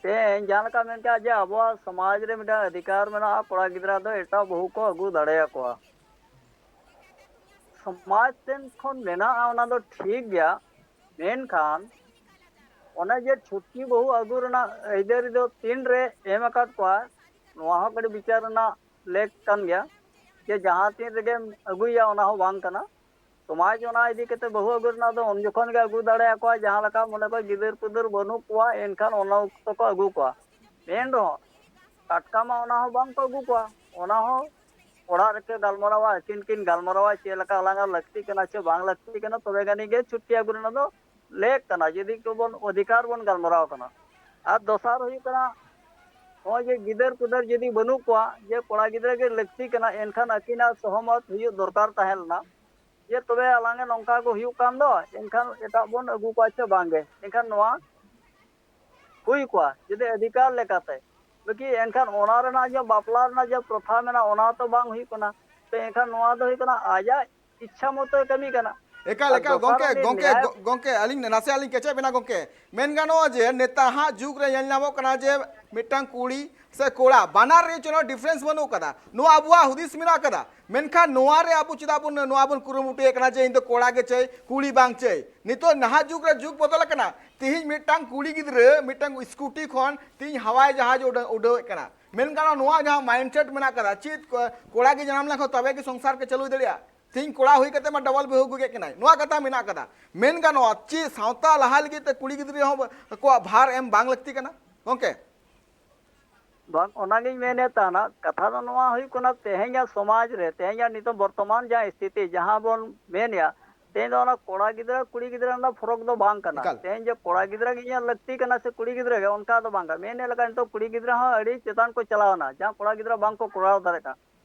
ᱛᱮᱦᱮᱧ ᱡᱟᱦᱟᱸ ᱞᱮᱠᱟ ᱢᱮᱱ ᱠᱮᱜᱼᱟ ᱡᱮ ᱟᱵᱚᱣᱟᱜ ᱥᱚᱢᱟᱡᱽ ᱨᱮ ᱢᱤᱫᱴᱟᱝ ᱚᱫᱷᱤᱠᱟᱨ ᱢᱮᱱᱟᱜᱼᱟ, ᱠᱚᱲᱟ ᱜᱤᱫᱽᱨᱟᱹ ᱫᱚ ᱮᱴᱟᱜ ᱵᱟᱹᱦᱩ ᱠᱚ ᱟᱹᱜᱩ ᱫᱟᱲᱮᱭᱟᱠᱚᱣᱟ᱾ ᱥᱚᱢᱟᱡᱽ ᱥᱮᱱ ᱠᱷᱚᱱ ᱢᱮᱱᱟᱜᱼᱟ, ᱚᱱᱟ ᱫᱚ ᱴᱷᱤᱠ ᱜᱮᱭᱟ, ᱢᱮᱱᱠᱷᱟᱱ ᱚᱱᱮ ᱡᱮ ᱪᱷᱩᱴᱠᱤ ᱵᱟᱹᱦᱩ ᱟᱹᱜᱩ ᱨᱮᱱᱟᱜ ᱟᱹᱭᱫᱟᱹᱨᱤ ᱫᱚ ᱛᱤᱱᱨᱮ ᱮᱢ ᱟᱠᱟᱫ ᱠᱚᱣᱟ, ᱱᱚᱣᱟ ᱦᱚᱸ ᱠᱟᱹᱴᱤᱡ ᱵᱤᱪᱟᱹᱨ ᱨᱮᱱᱟᱜ ᱞᱮᱠ ᱠᱟᱱ ᱜᱮᱭᱟ᱾ ᱡᱮ ᱡᱟᱦᱟᱸ ᱛᱤᱱ ᱨᱮᱜᱮᱢ ᱟᱹᱜᱩᱭᱟ, ᱚᱱᱟ ᱦᱚᱸ ᱵᱟᱝ ᱠᱟᱱᱟ᱾ ᱥᱚᱢᱟᱡᱽ ᱚᱱᱟ ᱤᱫᱤ ᱠᱟᱛᱮ ᱵᱟᱹᱦᱩ ᱟᱹᱜᱩ ᱨᱮᱱᱟᱜ ᱫᱚ ᱩᱱ ᱡᱚᱠᱷᱚᱱ ᱜᱮ ᱟᱹᱜᱩ ᱫᱟᱲᱮᱭᱟᱠᱚᱣᱟ, ᱡᱟᱦᱟᱸ ᱞᱮᱠᱟ ᱢᱚᱱᱮ ᱠᱚ ᱜᱤᱫᱟᱹᱨ ᱯᱤᱫᱟᱹᱨ ᱵᱟᱹᱱᱩᱜ ᱠᱚᱣᱟ, ᱮᱱᱠᱷᱟᱱ ᱚᱱᱟ ᱚᱠᱛᱚ ᱠᱚ ᱟᱹᱜᱩ ᱠᱚᱣᱟ᱾ ᱮᱱ ᱨᱮᱦᱚᱸ ᱴᱟᱴᱠᱟ ᱢᱟ ᱚᱱᱟ ᱦᱚᱸ ᱵᱟᱝ ᱠᱚ ᱟᱹᱜᱩ ᱠᱚᱣᱟ, ᱚᱱᱟ ᱦᱚᱸ ᱚᱲᱟᱜ ᱨᱮᱠᱚ ᱜᱟᱞᱢᱟᱨᱟᱣᱟ, ᱟᱹᱠᱤᱱ ᱠᱤᱱ ᱜᱟᱞᱢᱟᱨᱟᱣᱟ ᱪᱮᱫ ᱞᱮᱠᱟ ᱟᱞᱟᱝᱟᱜ ᱞᱟᱹᱠᱛᱤ ᱠᱟᱱᱟ ᱪᱮ ᱵᱟᱝ ᱞᱟᱹᱠᱛᱤ ᱠᱟᱱᱟ, ᱛᱚᱵᱮ ᱜᱟᱱᱤᱡ ᱜᱮ ᱪᱷᱩᱴᱤ ᱟᱹᱜᱩ ᱨᱮᱱᱟᱜ ᱫᱚ ᱞᱮᱠ ᱠᱟᱱᱟ, ᱡᱩᱫᱤ ᱠᱚᱵᱚᱱ ᱚᱫᱷᱤᱠᱟᱨ ᱵᱚᱱ ᱜᱟᱞᱢᱟᱨᱟᱣ ᱠᱟᱱᱟ᱾ ᱟᱨ ᱫᱚᱥᱟᱨ ᱦᱩᱭᱩᱜ ᱠᱟᱱᱟ, ᱱᱚᱜᱼᱚᱭ ᱡᱮ ᱜᱤᱫᱟᱹᱨ ᱯᱤᱫᱟᱹᱨ ᱡᱩᱫᱤ ᱵᱟᱹᱱᱩᱜ ᱠᱚᱣᱟ, ᱡᱮ ᱠᱚᱲᱟ ᱜᱤᱫᱽᱨᱟᱹ ᱜᱮ ᱞᱟᱹᱠᱛᱤ ᱠᱟᱱᱟ, ᱮᱱᱠᱷᱟᱱ ᱟᱹᱠᱤᱱᱟᱜ ᱥᱚᱦᱚᱢᱚᱛ ᱦᱩᱭᱩᱜ ᱫᱚᱨᱠᱟᱨ ᱛᱟᱦᱮᱸ ᱞᱮᱱᱟ, ᱡᱮ ᱛᱚᱵᱮ ᱟᱞᱟᱝ ᱮ ᱱᱚᱝᱠᱟ ᱠᱚ ᱦᱩᱭᱩᱜ ᱠᱟᱱ ᱫᱚ, ᱮᱱᱠᱷᱟᱱ ᱮᱴᱟᱜ ᱵᱚᱱ ᱟᱹᱜᱩ ᱠᱚᱣᱟ ᱪᱮ ᱵᱟᱝᱜᱮ, ᱮᱱᱠᱷᱟᱱ ᱱᱚᱣᱟ ᱦᱩᱭ ᱠᱚᱜᱼᱟ ᱡᱩᱫᱤ ᱚᱫᱷᱤᱠᱟᱨ ᱞᱮᱠᱟᱛᱮ᱾ ᱵᱟᱹᱠᱤ ᱮᱱᱠᱷᱟᱱ ᱚᱱᱟ ᱨᱮᱱᱟᱜ ᱡᱮ ᱵᱟᱯᱞᱟ ᱨᱮᱱᱟᱜ ᱡᱮ ᱯᱨᱚᱛᱷᱟ ᱢᱮᱱᱟᱜᱼᱟ, ᱚᱱᱟ ᱛᱚ ᱵᱟᱝ ᱦᱩᱭᱩᱜ ᱠᱟᱱᱟ᱾ ᱛᱚ ᱮᱱᱠᱷᱟᱱ ᱱᱚᱣᱟ ᱫᱚ ᱦᱩᱭᱩᱜ ᱠᱟᱱᱟ ᱟᱡᱟᱜ ᱤᱪᱪᱷᱟ ᱢᱚᱛᱚᱭ ᱠᱟᱹᱢᱤ ᱠᱟᱱᱟ᱾ ᱮᱠᱟᱞ ᱟᱨ ᱮᱠᱟᱞ ᱫᱚᱥᱟᱨ ᱜᱚᱝᱠᱮ ᱩᱱᱤ ᱜᱚᱝᱠᱮ ᱱᱮᱭᱟᱭ ᱜᱚ- ᱜᱚᱝᱠᱮ ᱟᱹᱞᱤᱧ ᱱᱟᱥᱮᱭᱟᱜ ᱞᱤᱧ ᱠᱮᱪᱮᱫ ᱵᱮᱱᱟ ᱜᱚᱝᱠᱮ᱾ ᱢᱮᱱ ᱜᱟᱱᱚᱜᱼᱟ ᱡᱮ ᱱᱮᱛᱟᱨ ᱦᱟᱸᱜ ᱡᱩᱜᱽ ᱨᱮ ᱧᱮᱞ ᱧᱟᱢᱚᱜ ᱠᱟᱱᱟ ᱡᱮ ᱢᱤᱫᱴᱟᱝ ᱠᱩᱲᱤ ᱥᱮ ᱠᱚᱲᱟ ᱵᱟᱱᱟᱨ ᱨᱮ ᱠᱳᱱᱳ ᱰᱤᱯᱷᱟᱨᱮᱱᱥ ᱵᱟᱹᱱᱩᱜ ᱠᱟᱫᱟ, ᱱᱚᱣᱟ ᱟᱵᱚᱣᱟᱜ ᱦᱩᱫᱤᱥ ᱢᱮᱱᱟᱜ ᱠᱟᱫᱟ᱾ ᱢᱮᱱᱠᱷᱟᱱ ᱱᱚᱣᱟ ᱨᱮ ᱟᱵᱚ ᱪᱮᱫᱟᱜ ᱵᱚᱱ ᱱᱚᱣᱟ ᱵᱚᱱ ᱠᱩᱨᱩᱢᱩᱴᱩᱭᱮᱫ ᱠᱟᱱᱟ ᱡᱮ ᱤᱧ ᱫᱚ ᱠᱚᱲᱟ ᱜᱮ ᱪᱟᱹᱭ, ᱠᱩᱲᱤ ᱵᱟᱝ ᱪᱟᱹᱭ? ᱱᱤᱛᱚᱜ ᱱᱟᱦᱟᱜ ᱡᱩᱜᱽ ᱨᱮ ᱡᱩᱜᱽ ᱵᱚᱫᱚᱞ ᱟᱠᱟᱱᱟ᱾ ᱛᱤᱦᱤᱧ ᱢᱤᱫᱴᱟᱝ ᱠᱩᱲᱤ ᱜᱤᱫᱽᱨᱟᱹ ᱢᱤᱫᱴᱟᱝ ᱥᱠᱩᱴᱤ ᱠᱷᱚᱱ ᱛᱤᱦᱤᱧ ᱦᱟᱣᱟᱭ ᱡᱟᱦᱟᱡᱽ ᱩᱰᱟᱹ- ᱩᱰᱟᱹᱣᱮᱫ ᱠᱟᱱᱟ᱾ ᱢᱮᱱ ᱜᱟᱱᱚᱜᱼᱟ ᱱᱚᱣᱟ ᱡᱟᱦᱟᱸ ᱢᱟᱭᱤᱱᱰᱥᱮᱴ ᱢᱮᱱᱟᱜ ᱠᱟᱫᱟ, ᱪᱮᱫ ᱠᱚ- ᱠᱚᱲᱟ ᱜᱮ ᱡᱟᱱᱟᱢ ᱞᱮᱱᱠᱷᱟᱱ ᱛᱚᱵᱮ ᱜᱮ ᱥᱚᱝᱥᱟᱨ ᱠᱚ ᱪᱟᱹᱞᱩ ᱫᱟᱲᱮᱭᱟᱜᱼᱟ? ᱛᱤᱦᱤᱧ ᱠᱚᱲᱟ ᱦᱩᱭ ᱠᱟᱛᱮ ᱢᱟ ᱰᱚᱵᱚᱞ ᱵᱟᱹᱦᱩ ᱟᱹᱜᱩ ᱠᱮᱫ ᱠᱟᱱᱟᱭ, ᱱᱚᱣᱟ ᱠᱟᱛᱷᱟ ᱢᱮᱱᱟᱜ ᱠᱟᱫᱟ᱾ ᱢᱮᱱ ᱜᱟᱱᱚᱜᱼᱟ ᱪᱮᱫ ᱥᱟᱶᱛᱟ ᱞᱟᱦᱟ ᱞᱟᱹᱜᱤᱫ ᱛᱮ ᱠᱩᱲᱤ ᱜᱤᱫᱽᱨᱟᱹ ᱦᱚᱸ ᱟᱠᱚᱣᱟᱜ ᱵᱷᱟᱨ ᱮᱢ ᱵᱟᱝ ᱞᱟᱹᱠᱛᱤ ᱠᱟᱱᱟ ᱜᱚᱝᱠᱮ? ᱵᱟᱝ, ᱚᱱᱟᱜᱤᱧ ᱢᱮᱱᱮᱫ ᱛᱟᱦᱮᱱᱟ᱾ ᱠᱟᱛᱷᱟ ᱫᱚ ᱱᱚᱣᱟ ᱦᱩᱭᱩᱜ ᱠᱟᱱᱟ, ᱛᱮᱦᱮᱧᱟᱜ ᱥᱚᱢᱟᱡᱽ ᱨᱮ, ᱛᱮᱦᱮᱧᱟᱜ ᱱᱤᱛᱚᱜ ᱵᱚᱨᱛᱚᱢᱟᱱ ᱡᱟᱦᱟᱸ ᱥᱛᱷᱤᱛᱤ, ᱡᱟᱦᱟᱸ ᱵᱚᱱ ᱢᱮᱱᱮᱜᱼᱟ, ᱛᱮᱦᱮᱧ ᱫᱚ ᱚᱱᱟ ᱠᱚᱲᱟ ᱜᱤᱫᱽᱨᱟᱹ ᱠᱩᱲᱤ ᱜᱤᱫᱽᱨᱟᱹ ᱨᱮᱱᱟᱜ ᱯᱷᱚᱨᱚᱠ ᱫᱚ ᱵᱟᱝ ᱠᱟᱱᱟ᱾ ᱮᱠᱟᱞ᱾ ᱛᱮᱦᱮᱧ ᱡᱮ ᱠᱚᱲᱟ ᱜᱤᱫᱽᱨᱟᱹ ᱜᱮ ᱤᱧᱟᱹᱜ ᱞᱟᱹᱠᱛᱤ ᱠᱟᱱᱟ ᱥᱮ ᱠᱩᱲᱤ ᱜᱤᱫᱽᱨᱟᱹ ᱜᱮ, ᱚᱱᱠᱟ ᱫᱚ ᱵᱟᱝ ᱠᱟᱱᱟ᱾ ᱢᱮᱱᱮᱫ ᱞᱮᱠᱟ ᱱᱤᱛᱚᱜ ᱠᱩᱲᱤ ᱜᱤᱫᱽᱨᱟᱹ ᱦᱚᱸ ᱟᱹᱰᱤ ᱪᱮᱛᱟᱱ ᱠᱚ ᱪᱟᱞᱟᱣ ᱮᱱᱟ, ᱡᱟᱦᱟᱸ ᱠᱚᱲᱟ ᱜᱤᱫᱽᱨᱟᱹ ᱵᱟᱝ ᱠᱚ ᱠᱚᱨᱟᱣ ᱫᱟᱲᱮᱭᱟᱜ ᱠᱟᱱᱟ᱾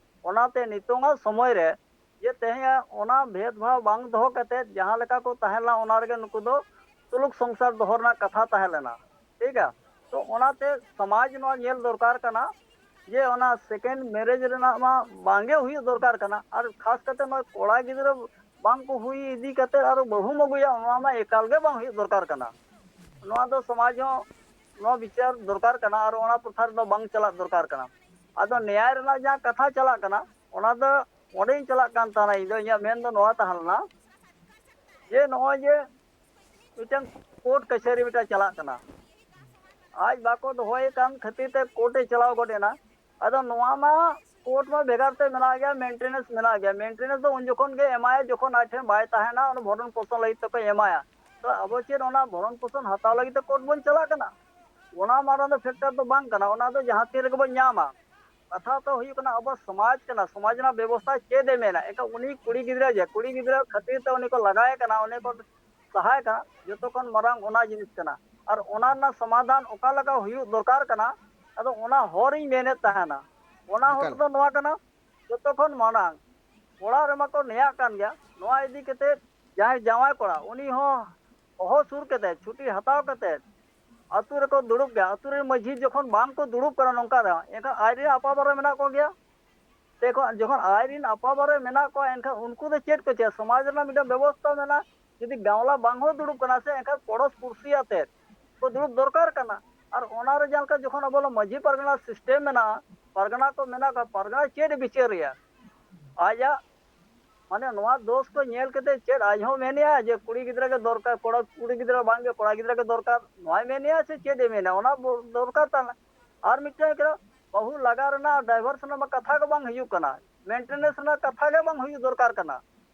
ᱚᱱᱟᱛᱮ ᱱᱤᱛᱚᱝᱟᱜ ᱥᱚᱢᱚᱭ ᱨᱮ ᱡᱮ ᱛᱮᱦᱮᱧ ᱚᱱᱟ ᱵᱷᱮᱫᱽ ᱵᱷᱟᱣ ᱵᱟᱝ ᱫᱚᱦᱚ ᱠᱟᱛᱮ ᱡᱟᱦᱟᱸ ᱞᱮᱠᱟ ᱠᱚ ᱛᱟᱦᱮᱸ ᱞᱮᱱᱟ, ᱚᱱᱟ ᱨᱮᱜᱮ ᱱᱩᱠᱩ ᱫᱚ ᱥᱩᱞᱩᱠ ᱥᱚᱝᱥᱟᱨ ᱫᱚᱦᱚ ᱨᱮᱱᱟᱜ ᱠᱟᱛᱷᱟ ᱛᱟᱦᱮᱸ ᱞᱮᱱᱟ, ᱴᱷᱤᱠ ᱜᱮᱭᱟ᱾ ᱛᱚ ᱚᱱᱟᱛᱮ ᱥᱚᱢᱟᱡᱽ ᱱᱚᱣᱟ ᱧᱮᱞ ᱫᱚᱨᱠᱟᱨ ᱠᱟᱱᱟ ᱡᱮ ᱚᱱᱟ ᱥᱮᱠᱮᱱᱰ ᱢᱮᱨᱮᱡᱽ ᱨᱮᱱᱟᱜ ᱢᱟ ᱵᱟᱝᱜᱮ ᱦᱩᱭᱩᱜ ᱫᱚᱨᱠᱟᱨ ᱠᱟᱱᱟ, ᱟᱨ ᱠᱷᱟᱥ ᱠᱟᱛᱮ ᱱᱚᱜᱼᱚᱭ ᱠᱚᱲᱟ ᱜᱤᱫᱽᱨᱟᱹ ᱵᱟᱝ ᱠᱚ ᱦᱩᱭ ᱤᱫᱤ ᱠᱟᱛᱮ ᱟᱨᱚ ᱵᱟᱹᱦᱩᱢ ᱟᱹᱜᱩᱭᱟ, ᱱᱚᱣᱟ ᱢᱟ ᱮᱠᱟᱞ ᱜᱮ ᱵᱟᱝ ᱦᱩᱭᱩᱜ ᱫᱚᱨᱠᱟᱨ ᱠᱟᱱᱟ᱾ ᱱᱚᱣᱟ ᱫᱚ ᱥᱚᱢᱟᱡᱽ ᱦᱚᱸ ᱱᱚᱣᱟ ᱵᱤᱪᱟᱹᱨ ᱫᱚᱨᱠᱟᱨ ᱠᱟᱱᱟ, ᱟᱨ ᱚᱱᱟ ᱯᱨᱚᱛᱷᱟ ᱨᱮᱫᱚ ᱵᱟᱝ ᱪᱟᱞᱟᱜ ᱫᱚᱨᱠᱟᱨ ᱠᱟᱱᱟ᱾ ᱟᱫᱚ ᱱᱮᱭᱟᱭ ᱨᱮᱱᱟᱜ ᱡᱟᱦᱟᱸ ᱠᱟᱛᱷᱟ ᱪᱟᱞᱟᱜ ᱠᱟᱱᱟ, ᱚᱱᱟ ᱫᱚ ᱚᱸᱰᱮᱧ ᱪᱟᱞᱟᱜ ᱠᱟᱱ ᱛᱟᱦᱮᱱᱟ᱾ ᱤᱧ ᱫᱚ ᱤᱧᱟᱹᱜ ᱢᱮᱱ ᱫᱚ ᱱᱚᱣᱟ ᱛᱟᱦᱮᱸ ᱞᱮᱱᱟ ᱡᱮ ᱱᱚᱜᱼᱚᱭ ᱡᱮ ᱢᱤᱫᱴᱟᱝ ᱠᱳᱨᱴ ᱠᱟᱪᱷᱟᱹᱨᱤ ᱢᱤᱫᱴᱟᱝ ᱪᱟᱞᱟᱜ ᱠᱟᱱᱟ, ᱟᱡ ᱵᱟᱠᱚ ᱫᱚᱦᱚᱭᱮ ᱠᱟᱱ ᱠᱷᱟᱹᱛᱤᱨ ᱛᱮ ᱠᱳᱨᱴ ᱮ ᱪᱟᱞᱟᱣ ᱜᱚᱫ ᱮᱱᱟ᱾ ᱟᱫᱚ ᱱᱚᱣᱟ ᱢᱟ ᱠᱳᱨᱴ ᱢᱟ ᱵᱷᱮᱜᱟᱨ ᱛᱮ ᱢᱮᱱᱟᱜ ᱜᱮᱭᱟ, ᱢᱮᱱᱴᱮᱱᱮᱱᱥ ᱢᱮᱱᱟᱜ ᱜᱮᱭᱟ᱾ ᱢᱮᱱᱴᱮᱱᱮᱱᱥ ᱫᱚ ᱩᱱ ᱡᱚᱠᱷᱚᱱ ᱜᱮ ᱮᱢᱟᱭᱟ ᱡᱚᱠᱷᱚᱱ ᱟᱡ ᱴᱷᱮᱱ ᱵᱟᱭ ᱛᱟᱦᱮᱱᱟ, ᱚᱱᱟ ᱵᱷᱚᱨᱚᱱ ᱯᱳᱥᱚᱱ ᱞᱟᱹᱜᱤᱫ ᱛᱮᱠᱚ ᱮᱢᱟᱭᱟ᱾ ᱛᱚ ᱟᱵᱚ ᱪᱮᱫ ᱚᱱᱟ ᱵᱷᱚᱨᱚᱱ ᱯᱳᱥᱚᱱ ᱦᱟᱛᱟᱣ ᱞᱟᱹᱜᱤᱫ ᱛᱮ ᱠᱳᱨᱴ ᱵᱚᱱ ᱪᱟᱞᱟᱜ ᱠᱟᱱᱟ? ᱚᱱᱟ ᱢᱟᱨᱟᱝ ᱫᱚ ᱯᱷᱮᱠᱴᱟᱨ ᱫᱚ ᱵᱟᱝ ᱠᱟᱱᱟ, ᱚᱱᱟ ᱫᱚ ᱡᱟᱦᱟᱸ ᱛᱤᱱ ᱨᱮᱜᱮ ᱵᱚᱱ ᱧᱟᱢᱟ᱾ ᱠᱟᱛᱷᱟ ᱫᱚ ᱦᱩᱭᱩᱜ ᱠᱟᱱᱟ ᱟᱵᱚ ᱥᱚᱢᱟᱡᱽ ᱠᱟᱱᱟ, ᱥᱚᱢᱟᱡᱽ ᱨᱮᱱᱟᱜ ᱵᱮᱵᱚᱥᱛᱷᱟ ᱪᱮᱫ ᱮ ᱢᱮᱱᱟ? ᱮᱱᱠᱷᱟᱱ ᱩᱱᱤ ᱠᱩᱲᱤ ᱜᱤᱫᱽᱨᱟᱹ ᱡᱮ ᱠᱩᱲᱤ ᱜᱤᱫᱽᱨᱟᱹ ᱠᱷᱟᱹᱛᱤᱨ ᱛᱮ ᱩᱱᱤ ᱠᱚ ᱞᱟᱜᱟᱭᱮ ᱠᱟᱱᱟ, ᱩᱱᱤ ᱠᱚ ᱥᱟᱦᱟᱭ ᱠᱟᱱᱟ, ᱡᱚᱛᱚ ᱠᱷᱚᱱ ᱢᱟᱨᱟᱝ ᱚᱱᱟ ᱡᱤᱱᱤᱥ ᱠᱟᱱᱟ᱾ ᱟᱨ ᱚᱱᱟ ᱨᱮᱱᱟᱜ ᱥᱚᱢᱟᱫᱷᱟᱱ ᱚᱠᱟ ᱞᱮᱠᱟ ᱦᱩᱭᱩᱜ ᱫᱚᱨᱠᱟᱨ ᱠᱟᱱᱟ, ᱟᱫᱚ ᱚᱱᱟ ᱦᱚᱨ ᱤᱧ ᱢᱮᱱᱮᱫ ᱛᱟᱦᱮᱱᱟ᱾ ᱚᱱᱟ ᱦᱚᱨ ᱮᱠᱟᱞ᱾ ᱫᱚ ᱱᱚᱣᱟ ᱠᱟᱱᱟ, ᱡᱚᱛᱚ ᱠᱷᱚᱱ ᱢᱟᱲᱟᱝ ᱚᱲᱟᱜ ᱨᱮᱢᱟ ᱠᱚ ᱱᱮᱭᱟᱜ ᱠᱟᱱ ᱜᱮᱭᱟ᱾ ᱱᱚᱣᱟ ᱤᱫᱤ ᱠᱟᱛᱮ ᱡᱟᱦᱟᱸᱭ ᱡᱟᱶᱟᱭ ᱠᱚᱲᱟ, ᱩᱱᱤ ᱦᱚᱸ ᱦᱚᱦᱚ ᱥᱩᱨ ᱠᱟᱛᱮ, ᱪᱷᱩᱴᱤ ᱦᱟᱛᱟᱣ ᱠᱟᱛᱮ, ᱟᱹᱛᱩ ᱨᱮᱠᱚ ᱫᱩᱲᱩᱵ ᱜᱮᱭᱟ᱾ ᱟᱹᱛᱩ ᱨᱮᱱ ᱢᱟᱹᱡᱷᱤ ᱡᱚᱠᱷᱚᱱ ᱵᱟᱝ ᱠᱚ ᱫᱩᱲᱩᱵ ᱠᱟᱱᱟ ᱱᱚᱝᱠᱟ ᱨᱮᱦᱚᱸ, ᱮᱱᱠᱷᱟᱱ ᱟᱡ ᱨᱮᱱ ᱟᱯᱟᱵᱟᱨᱮ ᱢᱮᱱᱟᱜ ᱠᱚᱜᱮᱭᱟ᱾ ᱛᱮ ᱠᱷᱚᱱ ᱡᱚᱠᱷᱚᱱ ᱟᱡ ᱨᱮᱱ ᱟᱯᱟᱵᱟᱨᱮ ᱢᱮᱱᱟᱜ ᱠᱚᱣᱟ, ᱮᱱᱠᱷᱟᱱ ᱩᱱᱠᱩ ᱫᱚ ᱪᱮᱫ ᱠᱚ ᱪᱮᱫ? ᱥᱚᱢᱟᱡᱽ ᱨᱮᱱᱟᱜ ᱢᱤᱫᱴᱟᱝ ᱵᱮᱵᱚᱥᱛᱷᱟ ᱢᱮᱱᱟᱜᱼᱟ᱾ ᱡᱩᱫᱤ ᱜᱟᱶᱞᱟ ᱵᱟᱝ ᱦᱚᱸ ᱫᱩᱲᱩᱵ ᱠᱟᱱᱟ ᱥᱮ, ᱮᱱᱠᱷᱟᱱ ᱯᱚᱲᱚᱥ ᱯᱩᱲᱥᱤ ᱟᱛᱮᱫ ᱠᱚ ᱫᱩᱲᱩᱵ ᱫᱚᱨᱠᱟᱨ ᱠᱟᱱᱟ᱾ ᱟᱨ ᱚᱱᱟ ᱨᱮ ᱡᱟᱦᱟᱸ ᱞᱮᱠᱟ ᱡᱚᱠᱷᱚᱱ ᱟᱵᱚ ᱢᱟᱹᱡᱷᱤ ᱯᱟᱨᱜᱟᱱᱟ ᱥᱤᱥᱴᱮᱢ ᱢᱮᱱᱟᱜᱼᱟ, ᱯᱟᱨᱜᱟᱱᱟ ᱠᱚ ᱢᱮᱱᱟᱜ ᱠᱚᱣᱟ, ᱯᱟᱨᱜᱟᱱᱟ ᱪᱮᱫ ᱮ ᱵᱤᱪᱟᱹᱨ ᱨᱮᱭᱟ? ᱟᱡᱟᱜ ᱢᱟᱱᱮ ᱱᱚᱣᱟ ᱫᱳᱥ ᱠᱚ ᱧᱮᱞ ᱠᱟᱛᱮ ᱪᱮᱫ ᱟᱡ ᱦᱚᱸ ᱢᱮᱱᱮᱭᱟ ᱡᱮ ᱠᱩᱲᱤ ᱜᱤᱫᱽᱨᱟᱹ ᱜᱮ ᱫᱚᱨᱠᱟᱨ, ᱠᱚᱲᱟ ᱠᱩᱲᱤ ᱜᱤᱫᱽᱨᱟᱹ ᱵᱟᱝ ᱜᱮ ᱠᱚᱲᱟ ᱜᱤᱫᱽᱨᱟᱹ ᱜᱮ ᱫᱚᱨᱠᱟᱨ, ᱱᱚᱣᱟᱭ ᱢᱮᱱᱮᱭᱟ ᱥᱮ ᱪᱮᱫ ᱮ ᱢᱮᱱᱟ? ᱚᱱᱟ ᱵᱚ-, ᱫᱚᱨᱠᱟᱨ ᱛᱟᱦᱮᱱᱟ᱾ ᱟᱨ ᱢᱤᱫᱴᱮᱱ ᱦᱩᱭᱩᱜ ᱠᱟᱱᱟ, ᱵᱟᱹᱦᱩ ᱞᱟᱜᱟ ᱨᱮᱱᱟᱜ ᱰᱟᱭᱵᱷᱟᱨᱥ ᱨᱮᱱᱟᱜ ᱢᱟ ᱠᱟᱛᱷᱟ ᱜᱮ ᱵᱟᱝ ᱦᱤᱡᱩᱜ ᱠᱟᱱᱟ, ᱢᱮᱱᱴᱮᱱᱮᱱᱥ ᱨᱮᱱᱟᱜ ᱠᱟᱛᱷᱟ ᱜᱮ ᱵᱟᱝ ᱦᱩᱭᱩᱜ ᱫᱚᱨᱠᱟᱨ ᱠᱟᱱᱟ᱾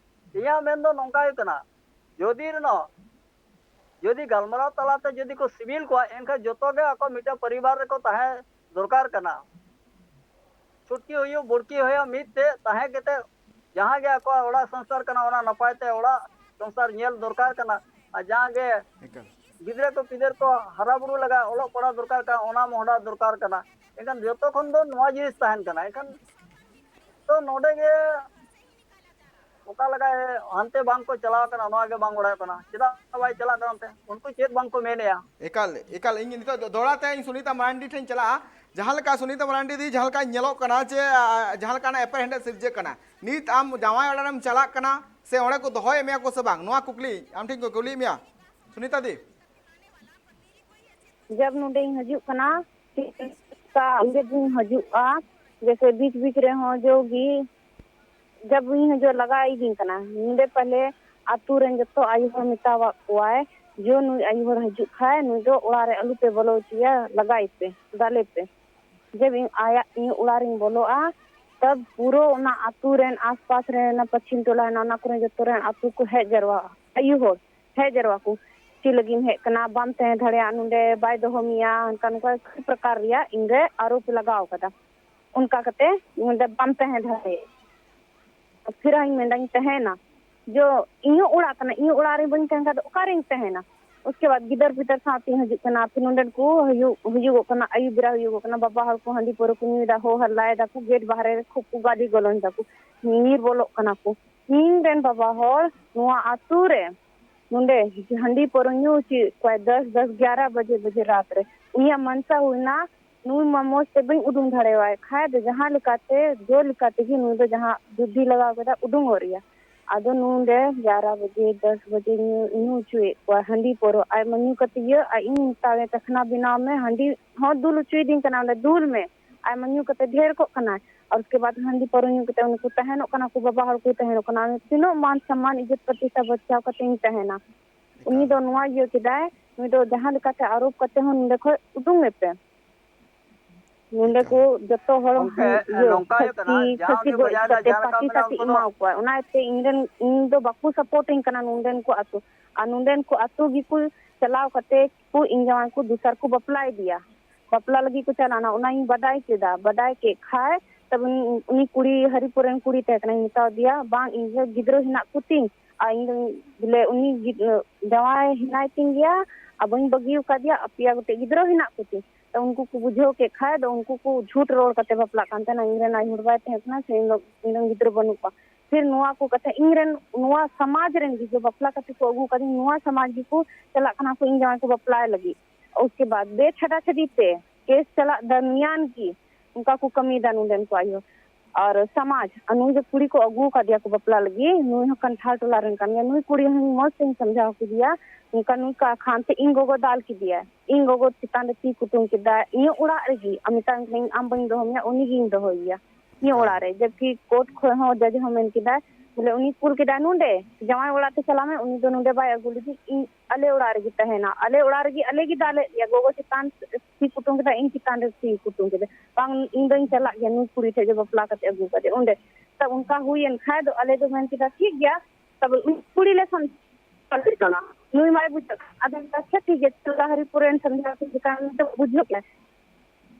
ᱤᱧᱟᱹᱜ ᱢᱮᱱ ᱫᱚ ᱱᱚᱝᱠᱟ ᱦᱩᱭᱩᱜ ᱠᱟᱱᱟ, ᱡᱩᱫᱤ ᱨᱮᱱᱟᱜ ᱡᱩᱫᱤ ᱜᱟᱞᱢᱟᱨᱟᱣ ᱛᱟᱞᱟᱛᱮ ᱡᱩᱫᱤ ᱠᱚ ᱥᱤᱵᱤᱞ ᱠᱚᱣᱟ, ᱮᱱᱠᱷᱟᱱ ᱡᱚᱛᱚ ᱜᱮ ᱟᱠᱚ ᱢᱤᱫᱴᱟᱝ ᱯᱚᱨᱤᱵᱟᱨ ᱨᱮᱠᱚ ᱛᱟᱦᱮᱸ ᱫᱚᱨᱠᱟᱨ ᱠᱟᱱᱟ᱾ ᱪᱷᱩᱴᱠᱤ ᱦᱩᱭᱩᱜ, ᱵᱩᱲᱠᱤ ᱦᱩᱭᱩᱜ, ᱢᱤᱫ ᱛᱮ ᱛᱟᱦᱮᱸ ᱠᱟᱛᱮ ᱡᱟᱦᱟᱸ ᱜᱮ ᱟᱠᱚᱣᱟᱜ ᱚᱲᱟᱜ ᱥᱚᱝᱥᱟᱨ ᱠᱟᱱᱟ, ᱚᱱᱟ ᱱᱟᱯᱟᱭ ᱛᱮ ᱚᱲᱟᱜ ᱥᱚᱝᱥᱟᱨ ᱧᱮᱞ ᱫᱚᱨᱠᱟᱨ ᱠᱟᱱᱟ᱾ ᱟᱨ ᱡᱟᱦᱟᱸ ᱜᱮ ᱮᱠᱟᱞ᱾ ᱜᱤᱫᱽᱨᱟᱹ ᱠᱚ ᱯᱤᱫᱟᱹᱨ ᱠᱚ ᱦᱟᱨᱟ ᱵᱩᱨᱩ ᱞᱟᱜᱟ ᱚᱞᱚᱜ ᱯᱟᱲᱦᱟᱣ ᱫᱚᱨᱠᱟᱨ ᱠᱟᱱᱟ, ᱚᱱᱟ ᱢᱚᱦᱰᱟ ᱫᱚᱨᱠᱟᱨ ᱠᱟᱱᱟ᱾ ᱮᱱᱠᱷᱟᱱ ᱡᱚᱛᱚ ᱠᱷᱚᱱ ᱫᱚ ᱱᱚᱣᱟ ᱡᱤᱱᱤᱥ ᱛᱟᱦᱮᱱ ᱠᱟᱱᱟ᱾ ᱮᱱᱠᱷᱟᱱ ᱛᱚ ᱱᱚᱰᱮ ᱜᱮ ᱚᱠᱟ ᱞᱮᱠᱟᱭ ᱦᱟᱱᱛᱮ ᱵᱟᱝ ᱠᱚ ᱪᱟᱞᱟᱣ ᱠᱟᱱᱟ, ᱱᱚᱣᱟ ᱜᱮ ᱵᱟᱝ ᱵᱟᱲᱟᱭᱚᱜ ᱠᱟᱱᱟ᱾ ᱪᱮᱫᱟᱜ ᱵᱟᱭ ᱪᱟᱞᱟᱜ ᱠᱟᱱᱟ ᱚᱱᱛᱮ? ᱩᱱᱠᱩ ᱪᱮᱫ ᱵᱟᱝ ᱠᱚ ᱢᱮᱱᱮᱜᱼᱟ? ᱮᱠᱟᱞ, ᱮᱠᱟᱞ᱾ ᱤᱧ ᱱᱤᱛᱚᱜ ᱫᱚ ᱫᱚᱦᱲᱟ ᱛᱮ ᱤᱧ ᱥᱩᱱᱤᱛᱟ ᱢᱟᱨᱟᱱᱰᱤ ᱴᱷᱮᱱ ᱪᱟᱞᱟᱜᱼᱟ᱾ ᱡᱟᱦᱟᱸ ᱞᱮᱠᱟ ᱥᱩᱱᱤᱛᱟ ᱢᱟᱨᱟᱱᱰᱤ ᱫᱤ, ᱡᱟᱦᱟᱸ ᱞᱮᱠᱟ ᱧᱮᱞᱚᱜ ᱠᱟᱱᱟ ᱡᱮ, ᱟ, ᱡᱟᱦᱟᱸ ᱞᱮᱠᱟᱱᱟᱜ ᱮᱯᱮᱨᱦᱮᱸᱰᱮᱡ ᱥᱤᱨᱡᱟᱹᱜ ᱠᱟᱱᱟ, ᱱᱤᱛ ᱟᱢ ᱡᱟᱶᱟᱭ ᱚᱲᱟᱜ ᱨᱮᱢ ᱪᱟᱞᱟᱜ ᱠᱟᱱᱟ ᱥᱮ ᱚᱸᱰᱮ ᱠᱚ ᱫᱚᱦᱚᱭᱮᱫ ᱢᱮᱭᱟ ᱠᱚ ᱥᱮ ᱵᱟᱝ, ᱱᱚᱣᱟ ᱠᱩᱠᱞᱤ ᱟᱢ ᱴᱷᱮᱱ ᱠᱚ ᱠᱩᱞᱤᱭᱮᱫ ᱢᱮᱭᱟ ᱥᱩᱱᱤᱛᱟ ᱫᱤ᱾ ᱡᱟᱵ ᱱᱚᱰᱮᱧ ᱦᱤᱡᱩᱜ ᱠᱟᱱᱟ, ᱚᱸᱰᱮ ᱵᱚᱱ ᱦᱤᱡᱩᱜᱼᱟ, ᱡᱮᱥᱮ ᱵᱤᱪ ᱵᱤᱪ ᱨᱮᱦᱚᱸ ᱡᱚᱜᱤ ᱡᱟᱵ ᱤᱧ ᱦᱤᱡᱩᱜ ᱞᱟᱜᱟ ᱤᱫᱤᱧ ᱠᱟᱱᱟ᱾ ᱱᱚᱰᱮ ᱯᱟᱞᱮ ᱟᱛᱳ ᱨᱮᱱ ᱡᱚᱛᱚ ᱟᱭᱳ ᱦᱚᱲ ᱢᱮᱛᱟᱣᱟᱜ ᱠᱚᱣᱟᱭ, ᱡᱚ ᱱᱩᱭ ᱟᱭᱳ ᱦᱚᱲ ᱦᱤᱡᱩᱜ ᱠᱷᱟᱡ ᱱᱩᱭ ᱫᱚ ᱚᱲᱟᱜ ᱨᱮ ᱟᱞᱚ ᱯᱮ ᱵᱚᱞᱚ ᱦᱚᱪᱚᱭᱟ, ᱞᱟᱜᱟᱭᱮ ᱯᱮ, ᱫᱟᱞᱮ ᱯᱮ᱾ ᱡᱟᱵ ᱤᱧ ᱟᱭᱟᱜ ᱤᱧ ᱚᱲᱟᱜ ᱨᱤᱧ ᱵᱚᱞᱚᱜᱼᱟ, ᱛᱟᱵ ᱯᱩᱨᱟᱹ ᱚᱱᱟ ᱟᱛᱳ ᱨᱮᱱ ᱟᱥᱯᱟᱥ ᱨᱮ, ᱚᱱᱟ ᱯᱚᱪᱷᱤᱢ ᱴᱚᱞᱟ ᱦᱮᱱᱟᱜ, ᱚᱱᱟ ᱠᱚᱨᱮ ᱡᱚᱛᱚ ᱨᱮᱱ ᱟᱛᱳ ᱠᱚ ᱦᱮᱡ ᱡᱟᱨᱣᱟᱜᱼᱟ, ᱟᱭᱳ ᱦᱚᱲ ᱦᱮᱡ ᱡᱟᱨᱣᱟ ᱠᱚ, ᱪᱮᱫ ᱞᱟᱹᱜᱤᱫ ᱮᱢ ᱦᱮᱡ ᱠᱟᱱᱟ, ᱵᱟᱢ ᱛᱟᱦᱮᱸ ᱫᱟᱲᱮᱭᱟᱜᱼᱟ ᱱᱚᱰᱮ, ᱵᱟᱭ ᱫᱚᱦᱚ ᱢᱮᱭᱟ, ᱚᱱᱠᱟ ᱱᱚᱝᱠᱟ ᱯᱨᱚᱠᱟᱨ ᱨᱮᱭᱟᱜ ᱤᱧ ᱨᱮ ᱟᱨᱳᱯ ᱞᱟᱜᱟᱣ ᱠᱟᱫᱟ᱾ ᱚᱱᱠᱟ ᱠᱟᱛᱮ ᱱᱚᱰᱮ ᱵᱟᱢ ᱛᱟᱦᱮᱸ ᱫᱟᱲᱮᱭᱟᱜᱼᱟ᱾ ᱯᱷᱤᱨ ᱦᱚᱸᱧ ᱢᱮᱱᱫᱟᱧ ᱛᱟᱦᱮᱱᱟ, ᱡᱚ ᱤᱧᱟᱹᱜ ᱚᱲᱟᱜ ᱠᱟᱱᱟ, ᱤᱧᱟᱹᱜ ᱚᱲᱟᱜ ᱨᱮ ᱵᱟᱹᱧ ᱛᱟᱦᱮᱸᱱ ᱠᱷᱟᱱ ᱫᱚ ᱚᱠᱟᱨᱤᱧ ᱛᱟᱦᱮᱱᱟ? ᱩᱥᱠᱮ ᱵᱟᱫ ᱜᱤᱫᱟᱹᱨ ᱯᱤᱫᱟᱹᱨ ᱥᱟᱶᱛᱤᱧ ᱦᱤᱡᱩᱜ ᱠᱟᱱᱟ, ᱯᱷᱤᱨ ᱱᱚᱸᱰᱮᱱ ᱠᱚ ᱦᱩᱭᱩᱜ ᱦᱩᱭᱩᱜᱚᱜ ᱠᱟᱱᱟ, ᱟᱹᱭᱩᱵ ᱵᱮᱲᱟ ᱦᱩᱭᱩᱜᱚᱜ ᱠᱟᱱᱟ, ᱵᱟᱵᱟ ᱦᱚᱲ ᱠᱚ ᱦᱟᱺᱰᱤ ᱯᱟᱹᱣᱨᱟᱹ ᱠᱚ ᱧᱩᱭᱮᱫᱟ, ᱦᱳ ᱦᱟᱞᱞᱟᱭᱮᱫᱟ ᱠᱚ, ᱜᱮᱴ ᱵᱟᱦᱨᱮ ᱨᱮ ᱠᱷᱩᱵ ᱠᱚ ᱜᱟᱹᱰᱤ ᱜᱚᱞᱚᱱ ᱫᱟᱠᱚ, ᱧᱤᱨ ᱵᱚᱞᱚᱜ ᱠᱟᱱᱟ ᱠᱚ᱾ ᱤᱧ ᱨᱮᱱ ᱵᱟᱵᱟ ᱦᱚᱲ ᱱᱚᱣᱟ ᱟᱹᱛᱩ ᱨᱮ ᱱᱚᱸᱰᱮ ᱦᱟᱺᱰᱤ ᱯᱟᱹᱣᱨᱟᱹ ᱧᱩ ᱦᱚᱪᱚᱭᱮᱫ ᱠᱚᱣᱟᱭ ᱫᱚᱥ ᱫᱚᱥ ᱜᱭᱟᱨᱟ ᱵᱟᱡᱮ ᱵᱟᱡᱮ ᱨᱟᱛ ᱨᱮ᱾ ᱩᱱᱤᱭᱟᱜ ᱢᱟᱱᱥᱟ ᱦᱩᱭᱱᱟ ᱱᱩᱭ ᱢᱟ ᱢᱚᱡᱽ ᱛᱮ ᱵᱟᱹᱧ ᱩᱰᱩᱝ ᱫᱟᱲᱮᱣᱟᱭ ᱠᱷᱟᱡ ᱫᱚ, ᱡᱟᱦᱟᱸ ᱞᱮᱠᱟᱛᱮ ᱡᱳᱨ ᱞᱮᱠᱟ ᱛᱮᱜᱮ ᱱᱩᱭ ᱫᱚ ᱡᱟᱦᱟᱸ ᱵᱩᱫᱽᱫᱷᱤ ᱞᱟᱜᱟᱣ ᱠᱮᱫᱟ, ᱩᱰᱩᱝᱚᱜ ᱨᱮᱭᱟᱜ᱾ ᱟᱫᱚ ᱱᱩᱭ ᱫᱚ ᱮᱜᱟᱨᱚ ᱵᱟᱡᱮ, ᱫᱚᱥ ᱵᱟᱡᱮ ᱧᱩ, ᱧᱩ ᱦᱚᱪᱚᱭᱮᱫ ᱠᱚᱣᱟ ᱦᱟᱺᱰᱤ ᱯᱟᱹᱣᱨᱟᱹ᱾ ᱟᱡ ᱢᱟ ᱧᱩ ᱠᱟᱛᱮ ᱤᱭᱟᱹ, ᱟᱨ ᱤᱧ ᱢᱮᱛᱟᱣᱟᱭ ᱪᱟᱠᱷᱱᱟ ᱵᱮᱱᱟᱣ ᱢᱮ, ᱦᱟᱺᱰᱤ ᱦᱚᱸ ᱫᱩᱞ ᱦᱚᱪᱚᱭᱮᱫᱤᱧ ᱠᱟᱱᱟ, ᱚᱸᱰᱮ ᱫᱩᱞ ᱢᱮ᱾ ᱟᱡ ᱢᱟ ᱧᱩ ᱠᱟᱛᱮ ᱰᱷᱮᱨ ᱠᱚᱜ ᱠᱟᱱᱟᱭ, ᱟᱨ ᱩᱥᱠᱮ ᱵᱟᱫ ᱦᱟᱺᱰᱤ ᱯᱟᱹᱣᱨᱟᱹ ᱧᱩ ᱠᱟᱛᱮ ᱩᱱᱠᱩ ᱛᱟᱦᱮᱱᱚᱜ ᱠᱟᱱᱟ ᱠᱚ, ᱵᱟᱵᱟ ᱦᱚᱲ ᱠᱚ ᱛᱟᱦᱮᱱᱚᱜ ᱠᱟᱱᱟ᱾ ᱛᱤᱱᱟᱹᱜ ᱢᱟᱱ ᱥᱚᱢᱢᱟᱱ, ᱤᱡᱽᱡᱚᱛ ᱯᱨᱚᱛᱤᱥᱴᱷᱟ ᱵᱟᱧᱪᱟᱣ ᱠᱟᱛᱮ ᱤᱧ ᱛᱟᱦᱮᱱᱟ? ᱩᱱᱤ ᱫᱚ ᱱᱚᱣᱟ ᱤᱭᱟᱹ ᱠᱮᱫᱟᱭ, ᱱᱩᱭ ᱫᱚ ᱡᱟᱦᱟᱸ ᱞᱮᱠᱟᱛᱮ ᱟᱨᱳᱯ ᱠᱟᱛᱮ ᱦᱚᱸ ᱱᱚᱸᱰᱮ ᱠᱷᱚᱡ ᱩᱰᱩᱝ ᱮᱯᱮ᱾ ᱱᱚᱸᱰᱮ ᱠᱚ ᱡᱚᱛᱚ ᱦᱚᱲ ᱜᱚᱝᱠᱮ, ᱦᱮᱸ, ᱤᱭᱟᱹ, ᱱᱚᱝᱠᱟ ᱦᱩᱭᱩᱜ ᱠᱟᱱᱟ, ᱯᱷᱟᱹᱥᱤ, ᱡᱟᱦᱟᱸ ᱯᱷᱟᱹᱥᱤ ᱜᱮ ᱜᱚᱡ ᱵᱚᱡᱷᱟ ᱠᱟᱛᱮ ᱡᱟᱦᱟᱸ ᱞᱮᱠᱟ ᱯᱟᱹᱥᱤ ᱢᱮᱱᱟᱜ ᱥᱟᱛᱮ ᱩᱱᱠᱩ ᱫᱚ ᱮᱢᱟᱣ ᱠᱚᱣᱟ᱾ ᱚᱱᱟᱛᱮ ᱤᱧ ᱨᱮᱱ, ᱤᱧ ᱫᱚ ᱵᱟᱠᱚ ᱥᱟᱯᱳᱨᱴ ᱤᱧ ᱠᱟᱱᱟ ᱱᱚᱸᱰᱮᱱ ᱠᱚ ᱟᱛᱳ᱾ ᱟᱨ ᱱᱚᱸᱰᱮᱱ ᱠᱚ ᱟᱛᱳ ᱜᱮᱠᱚ ᱪᱟᱞᱟᱣ ᱠᱟᱛᱮ ᱠᱚ ᱤᱧ ᱡᱟᱶᱟᱭ ᱠᱚ ᱫᱚᱥᱟᱨ ᱠᱚ ᱵᱟᱯᱞᱟ ᱤᱫᱤᱭᱟ, ᱵᱟᱯᱞᱟ ᱞᱟᱹᱜᱤᱫ ᱠᱚ ᱪᱟᱞᱟᱣᱱᱟ᱾ ᱚᱱᱟᱧ ᱵᱟᱰᱟᱭ ᱠᱮᱫᱟ, ᱵᱟᱰᱟᱭ ᱠᱮᱫ ᱠᱷᱟᱡ ᱛᱚᱵᱮ ᱩᱱᱤ ᱠᱩᱲᱤ ᱦᱟᱹᱨᱤᱯᱩᱨ ᱨᱮᱱ ᱠᱩᱲᱤ ᱛᱟᱦᱮᱸ ᱠᱟᱱᱟᱭ, ᱢᱮᱛᱟ ᱫᱮᱭᱟ, "ᱵᱟᱝ, ᱤᱧ ᱨᱮᱱ ᱜᱤᱫᱽᱨᱟᱹ ᱦᱮᱱᱟᱜ ᱠᱚᱛᱤᱧ, ᱟᱨ ᱤᱧ ᱫᱚ ᱵᱚᱞᱮ ᱩᱱᱤ ᱜᱤᱫ-, ᱡᱟᱶᱟᱭ ᱦᱮᱱᱟᱭ ᱛᱤᱧ ᱜᱮᱭᱟ, ᱟᱨ ᱵᱟᱹᱧ ᱵᱟᱹᱜᱤ ᱟᱠᱟᱫᱮᱭᱟ, ᱟᱨ ᱯᱮᱭᱟ ᱜᱚᱴᱮᱡ ᱜᱤᱫᱽᱨᱟᱹ ᱦᱮᱱᱟᱜ ᱠᱚᱛᱤᱧ᱾" ᱛᱚ ᱩᱱᱠᱩ ᱠᱚ ᱵᱩᱡᱷᱟᱹᱣ ᱠᱮᱫ ᱠᱷᱟᱡ ᱫᱚ ᱩᱱᱠᱩ ᱠᱚ ᱡᱷᱩᱴ ᱨᱚᱲ ᱠᱟᱛᱮ ᱵᱟᱯᱞᱟᱜ ᱠᱟᱱ ᱛᱟᱦᱮᱱᱟ, "ᱤᱧ ᱨᱮᱱ ᱟᱭᱳ ᱦᱚᱲ ᱵᱟᱭ ᱛᱟᱦᱮᱸ ᱠᱟᱱᱟ, ᱥᱮ ᱤᱧ ᱫᱚ, ᱤᱧ ᱨᱮᱱ ᱜᱤᱫᱽᱨᱟᱹ ᱵᱟᱹᱱᱩᱜ ᱠᱚᱣᱟ᱾" ᱯᱷᱤᱨ ᱱᱚᱣᱟ ᱠᱚ ᱠᱟᱛᱷᱟ ᱤᱧ ᱨᱮᱱ, ᱱᱚᱣᱟ ᱥᱚᱢᱟᱡᱽ ᱨᱮᱱ ᱜᱮ, ᱡᱮ ᱵᱟᱯᱞᱟ ᱠᱟᱛᱮ ᱠᱚ ᱟᱹᱜᱩ ᱠᱟᱫᱤᱧ, ᱱᱚᱣᱟ ᱥᱚᱢᱟᱡᱽ ᱜᱮᱠᱚ ᱪᱟᱞᱟᱜ ᱠᱟᱱᱟ ᱠᱚ ᱤᱧ ᱡᱟᱶᱟᱭ ᱠᱚ ᱵᱟᱯᱞᱟᱭ ᱞᱟᱹᱜᱤᱫ᱾ ᱩᱥᱠᱮ ᱵᱟᱫ ᱵᱮ ᱪᱷᱟᱰᱟ ᱪᱷᱟᱰᱤ ᱛᱮ ᱠᱮᱥ ᱪᱟᱞᱟᱜ ᱫᱚᱨᱢᱤᱭᱟᱱ ᱜᱮ ᱚᱱᱠᱟ ᱠᱚ ᱠᱟᱹᱢᱤᱭᱮᱫᱟ ᱱᱚᱸᱰᱮᱱ ᱠᱚ ᱟᱭᱳ᱾ ᱟᱨ ᱥᱚᱢᱟᱡᱽ, ᱟᱨ ᱱᱩᱭ ᱡᱮ ᱠᱩᱲᱤ ᱠᱚ ᱟᱹᱜᱩ ᱟᱠᱟᱫᱮᱭᱟ ᱠᱚ ᱵᱟᱯᱞᱟ ᱞᱟᱹᱜᱤᱫ, ᱱᱩᱭ ᱦᱚᱸ ᱠᱟᱱᱴᱷᱟᱲ ᱴᱚᱞᱟ ᱨᱮᱱ ᱠᱟᱱ ᱜᱮᱭᱟ᱾ ᱱᱩᱭ ᱠᱩᱲᱤ ᱦᱚᱸ ᱢᱚᱡᱽ ᱛᱮᱧ ᱥᱟᱢᱡᱷᱟᱣ ᱠᱮᱫᱮᱭᱟ, ᱱᱚᱝᱠᱟ ᱱᱩᱭ ᱠᱟ ᱠᱷᱟᱱ ᱛᱮ ᱤᱧ ᱜᱚᱜᱚ ᱫᱟᱞ ᱠᱮᱫᱮᱭᱟ, ᱤᱧ ᱜᱚᱜᱚ ᱪᱮᱛᱟᱱ ᱨᱮ ᱛᱤ ᱠᱩᱴᱩᱢ ᱠᱮᱫᱟ, ᱤᱧᱟᱹᱜ ᱚᱲᱟᱜ ᱨᱮᱜᱮ᱾ ᱟᱨ ᱢᱮᱛᱟᱭ ᱠᱟᱹᱱᱟᱹᱧ, "ᱟᱢ ᱵᱟᱹᱧ ᱫᱚᱦᱚ ᱢᱮᱭᱟ, ᱩᱱᱤ ᱜᱤᱧ ᱫᱚᱦᱚᱭᱮᱭᱟ ᱤᱧᱟᱹᱜ ᱚᱲᱟᱜ ᱨᱮ᱾" ᱡᱚᱵᱠᱤ ᱠᱳᱨᱴ ᱠᱷᱚᱱ ᱦᱚᱸ ᱡᱟᱡᱽ ᱦᱚᱸ ᱢᱮᱱ ᱠᱮᱫᱟᱭ, ᱵᱚᱞᱮ, ᱩᱱᱤ ᱠᱩᱞ ᱠᱮᱫᱟᱭ ᱱᱚᱸᱰᱮ, ᱡᱟᱶᱟᱭ ᱚᱲᱟᱜ ᱛᱮ ᱪᱟᱞᱟᱣ ᱢᱮ, ᱩᱱᱤ ᱫᱚ ᱱᱚᱸᱰᱮ ᱵᱟᱭ ᱟᱹᱜᱩ ᱞᱟᱹᱜᱤᱫ, ᱤᱧ ᱟᱞᱮ ᱚᱲᱟᱜ ᱨᱮᱜᱮ ᱛᱟᱦᱮᱱᱟ, ᱟᱞᱮ ᱚᱲᱟᱜ ᱨᱮᱜᱮ ᱟᱞᱮ ᱜᱮ ᱫᱟᱞᱮᱫ ᱞᱮᱭᱟ, ᱜᱚᱜᱚ ᱪᱮᱛᱟᱱ ᱛᱤ ᱠᱩᱴᱩᱢ ᱠᱮᱫᱟ, ᱤᱧ ᱪᱮᱛᱟᱱ ᱨᱮ ᱛᱤ ᱠᱩᱴᱩᱢ ᱠᱮᱫᱟ, ᱵᱟᱝ, ᱤᱧ ᱫᱚᱧ ᱪᱟᱞᱟᱜ ᱜᱮᱭᱟ ᱱᱩᱭ ᱠᱩᱲᱤ ᱴᱷᱮᱡ ᱡᱮ ᱵᱟᱯᱞᱟ ᱠᱟᱛᱮ ᱟᱹᱜᱩ ᱠᱟᱫᱮ ᱚᱸᱰᱮ᱾ ᱛᱚ ᱚᱱᱠᱟ ᱦᱩᱭᱮᱱ ᱠᱷᱟᱡ ᱫᱚ ᱟᱞᱮ ᱫᱚ ᱢᱮᱱ ᱠᱮᱫᱟ, "ᱴᱷᱤᱠ ᱜᱮᱭᱟ, ᱛᱚᱵᱮ ᱩᱱᱤ ᱠᱩᱲᱤ ᱞᱮ ᱥᱟᱢ-, ᱥᱟᱢᱡᱷᱟᱣ ᱠᱟᱱᱟ, ᱱᱩᱭ ᱢᱟᱭ ᱵᱩᱡᱷᱟᱹᱜ ᱠᱟᱱᱟ᱾" ᱟᱫᱚ ᱢᱮᱱᱫᱟ, "ᱟᱪᱪᱷᱟ ᱴᱷᱤᱠ ᱜᱮᱭᱟ, ᱪᱚᱞᱚ ᱦᱟᱹᱨᱤᱯᱩᱨ ᱨᱮᱱ ᱥᱟᱢᱡᱷᱟᱣ ᱠᱚ ᱪᱮᱛᱟᱱ ᱨᱮ ᱵᱩᱡᱷᱟᱹᱜ ᱠᱟᱱᱟ,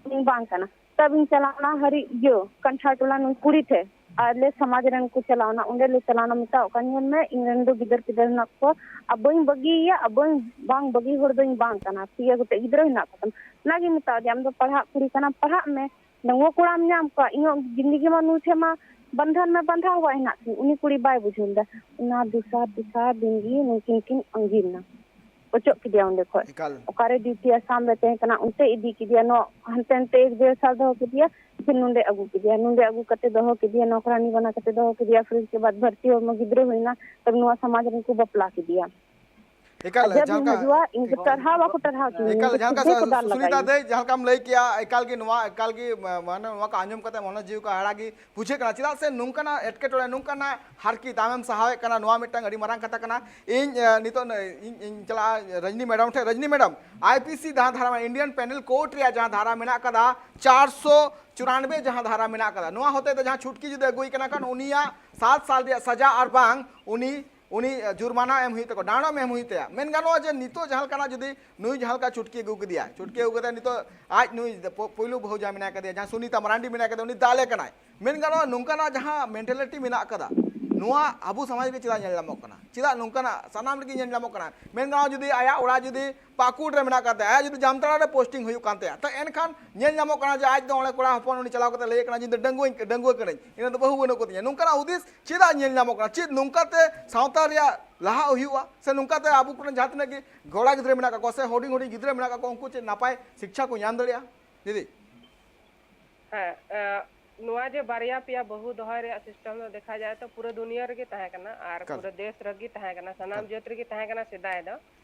ᱩᱱᱤ ᱵᱟᱝ ᱠᱟᱱᱟ᱾" ᱛᱚᱵᱮᱧ ᱪᱟᱞᱟᱣᱱᱟ ᱦᱟᱹᱨᱤ ᱤᱭᱟᱹ ᱠᱟᱱᱴᱷᱟᱲ ᱴᱚᱞᱟ ᱱᱩᱭ ᱠᱩᱲᱤ ᱴᱷᱮᱡ, ᱟᱨ ᱞᱮ ᱥᱚᱢᱟᱡᱽ ᱨᱮᱱ ᱠᱚ ᱪᱟᱞᱟᱣᱱᱟ, ᱚᱸᱰᱮ ᱞᱮ ᱪᱟᱞᱟᱣᱱᱟ, ᱢᱮᱛᱟᱣ ᱠᱟᱱ, "ᱧᱮᱞ ᱢᱮ, ᱤᱧ ᱨᱮᱱ ᱫᱚ ᱜᱤᱫᱟᱹᱨ ᱯᱤᱫᱟᱹᱨ ᱦᱮᱱᱟᱜ ᱠᱚᱣᱟ, ᱟᱨ ᱵᱟᱹᱧ ᱵᱟᱹᱜᱤᱭᱮᱭᱟ, ᱟᱨ ᱵᱟᱹᱧ, ᱵᱟᱝ ᱵᱟᱹᱜᱤ ᱦᱚᱲ ᱫᱚᱧ ᱵᱟᱝ ᱠᱟᱱᱟ, ᱯᱮᱭᱟ ᱜᱚᱴᱮᱡ ᱜᱤᱫᱽᱨᱟᱹ ᱦᱮᱱᱟᱜ ᱠᱚ ᱛᱟᱢᱟ᱾" ᱚᱱᱟᱜᱤᱧ ᱢᱮᱛᱟᱣ ᱫᱮᱭᱟ, "ᱟᱢ ᱫᱚ ᱯᱟᱲᱦᱟᱜ ᱠᱩᱲᱤ ᱠᱟᱱᱟᱢ, ᱯᱟᱲᱦᱟᱜ ᱢᱮ, ᱰᱟᱺᱜᱩᱣᱟᱹ ᱠᱚᱲᱟᱢ ᱧᱟᱢ ᱠᱚᱣᱟ, ᱤᱧᱟᱹᱜ ᱡᱤᱱᱫᱮᱜᱤ ᱢᱟ ᱱᱩᱭ ᱴᱷᱮᱱ ᱢᱟ ᱵᱟᱱᱫᱷᱟᱱ ᱢᱟ ᱵᱟᱸᱫᱷᱟᱣ ᱵᱟᱭ ᱦᱮᱱᱟᱜ ᱛᱤᱧ᱾" ᱩᱱᱤ ᱠᱩᱲᱤ ᱵᱟᱭ ᱵᱩᱡᱷᱟᱹᱣ ᱞᱮᱫᱟ᱾ ᱚᱱᱟ ᱫᱚᱥᱟᱨ ᱛᱮᱥᱟᱨ ᱫᱤᱱ ᱜᱮ ᱱᱩᱠᱤᱱ ᱠᱤᱱ ᱟᱸᱜᱤᱨ ᱮᱱᱟ᱾ ᱚᱪᱚᱜ ᱠᱮᱫᱮᱭᱟ ᱚᱸᱰᱮ ᱠᱷᱚᱡ᱾ ᱮᱠᱟᱞ᱾ ᱚᱠᱟᱨᱮ ᱰᱤᱭᱩᱴᱤ ᱟᱥᱟᱢ ᱨᱮ ᱛᱟᱦᱮᱸ ᱠᱟᱱᱟ, ᱚᱱᱛᱮ ᱤᱫᱤ ᱠᱮᱫᱮᱭᱟ, ᱱᱚ-, ᱦᱟᱱᱛᱮ ᱱᱟᱛᱮ ᱮᱠ ᱰᱮᱲ ᱥᱟᱞ ᱫᱚᱦᱚ ᱠᱮᱫᱮᱭᱟ, ᱯᱷᱤᱨ ᱱᱚᱸᱰᱮ ᱟᱹᱜᱩ ᱠᱮᱫᱮᱭᱟ, ᱱᱚᱸᱰᱮ ᱟᱹᱜᱩ ᱠᱟᱛᱮ ᱫᱚᱦᱚ ᱠᱮᱫᱮᱭᱟ, ᱱᱚᱠᱨᱟᱱᱤ ᱵᱟᱱᱟ ᱠᱟᱛᱮ ᱫᱚᱦᱚ ᱠᱮᱫᱮᱭᱟ, ᱯᱷᱤᱨ ᱩᱥᱠᱮ ᱵᱟᱫ ᱵᱷᱟᱨᱛᱤ ᱦᱚᱲᱢᱚ ᱜᱤᱫᱽᱨᱟᱹ ᱦᱩᱭᱱᱟ, ᱛᱚᱵᱮ ᱱᱚᱣᱟ ᱥᱚᱢᱟᱡᱽ ᱨᱮᱱ ᱠᱚ ᱵᱟᱯᱞᱟ ᱠᱮᱫᱮᱭᱟ᱾ ᱮᱠᱟᱞ, ᱟᱡᱟᱫ ᱡᱟᱦᱟᱸ ᱞᱤᱧ ᱞᱮᱠᱟ, ᱦᱤᱡᱩᱜᱼᱟ, ᱤᱧ ᱠᱚ ᱴᱟᱨᱦᱟᱣ ᱵᱟᱠᱚ ᱴᱟᱨᱦᱟᱣ ᱠᱤᱧᱟ, ᱮᱠᱟᱞ, ᱩᱱᱠᱩ ᱡᱟᱦᱟᱸ ᱞᱮᱠᱟ ᱥᱤᱫᱷᱟᱹ ᱠᱚ ᱫᱟᱞ ᱞᱟᱜᱟᱭᱤᱧᱟ᱾ ᱥᱩᱱᱤᱛᱟ ᱫᱟᱹᱭ, ᱡᱟᱦᱟᱸ ᱞᱮᱠᱟᱢ ᱞᱟᱹᱭ ᱠᱮᱜᱼᱟ, ᱮᱠᱟᱞ ᱜᱮ ᱱᱚᱣᱟ, ᱮᱠᱟᱞ ᱜᱮ, ᱢᱟ-, ᱢᱟᱱᱮ, ᱱᱚᱣᱟ ᱠᱚ ᱟᱸᱡᱚᱢ ᱠᱟᱛᱮ ᱢᱚᱱᱮ ᱡᱤᱣᱤ ᱠᱚ ᱦᱟᱦᱟᱲᱟ ᱜᱮ ᱵᱩᱡᱷᱟᱹᱜ ᱠᱟᱱᱟ᱾ ᱪᱮᱫᱟᱜ ᱥᱮ ᱱᱚᱝᱠᱟᱱᱟᱜ ᱮᱴᱠᱮᱴᱚᱬᱮ, ᱱᱚᱝᱠᱟᱱᱟᱜ ᱦᱟᱨᱠᱤᱛ ᱟᱢᱮᱢ ᱥᱟᱦᱟᱣᱮᱫ ᱠᱟᱱᱟ, ᱱᱚᱣᱟ ᱢᱤᱫᱴᱟᱝ ᱟᱹᱰᱤ ᱢᱟᱨᱟᱝ ᱠᱟᱛᱷᱟ ᱠᱟᱱᱟ᱾ ᱤᱧ, ᱮ, ᱱᱤᱛᱚᱜ ᱱᱮ-, ᱤᱧ, ᱤᱧ ᱪᱟᱞᱟᱜᱼᱟ ᱨᱚᱡᱽᱱᱤ ᱢᱮᱰᱟᱢ ᱴᱷᱮᱱ᱾ ᱨᱚᱡᱽᱱᱤ ᱢᱮᱰᱟᱢ, ᱟᱭ ᱯᱤ ᱥᱤ ᱡᱟᱦᱟᱸ ᱫᱷᱟᱨᱟ, Indian Penal Code ᱨᱮᱭᱟᱜ ᱡᱟᱦᱟᱸ ᱫᱷᱟᱨᱟ ᱢᱮᱱᱟᱜ ᱠᱟᱫᱟ, ᱪᱟᱨᱥᱚ ᱪᱩᱨᱟᱱᱵᱮ ᱡᱟᱦᱟᱸ ᱫᱷᱟᱨᱟ ᱢᱮᱱᱟᱜ ᱠᱟᱫᱟ, ᱱᱚᱣᱟ ᱦᱚᱛᱮ ᱛᱮ ᱡᱟᱦᱟᱸ ᱪᱷᱩᱴᱠᱤ ᱡᱩᱫᱤ ᱟᱹᱜᱩᱭ ᱠᱟᱱᱟ ᱠᱷᱟᱱ, ᱩᱱᱤᱭᱟᱜ ᱥᱟᱛ ᱥᱟᱞ ᱨᱮᱭᱟᱜ ᱥᱟᱡᱟ ᱟᱨ ᱵᱟᱝ ᱩᱱᱤ, ᱩᱱᱤ ᱡᱩᱨᱢᱟᱱᱟ ᱮᱢ ᱦᱩᱭᱩᱜ ᱛᱟᱠᱚᱣᱟ, ᱰᱟᱸᱰᱚᱢ ᱮᱢ ᱦᱩᱭᱩᱜ ᱛᱟᱭᱟ᱾ ᱢᱮᱱ ᱜᱟᱱᱚᱜᱼᱟ ᱡᱮ ᱱᱤᱛᱚᱜ ᱡᱟᱦᱟᱸ ᱞᱮᱠᱟᱱᱟᱜ ᱡᱩᱫᱤ ᱱᱩᱭ ᱡᱟᱦᱟᱸ ᱞᱮᱠᱟ ᱪᱷᱩᱴᱠᱤ ᱟᱹᱜᱩ ᱠᱮᱫᱮᱭᱟ, ᱪᱷᱩᱴᱠᱤ ᱟᱹᱜᱩ ᱠᱟᱛᱮ ᱱᱤᱛᱚᱜ ᱟᱡ ᱱᱩᱭ ᱯᱳ-, ᱯᱳᱭᱞᱳ ᱵᱟᱹᱦᱩ ᱡᱟᱦᱟᱸᱭ ᱢᱮᱱᱟᱭ ᱠᱟᱫᱮᱭᱟ, ᱡᱟᱦᱟᱸ ᱥᱩᱱᱤᱛᱟ ᱢᱟᱨᱟᱱᱰᱤ ᱢᱮᱱᱟᱭ ᱠᱟᱫᱮᱭᱟ, ᱩᱱᱤ ᱫᱟᱞᱮ ᱠᱟᱱᱟᱭ᱾ ᱢᱮᱱ ᱜᱟᱱᱚᱜᱼᱟ ᱱᱚᱝᱠᱟᱱᱟᱜ ᱡᱟᱦᱟᱸ mentality ᱢᱮᱱᱟᱜ ᱠᱟᱫᱟ, ᱱᱚᱣᱟ ᱟᱵᱚ ᱥᱚᱢᱟᱡᱽ ᱨᱮ ᱪᱮᱫᱟᱜ ᱧᱮᱞ ᱧᱟᱢᱚᱜ ᱠᱟᱱᱟ? ᱪᱮᱫᱟᱜ ᱱᱚᱝᱠᱟᱱᱟᱜ ᱥᱟᱱᱟᱢ ᱨᱮᱜᱮ ᱧᱮᱞ ᱧᱟᱢᱚᱜ ᱠᱟᱱᱟ? ᱢᱮᱱ ᱜᱟᱱᱚᱜᱼᱟ ᱡᱩᱫᱤ ᱟᱭᱟᱜ ᱚᱲᱟᱜ ᱡᱩᱫᱤ ᱯᱟᱹᱠᱩᱲ ᱨᱮ ᱢᱮᱱᱟᱜ ᱠᱟᱫ ᱛᱟᱭᱟ, ᱟᱭᱟᱜ ᱡᱩᱫᱤ ᱡᱟᱢᱛᱟᱲᱟ ᱨᱮ posting ᱦᱩᱭᱩᱜ ᱠᱟᱱ ᱛᱟᱭᱟ, ᱛᱚ ᱮᱱᱠᱷᱟᱱ ᱧᱮᱞ ᱧᱟᱢᱚᱜ ᱠᱟᱱᱟ ᱡᱮ ᱟᱡ ᱫᱚ ᱚᱸᱰᱮ ᱠᱚᱲᱟ ᱦᱚᱯᱚᱱ ᱩᱱᱤ ᱪᱟᱞᱟᱣ ᱠᱟᱛᱮ ᱞᱟᱹᱭᱮᱫ ᱠᱟᱱᱟ ᱡᱮ, "ᱤᱧ ᱫᱚ ᱰᱟᱺᱜᱩᱣᱟᱹᱧ, ᱰᱟᱺᱜᱩᱣᱟᱹ ᱠᱟᱹᱱᱟᱹᱧ, ᱤᱧ ᱫᱚ ᱵᱟᱹᱦᱩ ᱵᱟᱹᱱᱩᱜ ᱠᱚᱛᱤᱧᱟ", ᱱᱚᱝᱠᱟᱱᱟᱜ ᱦᱩᱫᱤᱥ ᱪᱮᱫᱟᱜ ᱧᱮᱞ ᱧᱟᱢᱚᱜ ᱠᱟᱱᱟ? ᱪᱮᱫ ᱱᱚᱝᱠᱟᱛᱮ ᱥᱟᱶᱛᱟ ᱨᱮᱭᱟᱜ ᱞᱟᱦᱟᱜ ᱦᱩᱭᱩᱜᱼᱟ? ᱥᱮ ᱱᱚᱝᱠᱟᱛᱮ ᱟᱵᱚ ᱠᱚᱨᱮᱱ ᱡᱟᱦᱟᱸ ᱛᱤᱱᱟᱹᱜ ᱜᱮ ᱠᱚᱲᱟ ᱜᱤᱫᱽᱨᱟᱹ ᱢᱮᱱᱟᱜ ᱠᱟᱜ ᱠᱚᱣᱟ ᱥᱮ ᱦᱩᱰᱤᱧ ᱦᱩᱰᱤᱧ ᱜᱤᱫᱽᱨᱟᱹ ᱢᱮᱱᱟᱜ ᱠᱟᱜ ᱠᱚᱣᱟ, ᱩᱱᱠᱩ ᱪᱮᱫ ᱱᱟᱯᱟᱭ ᱥᱤᱠᱪᱷᱟ ᱠᱚ ᱧᱟᱢ ᱫᱟᱲᱮᱭᱟᱜᱼᱟ? ᱫᱤᱫᱤ᱾ ᱦᱮᱸ, ᱮ, ᱱᱚᱣᱟ ᱡᱮ ᱵᱟᱨᱭᱟ ᱯᱮᱭᱟ ᱵᱟᱹᱦᱩ ᱫᱚᱦᱚᱭ ᱨᱮᱭᱟᱜ system ᱫᱚ ᱫᱮᱠᱷᱟ ᱡᱟᱭ ᱛᱚ ᱯᱩᱨᱟᱹ ᱫᱩᱱᱤᱭᱟᱹ ᱨᱮᱜᱮ ᱛᱟᱦᱮᱸ ᱠᱟᱱᱟ ᱟᱨ ᱮᱠᱟᱞ᱾ ᱯᱩᱨᱟᱹ ᱫᱮᱥ ᱨᱮᱜᱮ ᱛᱟᱦᱮᱸ ᱠᱟᱱᱟ, ᱥᱟᱱᱟᱢ ᱮᱠᱟᱞ᱾ ᱡᱟᱹᱛ ᱨᱮᱜᱮ ᱛᱟᱦᱮᱸ ᱠᱟᱱᱟ ᱥᱮᱫᱟᱭ ᱫᱚ᱾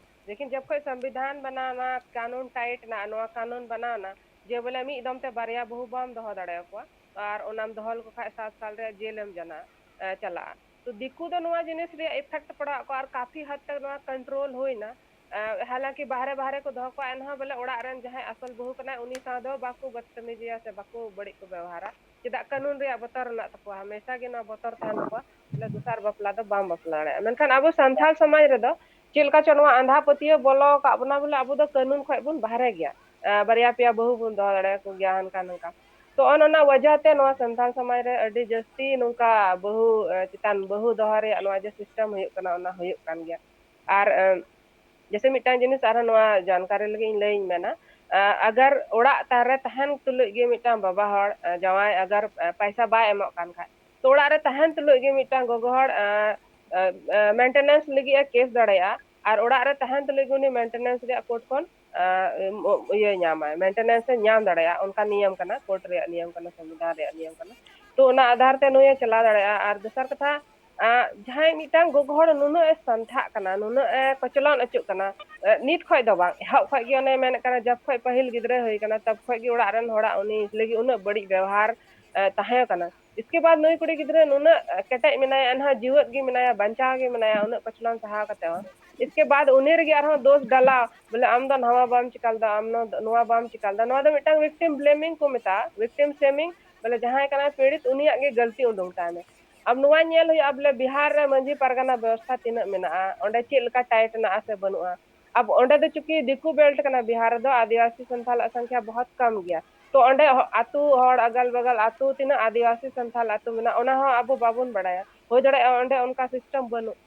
ᱞᱮᱠᱤᱱ ᱡᱚᱵ ᱠᱷᱚᱡ ᱥᱚᱝᱵᱤᱫᱷᱟᱱ ᱵᱟᱱᱟᱣᱱᱟ, ᱠᱟᱱᱩᱱ tight ᱱᱟ, ᱱᱚᱣᱟ ᱠᱟᱱᱩᱱ ᱵᱟᱱᱟᱣᱱᱟ ᱡᱮ ᱵᱚᱞᱮ ᱢᱤᱫ ᱫᱚᱢ ᱛᱮ ᱵᱟᱨᱭᱟ ᱵᱟᱹᱦᱩ ᱵᱟᱢ ᱫᱚᱦᱚ ᱫᱟᱲᱮᱭᱟᱠᱚᱣᱟ, ᱟᱨ ᱚᱱᱟᱢ ᱫᱚᱦᱚ ᱞᱮᱠᱚ ᱠᱷᱟᱡ ᱥᱟᱛ ᱥᱟᱞ ᱨᱮᱭᱟᱜ ᱡᱮᱞ ᱮᱢ ᱡᱟᱱᱟ, ᱮ, ᱪᱟᱞᱟᱜᱼᱟ᱾ ᱛᱚ ᱫᱤᱠᱩ ᱫᱚ ᱱᱚᱣᱟ ᱡᱤᱱᱤᱥ ᱨᱮᱭᱟᱜ effect ᱯᱟᱲᱟᱜ ᱠᱚ ᱟᱨ ᱠᱟᱯᱷᱤ ᱦᱟᱫ ᱛᱟᱠ ᱱᱚᱣᱟ control ᱦᱩᱭᱱᱟ᱾ ᱮ, ᱦᱟᱞᱟᱝᱠᱤ ᱵᱟᱦᱨᱮ ᱵᱟᱦᱨᱮ ᱠᱚ ᱫᱚᱦᱚ ᱠᱚᱣᱟ, ᱮᱱᱦᱚᱸ ᱵᱚᱞᱮ ᱚᱲᱟᱜ ᱨᱮᱱ ᱡᱟᱦᱟᱸᱭ ᱟᱥᱚᱞ ᱵᱟᱹᱦᱩ ᱠᱟᱱᱟᱭ, ᱩᱱᱤ ᱥᱟᱶ ᱫᱚ ᱵᱟᱠᱚ ᱵᱚᱫᱛᱟᱢᱤᱡᱤᱭᱟ ᱥᱮ ᱵᱟᱠᱚ ᱵᱟᱹᱲᱤᱡ ᱠᱚ ᱵᱮᱣᱦᱟᱨᱟ᱾ ᱪᱮᱫᱟᱜ? ᱠᱟᱹᱱᱩᱱ ᱨᱮᱭᱟᱜ ᱵᱚᱛᱚᱨ ᱢᱮᱱᱟᱜ ᱛᱟᱠᱚᱣᱟ, ᱦᱟᱢᱮᱥᱟ ᱜᱮ ᱱᱚᱣᱟ ᱵᱚᱛᱚᱨ ᱛᱟᱦᱮᱱ ᱛᱟᱠᱚᱣᱟ, ᱵᱚᱞᱮ ᱫᱚᱥᱟᱨ ᱵᱟᱯᱞᱟ ᱫᱚ ᱵᱟᱢ ᱵᱟᱯᱞᱟ ᱫᱟᱲᱮᱭᱟᱜᱼᱟ᱾ ᱢᱮᱱᱠᱷᱟᱱ ᱟᱵᱚ ᱥᱟᱱᱛᱟᱲ ᱥᱚᱢᱟᱡᱽ ᱨᱮᱫᱚ ᱪᱮᱫ ᱞᱮᱠᱟ ᱪᱚ ᱱᱚᱣᱟ ᱟᱸᱫᱷᱟ ᱯᱟᱹᱛᱭᱟᱹᱣ ᱵᱚᱞᱚ ᱟᱠᱟᱫ ᱵᱚᱱᱟ, ᱵᱚᱞᱮ ᱟᱵᱚ ᱫᱚ ᱠᱟᱹᱱᱩᱱ ᱠᱷᱚᱡ ᱵᱚᱱ ᱵᱟᱦᱨᱮ ᱜᱮᱭᱟ, ᱮ, ᱵᱟᱨᱭᱟ ᱯᱮᱭᱟ ᱵᱟᱹᱦᱩ ᱵᱚᱱ ᱫᱚᱦᱚ ᱫᱟᱲᱮᱭᱟᱠᱚ ᱜᱮᱭᱟ, ᱦᱟᱱᱠᱟ ᱱᱚᱝᱠᱟ᱾ ᱛᱚ ᱚᱱ ᱚᱱᱟ ᱣᱟᱡᱟᱦ ᱛᱮ ᱱᱚᱣᱟ ᱥᱟᱱᱛᱟᱲ ᱥᱚᱢᱟᱡᱽ ᱨᱮ ᱟᱹᱰᱤ ᱡᱟᱹᱥᱛᱤ ᱱᱚᱝᱠᱟ ᱵᱟᱹᱦᱩ, ᱮ, ᱪᱮᱛᱟᱱ ᱵᱟᱹᱦᱩ ᱫᱚᱦᱚ ᱨᱮᱭᱟᱜ ᱱᱚᱣᱟ ᱡᱮ system ᱦᱩᱭᱩᱜ ᱠᱟᱱᱟ, ᱚᱱᱟ ᱦᱩᱭᱩᱜ ᱠᱟᱱ ᱜᱮᱭᱟ᱾ ᱟᱨ, ᱮ, ᱡᱮᱥᱮ ᱢᱤᱫᱴᱟᱝ ᱡᱤᱱᱤᱥ ᱟᱨᱦᱚᱸ ᱱᱚᱣᱟ ᱡᱟᱱᱠᱟᱨᱤ ᱞᱟᱹᱜᱤᱫ ᱤᱧ ᱞᱟᱹᱭᱟᱹᱧ ᱢᱮᱱᱟ, ᱟ, ᱟᱜᱟᱨ ᱚᱲᱟᱜ ᱛᱟᱦᱮᱸ ᱨᱮ ᱛᱟᱦᱮᱱ ᱛᱩᱞᱩᱡ ᱜᱮ ᱢᱤᱫᱴᱟᱝ ᱵᱟᱵᱟ ᱦᱚᱲ, ᱟ, ᱡᱟᱶᱟᱭ ᱟᱜᱟᱨ, ᱟ, ᱯᱟᱭᱥᱟ ᱵᱟᱭ ᱮᱢᱚᱜ ᱠᱟᱱ ᱠᱷᱟᱡ, ᱛᱚ ᱚᱲᱟᱜ ᱨᱮ ᱛᱟᱦᱮᱱ ᱛᱩᱞᱩᱡ ᱜᱮ ᱢᱤᱫᱴᱟᱝ ᱜᱚᱜᱚ ᱦᱚᱲ, ᱟ, ᱟ, ᱟ, maintenance ᱞᱟᱹᱜᱤᱫ ᱮ case ᱫᱟᱲᱮᱭᱟᱜᱼᱟ᱾ ᱟᱨ ᱚᱲᱟᱜ ᱨᱮ ᱛᱟᱦᱮᱱ ᱛᱩᱞᱩᱡ ᱜᱮ ᱩᱱᱤ maintenance ᱨᱮᱭᱟᱜ court ᱠᱷᱚᱱ ᱤᱭᱟᱹ ᱧᱟᱢᱟᱭ, maintenance ᱮ ᱧᱟᱢ ᱫᱟᱲᱮᱭᱟᱜᱼᱟ᱾ ᱚᱱᱠᱟ ᱱᱤᱭᱚᱢ ᱠᱟᱱᱟ, court ᱨᱮᱭᱟᱜ ᱱᱤᱭᱚᱢ ᱠᱟᱱᱟ, ᱥᱚᱝᱵᱤᱫᱷᱟᱱ ᱨᱮᱭᱟᱜ ᱱᱤᱭᱚᱢ ᱠᱟᱱᱟ᱾ ᱛᱚ ᱚᱱᱟ ᱟᱫᱷᱟᱨ ᱛᱮ ᱱᱩᱭᱮ ᱪᱟᱞᱟᱣ ᱫᱟᱲᱮᱭᱟᱜᱼᱟ᱾ ᱟᱨ ᱫᱚᱥᱟᱨ ᱠᱟᱛᱷᱟ, ᱡᱟᱦᱟᱸᱭ ᱢᱤᱫᱴᱟᱝ ᱜᱚᱜᱚ ᱦᱚᱲ ᱱᱩᱱᱟᱹᱜ ᱮ ᱥᱟᱱᱛᱷᱟᱜ ᱠᱟᱱᱟ, ᱱᱩᱱᱟᱹᱜ ᱮ ᱠᱚᱪᱞᱚᱱ ᱚᱪᱚᱜ ᱠᱟᱱᱟ, ᱱᱤᱛ ᱠᱷᱚᱱ ᱫᱚ ᱵᱟᱝ, ᱮᱦᱚᱵ ᱠᱷᱚᱱ ᱜᱮ, ᱚᱱᱮ ᱢᱮᱱᱮᱫ ᱠᱟᱱᱟ, ᱡᱚᱵ ᱠᱷᱚᱱ ᱯᱟᱹᱦᱤᱞ ᱜᱤᱫᱽᱨᱟᱹ ᱦᱩᱭ ᱠᱟᱱᱟ, ᱛᱚᱵ ᱠᱷᱚᱱ ᱜᱮ ᱚᱲᱟᱜ ᱨᱮᱱ ᱦᱚᱲᱟᱜ ᱩᱱᱤ ᱞᱟᱹᱜᱤᱫ ᱩᱱᱟᱹᱜ ᱵᱟᱹᱲᱤᱡ ᱵᱮᱣᱦᱟᱨ ᱛᱟᱦᱮᱸ ᱠᱟᱱᱟ᱾ ᱤᱥᱠᱮ ᱵᱟᱫ ᱱᱩᱭ ᱠᱩᱲᱤ ᱜᱤᱫᱽᱨᱟᱹ ᱱᱩᱱᱟᱹᱜ ᱠᱮᱴᱮᱡ ᱢᱮᱱᱟᱭᱟ, ᱮᱱᱦᱚᱸ ᱡᱤᱣᱮᱫ ᱜᱮ ᱢᱮᱱᱟᱭᱟ, ᱵᱟᱧᱪᱟᱣ ᱜᱮ ᱢᱮᱱᱟᱭᱟ, ᱩᱱᱟᱹᱜ ᱠᱚᱪᱞᱚᱱ ᱥᱟᱦᱟᱣ ᱠᱟᱛᱮ ᱦᱚᱸ᱾ ᱤᱥᱠᱮ ᱵᱟᱫ ᱩᱱᱤ ᱨᱮᱜᱮ ᱟᱨᱦᱚᱸ ᱫᱳᱥ ᱰᱟᱞᱟᱣ, ᱵᱚᱞᱮ ᱟᱢ ᱫᱚ ᱱᱚᱣᱟ ᱵᱟᱢ ᱪᱤᱠᱟ ᱞᱮᱫᱟ, ᱟᱢ ᱱᱚᱣᱟ ᱫᱚ, ᱱᱚᱣᱟ ᱵᱟᱢ ᱪᱤᱠᱟ ᱞᱮᱫᱟ᱾ ᱱᱚᱣᱟ ᱫᱚ ᱢᱤᱫᱴᱟᱝ victim blaming ᱠᱚ ᱢᱮᱛᱟᱜᱼᱟ, victim shaming᱾ ᱵᱚᱞᱮ ᱡᱟᱦᱟᱸᱭ ᱠᱟᱱᱟᱭ ᱯᱤᱲᱤᱛ, ᱩᱱᱤᱭᱟᱜ ᱜᱮ ᱜᱟᱹᱞᱛᱤ ᱩᱰᱩᱝ ᱛᱟᱭ ᱢᱮ᱾ ᱟᱢ ᱱᱚᱣᱟ ᱧᱮᱞ ᱦᱩᱭᱩᱜᱼᱟ, ᱵᱚᱞᱮ ᱵᱤᱦᱟᱨ ᱨᱮ ᱢᱟᱹᱡᱷᱤ ᱯᱟᱨᱜᱟᱱᱟ ᱵᱮᱵᱚᱥᱛᱷᱟ ᱛᱤᱱᱟᱹᱜ ᱢᱮᱱᱟᱜᱼᱟ, ᱚᱸᱰᱮ ᱪᱮᱫ ᱞᱮᱠᱟ tight ᱢᱮᱱᱟᱜᱼᱟ ᱥᱮ ᱵᱟᱹᱱᱩᱜᱼᱟ᱾ ᱟᱵᱚ ᱚᱸᱰᱮ ᱫᱚ ᱪᱩᱸᱠᱤ ᱫᱤᱠᱩ belt ᱠᱟᱱᱟ, ᱵᱤᱦᱟᱨ ᱨᱮᱫᱚ ᱟᱹᱫᱤᱵᱟᱹᱥᱤ ᱥᱟᱱᱛᱟᱞᱟᱜ ᱥᱚᱝᱠᱷᱭᱟ ᱵᱚᱦᱚᱛ ᱠᱚᱢ ᱜᱮᱭᱟ᱾ ᱛᱚ ᱚᱸᱰᱮ ᱦᱚ-, ᱟᱹᱛᱩ ᱦᱚᱲ, ᱟᱜᱟᱞ ᱵᱟᱜᱟᱞ ᱟᱹᱛᱩ ᱛᱤᱱᱟᱹᱜ ᱟᱹᱫᱤᱵᱟᱹᱥᱤ ᱥᱟᱱᱛᱟᱞ ᱟᱹᱛᱩ ᱢᱮᱱᱟᱜᱼᱟ, ᱚᱱᱟ ᱦᱚᱸ ᱟᱵᱚ ᱵᱟᱵᱚᱱ ᱵᱟᱲᱟᱭᱟ᱾ ᱦᱩᱭ ᱫᱟᱲᱮᱭᱟᱜᱼᱟ ᱚᱸᱰᱮ ᱚᱱᱠᱟ system ᱵᱟᱹᱱᱩᱜ᱾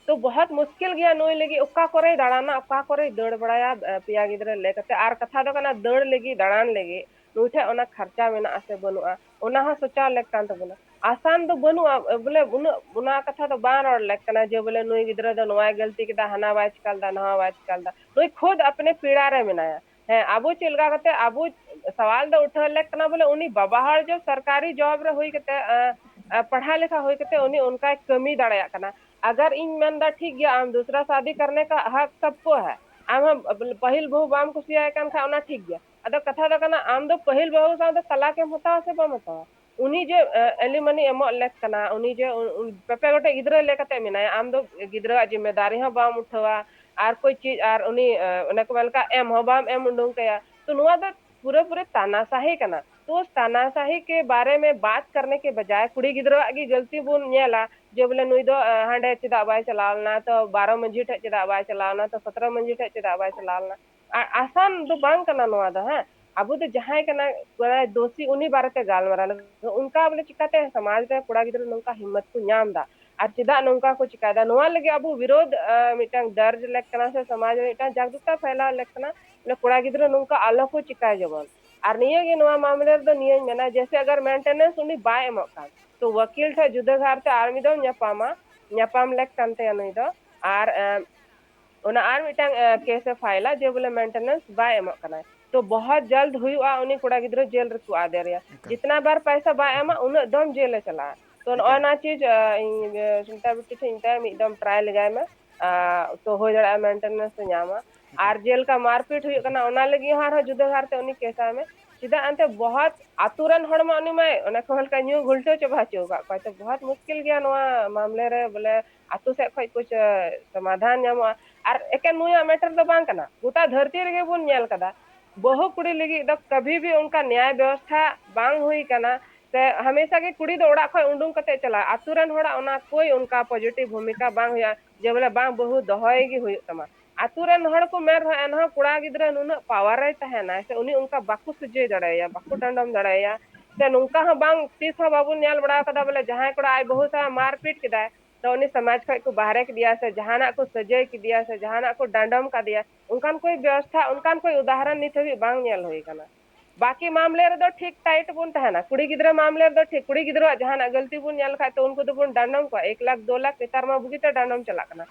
ᱛᱚ ᱵᱚᱦᱚᱛ ᱢᱩᱥᱠᱤᱞ ᱜᱮᱭᱟ ᱱᱩᱭ ᱞᱟᱹᱜᱤᱫ, ᱚᱠᱟ ᱠᱚᱨᱮᱭ ᱫᱟᱬᱟᱱᱟ, ᱚᱠᱟ ᱠᱚᱨᱮᱭ ᱫᱟᱹᱲ ᱵᱟᱲᱟᱭᱟ, ᱮ, ᱯᱮᱭᱟ ᱜᱤᱫᱽᱨᱟᱹ ᱞᱮ ᱠᱟᱛᱮ᱾ ᱟᱨ ᱠᱟᱛᱷᱟ ᱫᱚ ᱠᱟᱱᱟ, ᱫᱟᱹᱲ ᱞᱟᱹᱜᱤᱫ, ᱫᱟᱬᱟᱱ ᱞᱟᱹᱜᱤᱫ ᱱᱩᱭ ᱴᱷᱮᱱ ᱚᱱᱟ ᱠᱷᱟᱨᱪᱟ ᱢᱮᱱᱟᱜᱼᱟ ᱥᱮ ᱵᱟᱹᱱᱩᱜᱼᱟ, ᱚᱱᱟ ᱦᱚᱸ ᱥᱚᱪᱟᱣ ᱞᱮᱠ ᱠᱟᱱ ᱛᱟᱵᱚᱱᱟ᱾ ᱟᱥᱟᱱ ᱫᱚ ᱵᱟᱹᱱᱩᱜᱼᱟ, ᱵᱚᱞᱮ ᱩᱱᱟᱹᱜ ᱚᱱᱟ ᱠᱟᱛᱷᱟ ᱫᱚ ᱵᱟᱝ ᱨᱚᱲ ᱞᱮᱠ ᱠᱟᱱᱟ ᱡᱮ ᱵᱚᱞᱮ ᱱᱩᱭ ᱜᱤᱫᱽᱨᱟᱹ ᱫᱚ ᱱᱚᱣᱟᱭ ᱜᱟᱹᱞᱛᱤ ᱠᱮᱫᱟ, ᱦᱟᱱᱟ ᱵᱟᱭ ᱪᱤᱠᱟ ᱞᱮᱫᱟ, ᱱᱚᱣᱟ ᱵᱟᱭ ᱪᱤᱠᱟ ᱞᱮᱫᱟ᱾ ᱱᱩᱭ ᱠᱷᱩᱫ ᱟᱯᱱᱮ ᱯᱤᱲᱟ ᱨᱮ ᱢᱮᱱᱟᱭᱟ᱾ ᱦᱮᱸ, ᱟᱵᱚ ᱪᱮᱫ ᱞᱮᱠᱟ ᱠᱟᱛᱮ, ᱟᱵᱚ ᱥᱟᱣᱟᱞ ᱫᱚ ᱩᱴᱷᱟᱹᱣ ᱞᱮᱠ ᱠᱟᱱᱟ ᱵᱚᱞᱮ ᱩᱱᱤ ᱵᱟᱵᱟ ᱦᱚᱲ ᱡᱚᱵ ᱥᱚᱨᱠᱟᱨᱤ ᱡᱚᱵ ᱨᱮ ᱦᱩᱭ ᱠᱟᱛᱮ, ᱮ, ᱮ, ᱯᱟᱲᱦᱟᱣ ᱞᱮᱠᱷᱟ ᱦᱩᱭ ᱠᱟᱛᱮ ᱩᱱᱤ ᱚᱱᱠᱟᱭ ᱠᱟᱹᱢᱤ ᱫᱟᱲᱮᱭᱟᱜ ᱠᱟᱱᱟ᱾ ᱟᱜᱟᱨ ᱤᱧ ᱢᱮᱱᱫᱟ ᱴᱷᱤᱠ ᱜᱮᱭᱟ, ᱟᱢ ᱫᱩᱥᱨᱟ ᱥᱟᱫᱤ ᱠᱟᱨᱱᱮ ᱠᱟ ᱦᱟᱠ ᱥᱟᱵᱠᱚ ᱦᱟᱭ, ᱟᱢ ᱦᱚᱸ ᱯᱟᱹᱦᱤᱞ ᱵᱟᱹᱦᱩ ᱵᱟᱢ ᱠᱩᱥᱤᱭᱟᱭ ᱠᱟᱱ ᱠᱷᱟᱱ ᱚᱱᱟ ᱴᱷᱤᱠ ᱜᱮᱭᱟ᱾ ᱟᱫᱚ ᱠᱟᱛᱷᱟ ᱫᱚ ᱠᱟᱱᱟ, ᱟᱢ ᱫᱚ ᱯᱟᱹᱦᱤᱞ ᱵᱟᱹᱦᱩ ᱥᱟᱶ ᱫᱚ ᱛᱟᱞᱟᱠ ᱮᱢ ᱦᱟᱛᱟᱣᱟ ᱥᱮ ᱵᱟᱢ ᱦᱟᱛᱟᱣᱟ? ᱩᱱᱤ ᱡᱮ, ᱮ, alimony ᱮᱢᱚᱜ ᱞᱮᱠ ᱠᱟᱱᱟ, ᱩᱱᱤ ᱡᱮ ᱩ-, ᱩ-, ᱯᱮ ᱯᱮ ᱜᱚᱴᱮᱡ ᱜᱤᱫᱽᱨᱟᱹ ᱞᱮ ᱠᱟᱛᱮ ᱢᱮᱱᱟᱭᱟ, ᱟᱢ ᱫᱚ ᱜᱤᱫᱽᱨᱟᱹᱣᱟᱜ ᱡᱤᱢᱢᱮᱫᱟᱨᱤ ᱦᱚᱸ ᱵᱟᱢ ᱩᱴᱷᱟᱹᱣᱟ, ᱟᱨ ᱠᱳᱭ ᱪᱤᱡᱽ, ᱟᱨ ᱩᱱᱤ, ᱮ, ᱚᱱᱮ ᱠᱚ ᱢᱮᱱ ᱞᱮᱠᱟ, ᱮᱢ ᱦᱚᱸ ᱵᱟᱢ ᱮᱢ ᱩᱰᱩᱝ ᱠᱟᱭᱟ᱾ ᱛᱚ ᱱᱚᱣᱟ ᱫᱚ ᱯᱩᱨᱟᱹ ᱯᱩᱨᱟᱹ ᱛᱟᱱᱟᱥᱟᱦᱤ ᱠᱟᱱᱟ᱾ ᱛᱚ ᱛᱟᱱᱟᱥᱟᱦᱤ ᱠᱮ ᱵᱟᱨᱮ ᱢᱮ ᱵᱟᱛ ᱠᱟᱨᱱᱮ ᱠᱮ ᱵᱟᱡᱟᱭ ᱠᱩᱲᱤ ᱜᱤᱫᱽᱨᱟᱹᱣᱟᱜ ᱜᱮ ᱜᱟᱹᱞᱛᱤ ᱵᱚᱱ ᱧᱮᱞᱟ, ᱡᱮ ᱵᱚᱞᱮ ᱱᱩᱭ ᱫᱚ, ᱮ, ᱦᱟᱸᱰᱮ ᱪᱮᱫᱟᱜ ᱵᱟᱭ ᱪᱟᱞᱟᱣ ᱞᱮᱱᱟ, ᱛᱚ ᱵᱟᱨᱚ ᱢᱟᱺᱡᱷᱤ ᱴᱷᱮᱡ ᱪᱮᱫᱟᱜ ᱵᱟᱭ ᱪᱟᱞᱟᱣ ᱞᱮᱱᱟ, ᱛᱚ ᱥᱚᱛᱨᱚ ᱢᱟᱺᱡᱷᱤ ᱴᱷᱮᱡ ᱪᱮᱫᱟᱜ ᱵᱟᱭ ᱪᱟᱞᱟᱣ ᱞᱮᱱᱟ᱾ ᱟᱨ ᱟᱥᱟᱱ ᱫᱚ ᱵᱟᱝ ᱠᱟᱱᱟ ᱱᱚᱣᱟ ᱫᱚ, ᱦᱮᱸ᱾ ᱟᱵᱚ ᱫᱚ ᱡᱟᱦᱟᱸᱭ ᱠᱟᱱᱟᱭ, ᱠᱟᱱᱟᱭ ᱫᱳᱥᱤ, ᱩᱱᱤ ᱵᱟᱨᱮᱛᱮ ᱜᱟᱞᱢᱟᱨᱟᱣ ᱞᱮᱠᱷᱟᱱ, ᱚᱱᱠᱟ ᱵᱚᱞᱮ ᱪᱤᱠᱟᱛᱮ ᱥᱚᱢᱟᱡᱽ ᱨᱮ ᱠᱚᱲᱟ ᱜᱤᱫᱽᱨᱟᱹ ᱱᱚᱝᱠᱟ ᱦᱤᱢᱢᱚᱛ ᱠᱚ ᱧᱟᱢ ᱮᱫᱟ ᱟᱨ ᱪᱮᱫᱟᱜ ᱱᱚᱝᱠᱟ ᱠᱚ ᱪᱤᱠᱟᱭᱮᱫᱟ? ᱱᱚᱣᱟ ᱞᱟᱹᱜᱤᱫ ᱟᱵᱚ ᱵᱤᱨᱳᱫᱷ, ᱟ, ᱢᱤᱫᱴᱟᱝ ᱫᱟᱨᱡᱽ ᱞᱮᱠ ᱠᱟᱱᱟ ᱥᱮ ᱥᱚᱢᱟᱡᱽ ᱨᱮ ᱢᱤᱫᱴᱟᱝ ᱡᱟᱜᱽᱨᱩᱠᱛᱟ ᱯᱷᱮᱞᱟᱣ ᱞᱮᱠ ᱠᱟᱱᱟ, ᱵᱚᱞᱮ ᱠᱚᱲᱟ ᱜᱤᱫᱽᱨᱟᱹ ᱱᱚᱝᱠᱟ ᱟᱞᱚ ᱠᱚ ᱪᱤᱠᱟᱭ ᱡᱮᱢᱚᱱ᱾ ᱟᱨ ᱱᱤᱭᱟᱹ ᱜᱮ ᱱᱚᱣᱟ ᱢᱟᱢᱞᱟ ᱨᱮᱫᱚ ᱱᱤᱭᱟᱹᱧ ᱢᱮᱱᱟ, ᱡᱮᱭᱥᱮ ᱟᱜᱟᱨ maintenance ᱩᱱᱤ ᱵᱟᱭ ᱮᱢᱚᱜ ᱠᱟᱱ, ᱛᱚ ᱣᱟᱹᱠᱤᱞ ᱴᱷᱮᱱ ᱡᱩᱫᱟᱹ ᱫᱷᱟᱨ ᱛᱮ ᱟᱨ ᱢᱤᱫ ᱫᱷᱟᱣ ᱧᱟᱯᱟᱢᱟ, ᱧᱟᱯᱟᱢ ᱞᱮᱠ ᱠᱟᱱ ᱛᱟᱭᱟ ᱱᱩᱭ ᱫᱚ᱾ ᱟᱨ, ᱮ, ᱚᱱᱟ ᱟᱨ ᱢᱤᱫᱴᱟᱝ ᱠᱮᱥ ᱮ ᱯᱷᱟᱭᱤᱞᱟ ᱡᱮ ᱵᱚᱞᱮ ᱢᱮᱱᱴᱮᱱᱮᱱᱥ ᱵᱟᱭ ᱮᱢᱚᱜ ᱠᱟᱱᱟ᱾ ᱛᱚ ᱵᱚᱦᱚᱛ ᱡᱟᱞᱫ ᱦᱩᱭᱩᱜᱼᱟ, ᱩᱱᱤ ᱠᱚᱲᱟ ᱜᱤᱫᱽᱨᱟᱹ ᱡᱮᱞ ᱨᱮᱠᱚ ᱟᱫᱮᱨᱮᱭᱟ᱾ ᱮᱠᱟᱞ᱾ ᱡᱤᱛᱱᱟ ᱵᱟᱨ ᱯᱟᱭᱥᱟ ᱵᱟᱭ ᱮᱢᱟ, ᱩᱱᱟᱹᱜ ᱫᱚᱢ ᱡᱮᱞ ᱮ ᱪᱟᱞᱟᱜᱼᱟ᱾ ᱛᱚ ᱱᱚᱜᱼᱚ ᱮᱠᱟᱞ᱾ ᱱᱟ ᱪᱤᱡᱽ ᱤᱧ ᱥᱩᱱᱤᱛᱟ ᱵᱤᱴᱤ ᱴᱷᱮᱱ ᱤᱧ ᱢᱮᱛᱟᱭᱟ, ᱢᱤᱫ ᱫᱚᱢ ᱴᱨᱟᱭ ᱞᱮᱜᱟᱭ ᱢᱮ᱾ ᱛᱚ ᱦᱩᱭ ᱫᱟᱲᱮᱭᱟᱜᱼᱟ ᱢᱮᱱᱴᱮᱱᱮᱱᱥ ᱮ ᱧᱟᱢᱟ᱾ ᱮᱠᱟᱞ᱾ ᱟᱨ ᱡᱮᱞᱮᱠᱟ ᱢᱟᱨᱯᱤᱴ ᱦᱩᱭᱩᱜ ᱠᱟᱱᱟ, ᱚᱱᱟ ᱞᱟᱹᱜᱤᱫ ᱦᱚᱸ ᱟᱨᱦᱚᱸ ᱡᱩᱫᱟᱹ ᱫᱷᱟᱨᱛᱮ ᱩᱱᱤ ᱠᱮᱥᱟᱭ ᱢᱮ᱾ ᱪᱮᱫᱟᱜ ᱮᱱᱛᱮ ᱵᱚᱦᱚᱛ ᱟᱛᱳ ᱨᱮᱱ ᱦᱚᱲ ᱢᱟ ᱩᱱᱤ ᱢᱟᱭ ᱚᱱᱮ ᱠᱚ ᱢᱮᱱ ᱞᱮᱠᱟ ᱧᱩ ᱜᱷᱩᱞᱴᱟᱹᱣ ᱪᱟᱵᱟ ᱦᱚᱪᱚ ᱟᱠᱟᱫ ᱠᱚᱣᱟ᱾ ᱛᱚ ᱵᱚᱦᱚᱛ ᱢᱩᱥᱠᱤᱞ ᱜᱮᱭᱟ ᱱᱚᱣᱟ ᱢᱟᱢᱞᱮ ᱨᱮ, ᱵᱚᱞᱮ ᱟᱛᱳ ᱥᱮᱫ ᱠᱷᱚᱱ ᱠᱩᱪ ᱥᱚᱢᱟᱫᱷᱟᱱ ᱧᱟᱢᱚᱜᱼᱟ᱾ ᱟᱨ ᱮᱠᱮᱱ ᱱᱩᱭᱟᱜ ᱢᱮᱴᱟᱨ ᱫᱚ ᱵᱟᱝ ᱠᱟᱱᱟ, ᱜᱚᱴᱟ ᱫᱷᱟᱹᱨᱛᱤ ᱨᱮᱜᱮ ᱵᱚᱱ ᱧᱮᱞ ᱠᱟᱫᱟ, ᱵᱟᱹᱦᱩ ᱠᱩᱲᱤ ᱞᱟᱹᱜᱤᱫ ᱫᱚ ᱠᱟᱵᱷᱤ ᱵᱷᱤ ᱚᱱᱠᱟ ᱱᱮᱭᱟᱭ ᱵᱮᱵᱚᱥᱛᱷᱟ ᱵᱟᱝ ᱦᱩᱭ ᱠᱟᱱᱟ᱾ ᱥᱮ ᱦᱟᱢᱮᱥᱟ ᱜᱮ ᱠᱩᱲᱤ ᱫᱚ ᱚᱲᱟᱜ ᱠᱷᱚᱱ ᱩᱰᱩᱝ ᱠᱟᱛᱮ ᱪᱟᱞᱟᱜᱼᱟ, ᱟᱛᱳ ᱨᱮᱱ ᱦᱚᱲᱟᱜ ᱚᱱᱟ ᱠᱳᱭ ᱚᱱᱠᱟ ᱯᱚᱡᱤᱴᱤᱵᱷ ᱵᱷᱩᱢᱤᱠᱟ ᱵᱟᱝ ᱦᱩᱭᱩᱜᱼᱟ ᱡᱮ ᱵᱚᱞᱮ ᱵᱟᱝ, ᱵᱟᱹᱦᱩ ᱫᱚᱦᱚᱭ ᱜᱮ ᱦᱩᱭᱩᱜ ᱛᱟᱢᱟ᱾ ᱟᱛᱳ ᱨᱮᱱ ᱦᱚᱲ ᱠᱚ ᱢᱮᱱ ᱨᱮᱦᱚᱸ ᱮᱱᱦᱚᱸ ᱠᱚᱲᱟ ᱜᱤᱫᱽᱨᱟᱹ ᱱᱩᱱᱟᱹᱜ ᱯᱟᱣᱟᱨ ᱨᱮᱭ ᱛᱟᱦᱮᱱᱟᱭ ᱥᱮ ᱩᱱᱤ ᱚᱱᱠᱟ ᱵᱟᱠᱚ ᱥᱚᱡᱷᱮ ᱫᱟᱲᱮᱭᱟᱭᱟ, ᱵᱟᱠᱚ ᱰᱟᱸᱰᱚᱢ ᱫᱟᱲᱮᱭᱟᱭᱟ᱾ ᱥᱮ ᱱᱚᱝᱠᱟ ᱦᱚᱸ ᱵᱟᱝ, ᱛᱤᱥ ᱦᱚᱸ ᱵᱟᱵᱚᱱ ᱧᱮᱞ ᱵᱟᱲᱟ ᱟᱠᱟᱫᱟ ᱵᱚᱞᱮ ᱡᱟᱦᱟᱸᱭ ᱠᱚᱲᱟ ᱟᱡ ᱵᱟᱹᱦᱩ ᱥᱟᱶ ᱢᱟᱨᱯᱤᱴ ᱠᱮᱫᱟᱭ, ᱛᱚ ᱩᱱᱤ ᱥᱚᱢᱟᱡᱽ ᱠᱷᱚᱱ ᱠᱚ ᱵᱟᱦᱨᱮ ᱠᱮᱫᱮᱭᱟ ᱥᱮ ᱡᱟᱦᱟᱱᱟᱜ ᱠᱚ ᱥᱟᱹᱡᱟᱹᱭ ᱠᱮᱫᱮᱭᱟ ᱥᱮ ᱡᱟᱦᱟᱱᱟᱜ ᱠᱚ ᱰᱟᱸᱰᱚᱢ ᱠᱟᱫᱮᱭᱟ, ᱚᱱᱠᱟᱱ ᱠᱚᱭ ᱵᱮᱵᱚᱥᱛᱷᱟ, ᱚᱱᱠᱟᱱ ᱠᱚᱭ ᱩᱫᱟᱦᱚᱨᱚᱱ ᱱᱤᱛ ᱦᱟᱹᱵᱤᱡ ᱵᱟᱝ ᱧᱮᱞ ᱦᱩᱭ ᱟᱠᱟᱱᱟ᱾ ᱵᱟᱹᱠᱤ ᱢᱟᱢᱞᱮ ᱨᱮᱫᱚ ᱴᱷᱤᱠ ᱴᱟᱭᱤᱴ ᱵᱚᱱ ᱛᱟᱦᱮᱱᱟ᱾ ᱠᱩᱲᱤ ᱜᱤᱫᱽᱨᱟᱹ ᱢᱟᱢᱞᱮ ᱨᱮᱫᱚ ᱴᱷᱤᱠ, ᱠᱩᱲᱤ ᱜᱤᱫᱽᱨᱟᱹᱣᱟᱜ ᱡᱟᱦᱟᱱᱟᱜ ᱜᱟᱹᱞᱛᱤ ᱵᱚᱱ ᱧᱮᱞ ᱠᱷᱟᱡ ᱛᱚ ᱩᱱᱠᱩ ᱫᱚᱵᱚᱱ ᱰᱟᱸᱰᱚᱢ ᱠᱚᱣᱟ, ᱮᱠ ᱞᱟᱠᱷ ᱫᱩ ᱞᱟᱠᱷ ᱱᱮᱛᱟᱨ ᱢᱟ ᱵᱩᱜᱤᱛᱮ ᱰᱟᱸᱰᱚᱢ ᱪᱟᱞᱟᱜ ᱠᱟᱱᱟ᱾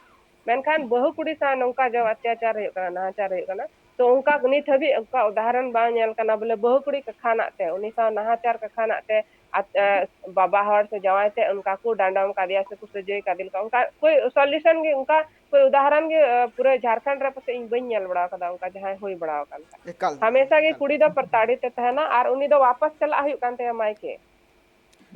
ᱢᱮᱱᱠᱷᱟᱱ ᱵᱟᱹᱦᱩ ᱠᱩᱲᱤ ᱥᱟᱶ ᱱᱚᱝᱠᱟ ᱡᱮ ᱚᱛᱛᱟᱪᱟᱨ ᱦᱩᱭᱩᱜ ᱠᱟᱱᱟ, ᱱᱟᱦᱟᱪᱟᱨ ᱦᱩᱭᱩᱜ ᱠᱟᱱᱟ, ᱛᱚ ᱚᱱᱠᱟ ᱱᱤᱛ ᱦᱟᱹᱵᱤᱡ ᱚᱱᱠᱟ ᱩᱫᱟᱦᱚᱨᱚᱱ ᱵᱟᱝ ᱧᱮᱞ ᱠᱟᱱᱟ ᱵᱚᱞᱮ ᱵᱟᱹᱦᱩ ᱠᱩᱲᱤ ᱠᱟᱠᱷᱟᱱᱟᱜ ᱛᱮ, ᱩᱱᱤ ᱥᱟᱶ ᱱᱟᱦᱟᱪᱟᱨ ᱠᱟᱠᱷᱟᱱᱟᱜ ᱛᱮ ᱟᱛ-, ᱮ, ᱵᱟᱵᱟ ᱦᱚᱲ ᱥᱮ ᱡᱟᱶᱟᱭ ᱛᱮ ᱚᱱᱠᱟ ᱠᱚ ᱰᱟᱸᱰᱚᱢ ᱠᱟᱫᱮᱭᱟ ᱥᱮ ᱠᱚ ᱥᱟᱹᱡᱟᱹᱭ ᱠᱟᱫᱮ ᱞᱮᱠᱟ, ᱚᱱᱠᱟ ᱠᱳᱭ ᱥᱚᱞᱩᱭᱩᱥᱚᱱ ᱜᱮ, ᱚᱱᱠᱟ ᱠᱳᱭ ᱩᱫᱟᱦᱚᱨᱚᱱ ᱜᱮ, ᱮ, ᱯᱩᱨᱟᱹ ᱡᱷᱟᱲᱠᱷᱚᱸᱰ ᱨᱮ ᱯᱟᱥᱮᱡ ᱤᱧ ᱵᱟᱹᱧ ᱧᱮᱞ ᱵᱟᱲᱟ ᱟᱠᱟᱫᱟ ᱚᱱᱠᱟ ᱡᱟᱦᱟᱸᱭ ᱦᱩᱭ ᱵᱟᱲᱟ ᱟᱠᱟᱱ ᱠᱷᱟᱡ᱾ ᱮᱠᱟᱞ, ᱦᱟᱢᱮᱥᱟ ᱜᱮ ᱮᱠᱟᱞ᱾ ᱠᱩᱲᱤ ᱫᱚ ᱯᱨᱚᱛᱟᱲᱤᱛ ᱮ ᱛᱟᱦᱮᱱᱟ ᱟᱨ ᱩᱱᱤ ᱫᱚ ᱣᱟᱯᱟᱥ ᱪᱟᱞᱟᱜ ᱦᱩᱭᱩᱜ ᱠᱟᱱ ᱛᱟᱭᱟ ᱢᱟᱭᱠᱮ᱾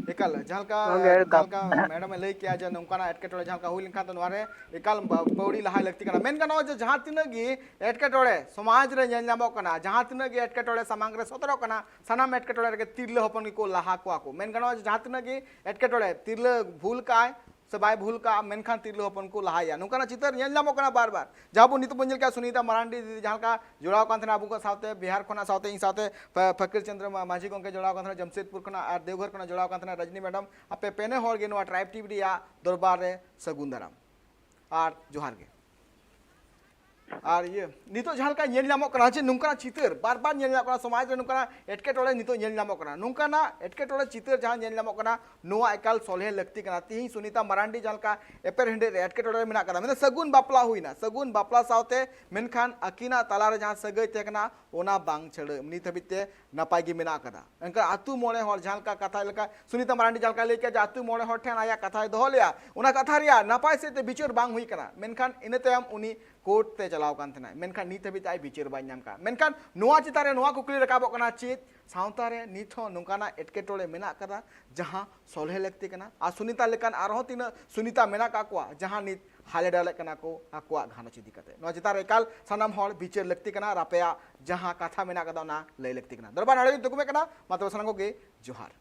ᱮᱠᱟᱞ, ᱡᱟᱦᱟᱸ ᱞᱮᱠᱟ, ᱜᱚᱝᱠᱮ, ᱡᱟᱦᱟᱸ ᱞᱮᱠᱟ ᱢᱮᱰᱟᱢ ᱮ ᱞᱟᱹᱭ ᱠᱮᱜᱼᱟ ᱡᱮ ᱱᱚᱝᱠᱟᱱᱟᱜ ᱮᱴᱠᱮᱴᱚᱬᱮ ᱡᱟᱦᱟᱸ ᱞᱮᱠᱟ ᱦᱩᱭ ᱞᱮᱱᱠᱷᱟᱱ ᱫᱚ ᱱᱚᱣᱟ ᱨᱮ ᱮᱠᱟᱞ ᱵᱟ-, ᱯᱟᱹᱣᱲᱤ ᱞᱟᱦᱟᱭ ᱞᱟᱹᱠᱛᱤ ᱠᱟᱱᱟ᱾ ᱢᱮᱱ ᱜᱟᱱᱚᱜᱼᱟ ᱡᱮ ᱡᱟᱦᱟᱸ ᱛᱤᱱᱟᱹᱜ ᱜᱮ ᱮᱴᱠᱮᱴᱚᱬᱮ ᱥᱚᱢᱟᱡᱽ ᱨᱮ ᱧᱮᱞ ᱧᱟᱢᱚᱜ ᱠᱟᱱᱟ, ᱡᱟᱦᱟᱸ ᱛᱤᱱᱟᱹᱜ ᱜᱮ ᱮᱴᱠᱮᱴᱚᱬᱮ ᱥᱟᱢᱟᱝ ᱨᱮ ᱥᱚᱫᱚᱨᱚᱜ ᱠᱟᱱᱟ, ᱥᱟᱱᱟᱢ ᱮᱴᱠᱮᱴᱚᱬᱮ ᱨᱮᱜᱮ ᱛᱤᱨᱞᱟᱹ ᱦᱚᱯᱚᱱ ᱜᱮᱠᱚ ᱞᱟᱦᱟ ᱠᱚᱣᱟ ᱠᱚ᱾ ᱢᱮᱱ ᱜᱟᱱᱚᱜᱼᱟ ᱡᱮ ᱡᱟᱦᱟᱸ ᱛᱤᱱᱟᱹᱜ ᱜᱮ ᱮᱴᱠᱮᱴᱚᱬᱮ ᱛᱤᱨᱞᱟᱹ ᱵᱷᱩᱞ ᱠᱟᱜᱼᱟᱭ ᱥᱮ ᱵᱟᱭ ᱵᱷᱩᱞ ᱠᱟᱜᱼᱟ, ᱢᱮᱱᱠᱷᱟᱱ ᱛᱤᱨᱞᱟᱹ ᱦᱚᱯᱚᱱ ᱠᱚ ᱞᱟᱦᱟᱭᱟ᱾ ᱱᱚᱝᱠᱟᱱᱟᱜ ᱪᱤᱛᱟᱹᱨ ᱧᱮᱞ ᱧᱟᱢᱚᱜ ᱠᱟᱱᱟ ᱵᱟᱨ ᱵᱟᱨ᱾ ᱡᱟᱦᱟᱸ ᱵᱚᱱ ᱱᱤᱛᱚᱜ ᱵᱚᱱ ᱧᱮᱞ ᱠᱮᱜᱼᱟ, ᱥᱩᱱᱤᱛᱟ ᱢᱟᱨᱟᱱᱰᱤ ᱫᱤᱫᱤ ᱡᱟᱦᱟᱸ ᱞᱮᱠᱟ ᱡᱚᱲᱟᱣ ᱠᱟᱱ ᱛᱟᱦᱮᱱᱟ ᱟᱵᱚ ᱠᱚ ᱥᱟᱶᱛᱮ, ᱵᱤᱦᱟᱨ ᱠᱷᱚᱱᱟᱜ ᱥᱟᱶᱛᱮ ᱤᱧ ᱥᱟᱶᱛᱮ ᱯᱷᱟ-, ᱯᱷᱟᱹᱠᱤᱨ ᱪᱚᱸᱫᱽᱨᱚ ᱢᱟ-, ᱢᱟᱹᱡᱷᱤ ᱜᱚᱢᱠᱮ ᱡᱚᱲᱟᱣ ᱠᱟᱱ ᱛᱟᱦᱮᱱᱟ, ᱡᱟᱢᱥᱮᱫᱽᱯᱩᱨ ᱠᱷᱚᱱᱟᱜ ᱟᱨ ᱫᱮᱣᱜᱷᱚᱨ ᱠᱷᱚᱱᱟᱜ ᱡᱚᱲᱟᱣ ᱠᱟᱱ ᱛᱟᱦᱮᱱᱟ ᱨᱟᱡᱽᱱᱤ ᱢᱮᱰᱟᱢ᱾ ᱟᱯᱮ ᱯᱮᱱᱮ ᱦᱚᱲ ᱜᱮ ᱱᱚᱣᱟ ᱴᱨᱟᱭᱤᱵᱽ ᱴᱤᱵᱷᱤ ᱨᱮᱭᱟᱜ ᱫᱚᱨᱵᱟᱨ ᱨᱮ ᱥᱟᱹᱜᱩᱱ ᱫᱟᱨᱟᱢ ᱟᱨ ᱡᱚᱦᱟᱨ ᱜᱮ᱾ ᱟᱨ ᱤᱭᱟᱹ, ᱱᱤᱛᱚᱜ ᱡᱟᱦᱟᱸ ᱞᱮᱠᱟ ᱧᱮᱞ ᱧᱟᱢᱚᱜ ᱠᱟᱱᱟ ᱡᱮ ᱱᱚᱝᱠᱟᱱᱟᱜ ᱪᱤᱛᱟᱹᱨ ᱵᱟᱨ ᱵᱟᱨ ᱧᱮᱞ ᱧᱟᱢᱚᱜ ᱠᱟᱱᱟ, ᱥᱚᱢᱟᱡᱽ ᱨᱮ ᱱᱚᱝᱠᱟᱱᱟᱜ ᱮᱴᱠᱮᱴᱚᱬᱮ ᱱᱤᱛᱚᱜ ᱧᱮᱞ ᱧᱟᱢᱚᱜ ᱠᱟᱱᱟ, ᱱᱚᱝᱠᱟᱱᱟᱜ ᱮᱴᱠᱮᱴᱚᱬᱮ ᱪᱤᱛᱟᱹᱨ ᱡᱟᱦᱟᱸ ᱧᱮᱞ ᱧᱟᱢᱚᱜ ᱠᱟᱱᱟ, ᱱᱚᱣᱟ ᱮᱠᱟᱞ ᱥᱚᱞᱦᱮ ᱞᱟᱹᱠᱛᱤ ᱠᱟᱱᱟ᱾ ᱛᱤᱦᱤᱧ ᱥᱩᱱᱤᱛᱟ ᱢᱟᱨᱟᱱᱰᱤ ᱡᱟᱦᱟᱸ ᱞᱮᱠᱟ ᱮᱯᱮᱨ ᱦᱮᱸᱰᱮᱡ ᱨᱮ ᱮᱴᱠᱮᱴᱚᱬᱮ ᱨᱮ ᱢᱮᱱᱟᱜ ᱠᱟᱫᱟ, ᱢᱮᱱᱫᱚ ᱥᱟᱹᱜᱩᱱ ᱵᱟᱯᱞᱟ ᱦᱩᱭᱱᱟ, ᱥᱟᱹᱜᱩᱱ ᱵᱟᱯᱞᱟ ᱥᱟᱶᱛᱮ ᱢᱮᱱᱠᱷᱟᱱ ᱟᱹᱠᱤᱱᱟᱜ ᱛᱟᱞᱟᱨᱮ ᱡᱟᱦᱟᱸ ᱥᱟᱹᱜᱟᱹᱭ ᱛᱟᱦᱮᱸ ᱠᱟᱱᱟ ᱚᱱᱟ ᱵᱟᱝ ᱪᱷᱟᱹᱲᱟᱹᱜ ᱱᱤᱛ ᱦᱟᱹᱵᱤᱡ ᱛᱮ ᱱᱟᱯᱟᱭ ᱜᱮ ᱢᱮᱱᱟᱜ ᱠᱟᱫᱟ᱾ ᱮᱱᱠᱷᱟᱱ ᱟᱹᱛᱩ ᱢᱚᱬᱮ ᱦᱚᱲ ᱡᱟᱦᱟᱸ ᱞᱮᱠᱟ ᱠᱟᱛᱷᱟ ᱞᱮᱠᱟ ᱥᱩᱱᱤᱛᱟ ᱢᱟᱨᱟᱱᱰᱤ ᱡᱟᱦᱟᱸ ᱞᱮᱠᱟᱭ ᱞᱟᱹᱭ ᱠᱮᱫᱟ ᱡᱮ ᱟᱹᱛᱩ ᱢᱚᱬᱮ ᱦᱚᱲ ᱴᱷᱮᱱ ᱟᱭᱟᱜ ᱠᱟᱛᱷᱟᱭ ᱫᱚᱦᱚ ᱞᱮᱫᱼᱟ, ᱚᱱᱟ ᱠᱟᱛᱷᱟ ᱨᱮᱭᱟᱜ ᱱᱟᱯᱟᱭ ᱥᱮᱫ ᱛᱮ ᱵᱤᱪᱟᱹᱨ ᱵᱟᱝ ᱦᱩᱭ ᱠᱟᱱᱟ, ᱢᱮᱱᱠᱷᱟᱱ ᱤᱱᱟᱹ ᱛᱟᱭᱚᱢ ᱩᱱᱤ ᱠᱳᱨᱴ ᱛᱮ ᱪᱟᱞᱟᱣ ᱠᱟᱱ ᱛᱟᱦᱮᱱᱟᱭ, ᱢᱮᱱᱠᱷᱟᱱ ᱱᱤᱛ ᱦᱟᱹᱵᱤᱡ ᱛᱮ ᱟᱡ ᱵᱤᱪᱟᱹᱨ ᱵᱟᱭ ᱧᱟᱢ ᱠᱟᱜᱼᱟ᱾ ᱢᱮᱱᱠᱷᱟᱱ ᱱᱚᱣᱟ ᱪᱮᱛᱟᱱ ᱨᱮ ᱱᱚᱣᱟ ᱠᱩᱠᱞᱤ ᱨᱟᱠᱟᱵᱚᱜ ᱠᱟᱱᱟ, ᱪᱮᱫ ᱥᱟᱶᱛᱟ ᱨᱮ ᱱᱤᱛ ᱦᱚᱸ ᱱᱚᱝᱠᱟᱱᱟᱜ ᱮᱴᱠᱮᱴᱚᱬᱮ ᱢᱮᱱᱟᱜ ᱠᱟᱫᱟ ᱡᱟᱦᱟᱸ ᱥᱚᱞᱦᱮ ᱞᱟᱹᱠᱛᱤ ᱠᱟᱱᱟ? ᱟᱨ ᱥᱩᱱᱤᱛᱟ ᱞᱮᱠᱟᱱ ᱟᱨᱦᱚᱸ ᱛᱤᱱᱟᱹᱜ ᱥᱩᱱᱤᱛᱟ ᱢᱮᱱᱟᱜ ᱠᱟᱜ ᱠᱚᱣᱟ ᱡᱟᱦᱟᱸ ᱱᱤᱛ ᱦᱟᱞᱮ ᱰᱟᱞᱮᱜ ᱠᱟᱱᱟ ᱠᱚ ᱟᱠᱚᱣᱟᱜ ᱜᱷᱟᱨᱚᱸᱡᱽ ᱤᱫᱤ ᱠᱟᱛᱮ? ᱱᱚᱣᱟ ᱪᱮᱛᱟᱱ ᱨᱮ ᱮᱠᱟᱞ ᱥᱟᱱᱟᱢ ᱦᱚᱲ ᱵᱤᱪᱟᱹᱨ ᱞᱟᱹᱠᱛᱤ ᱠᱟᱱᱟ ᱟᱨ ᱟᱯᱮᱭᱟᱜ ᱡᱟᱦᱟᱸ ᱠᱟᱛᱷᱟ ᱢᱮᱱᱟᱜ ᱠᱟᱫᱟ ᱚᱱᱟ ᱞᱟᱹᱭ ᱞᱟᱹᱠᱛᱤ ᱠᱟᱱᱟ᱾ ᱫᱚᱨᱵᱟᱨ ᱱᱚᱰᱮ ᱜᱮ ᱛᱩᱠᱩᱢᱮᱫ ᱠᱟᱱᱟ, ᱢᱟ ᱛᱚᱵᱮ ᱥᱟᱱᱟᱢ ᱠᱚᱜᱮ ᱡᱚᱦᱟᱨ᱾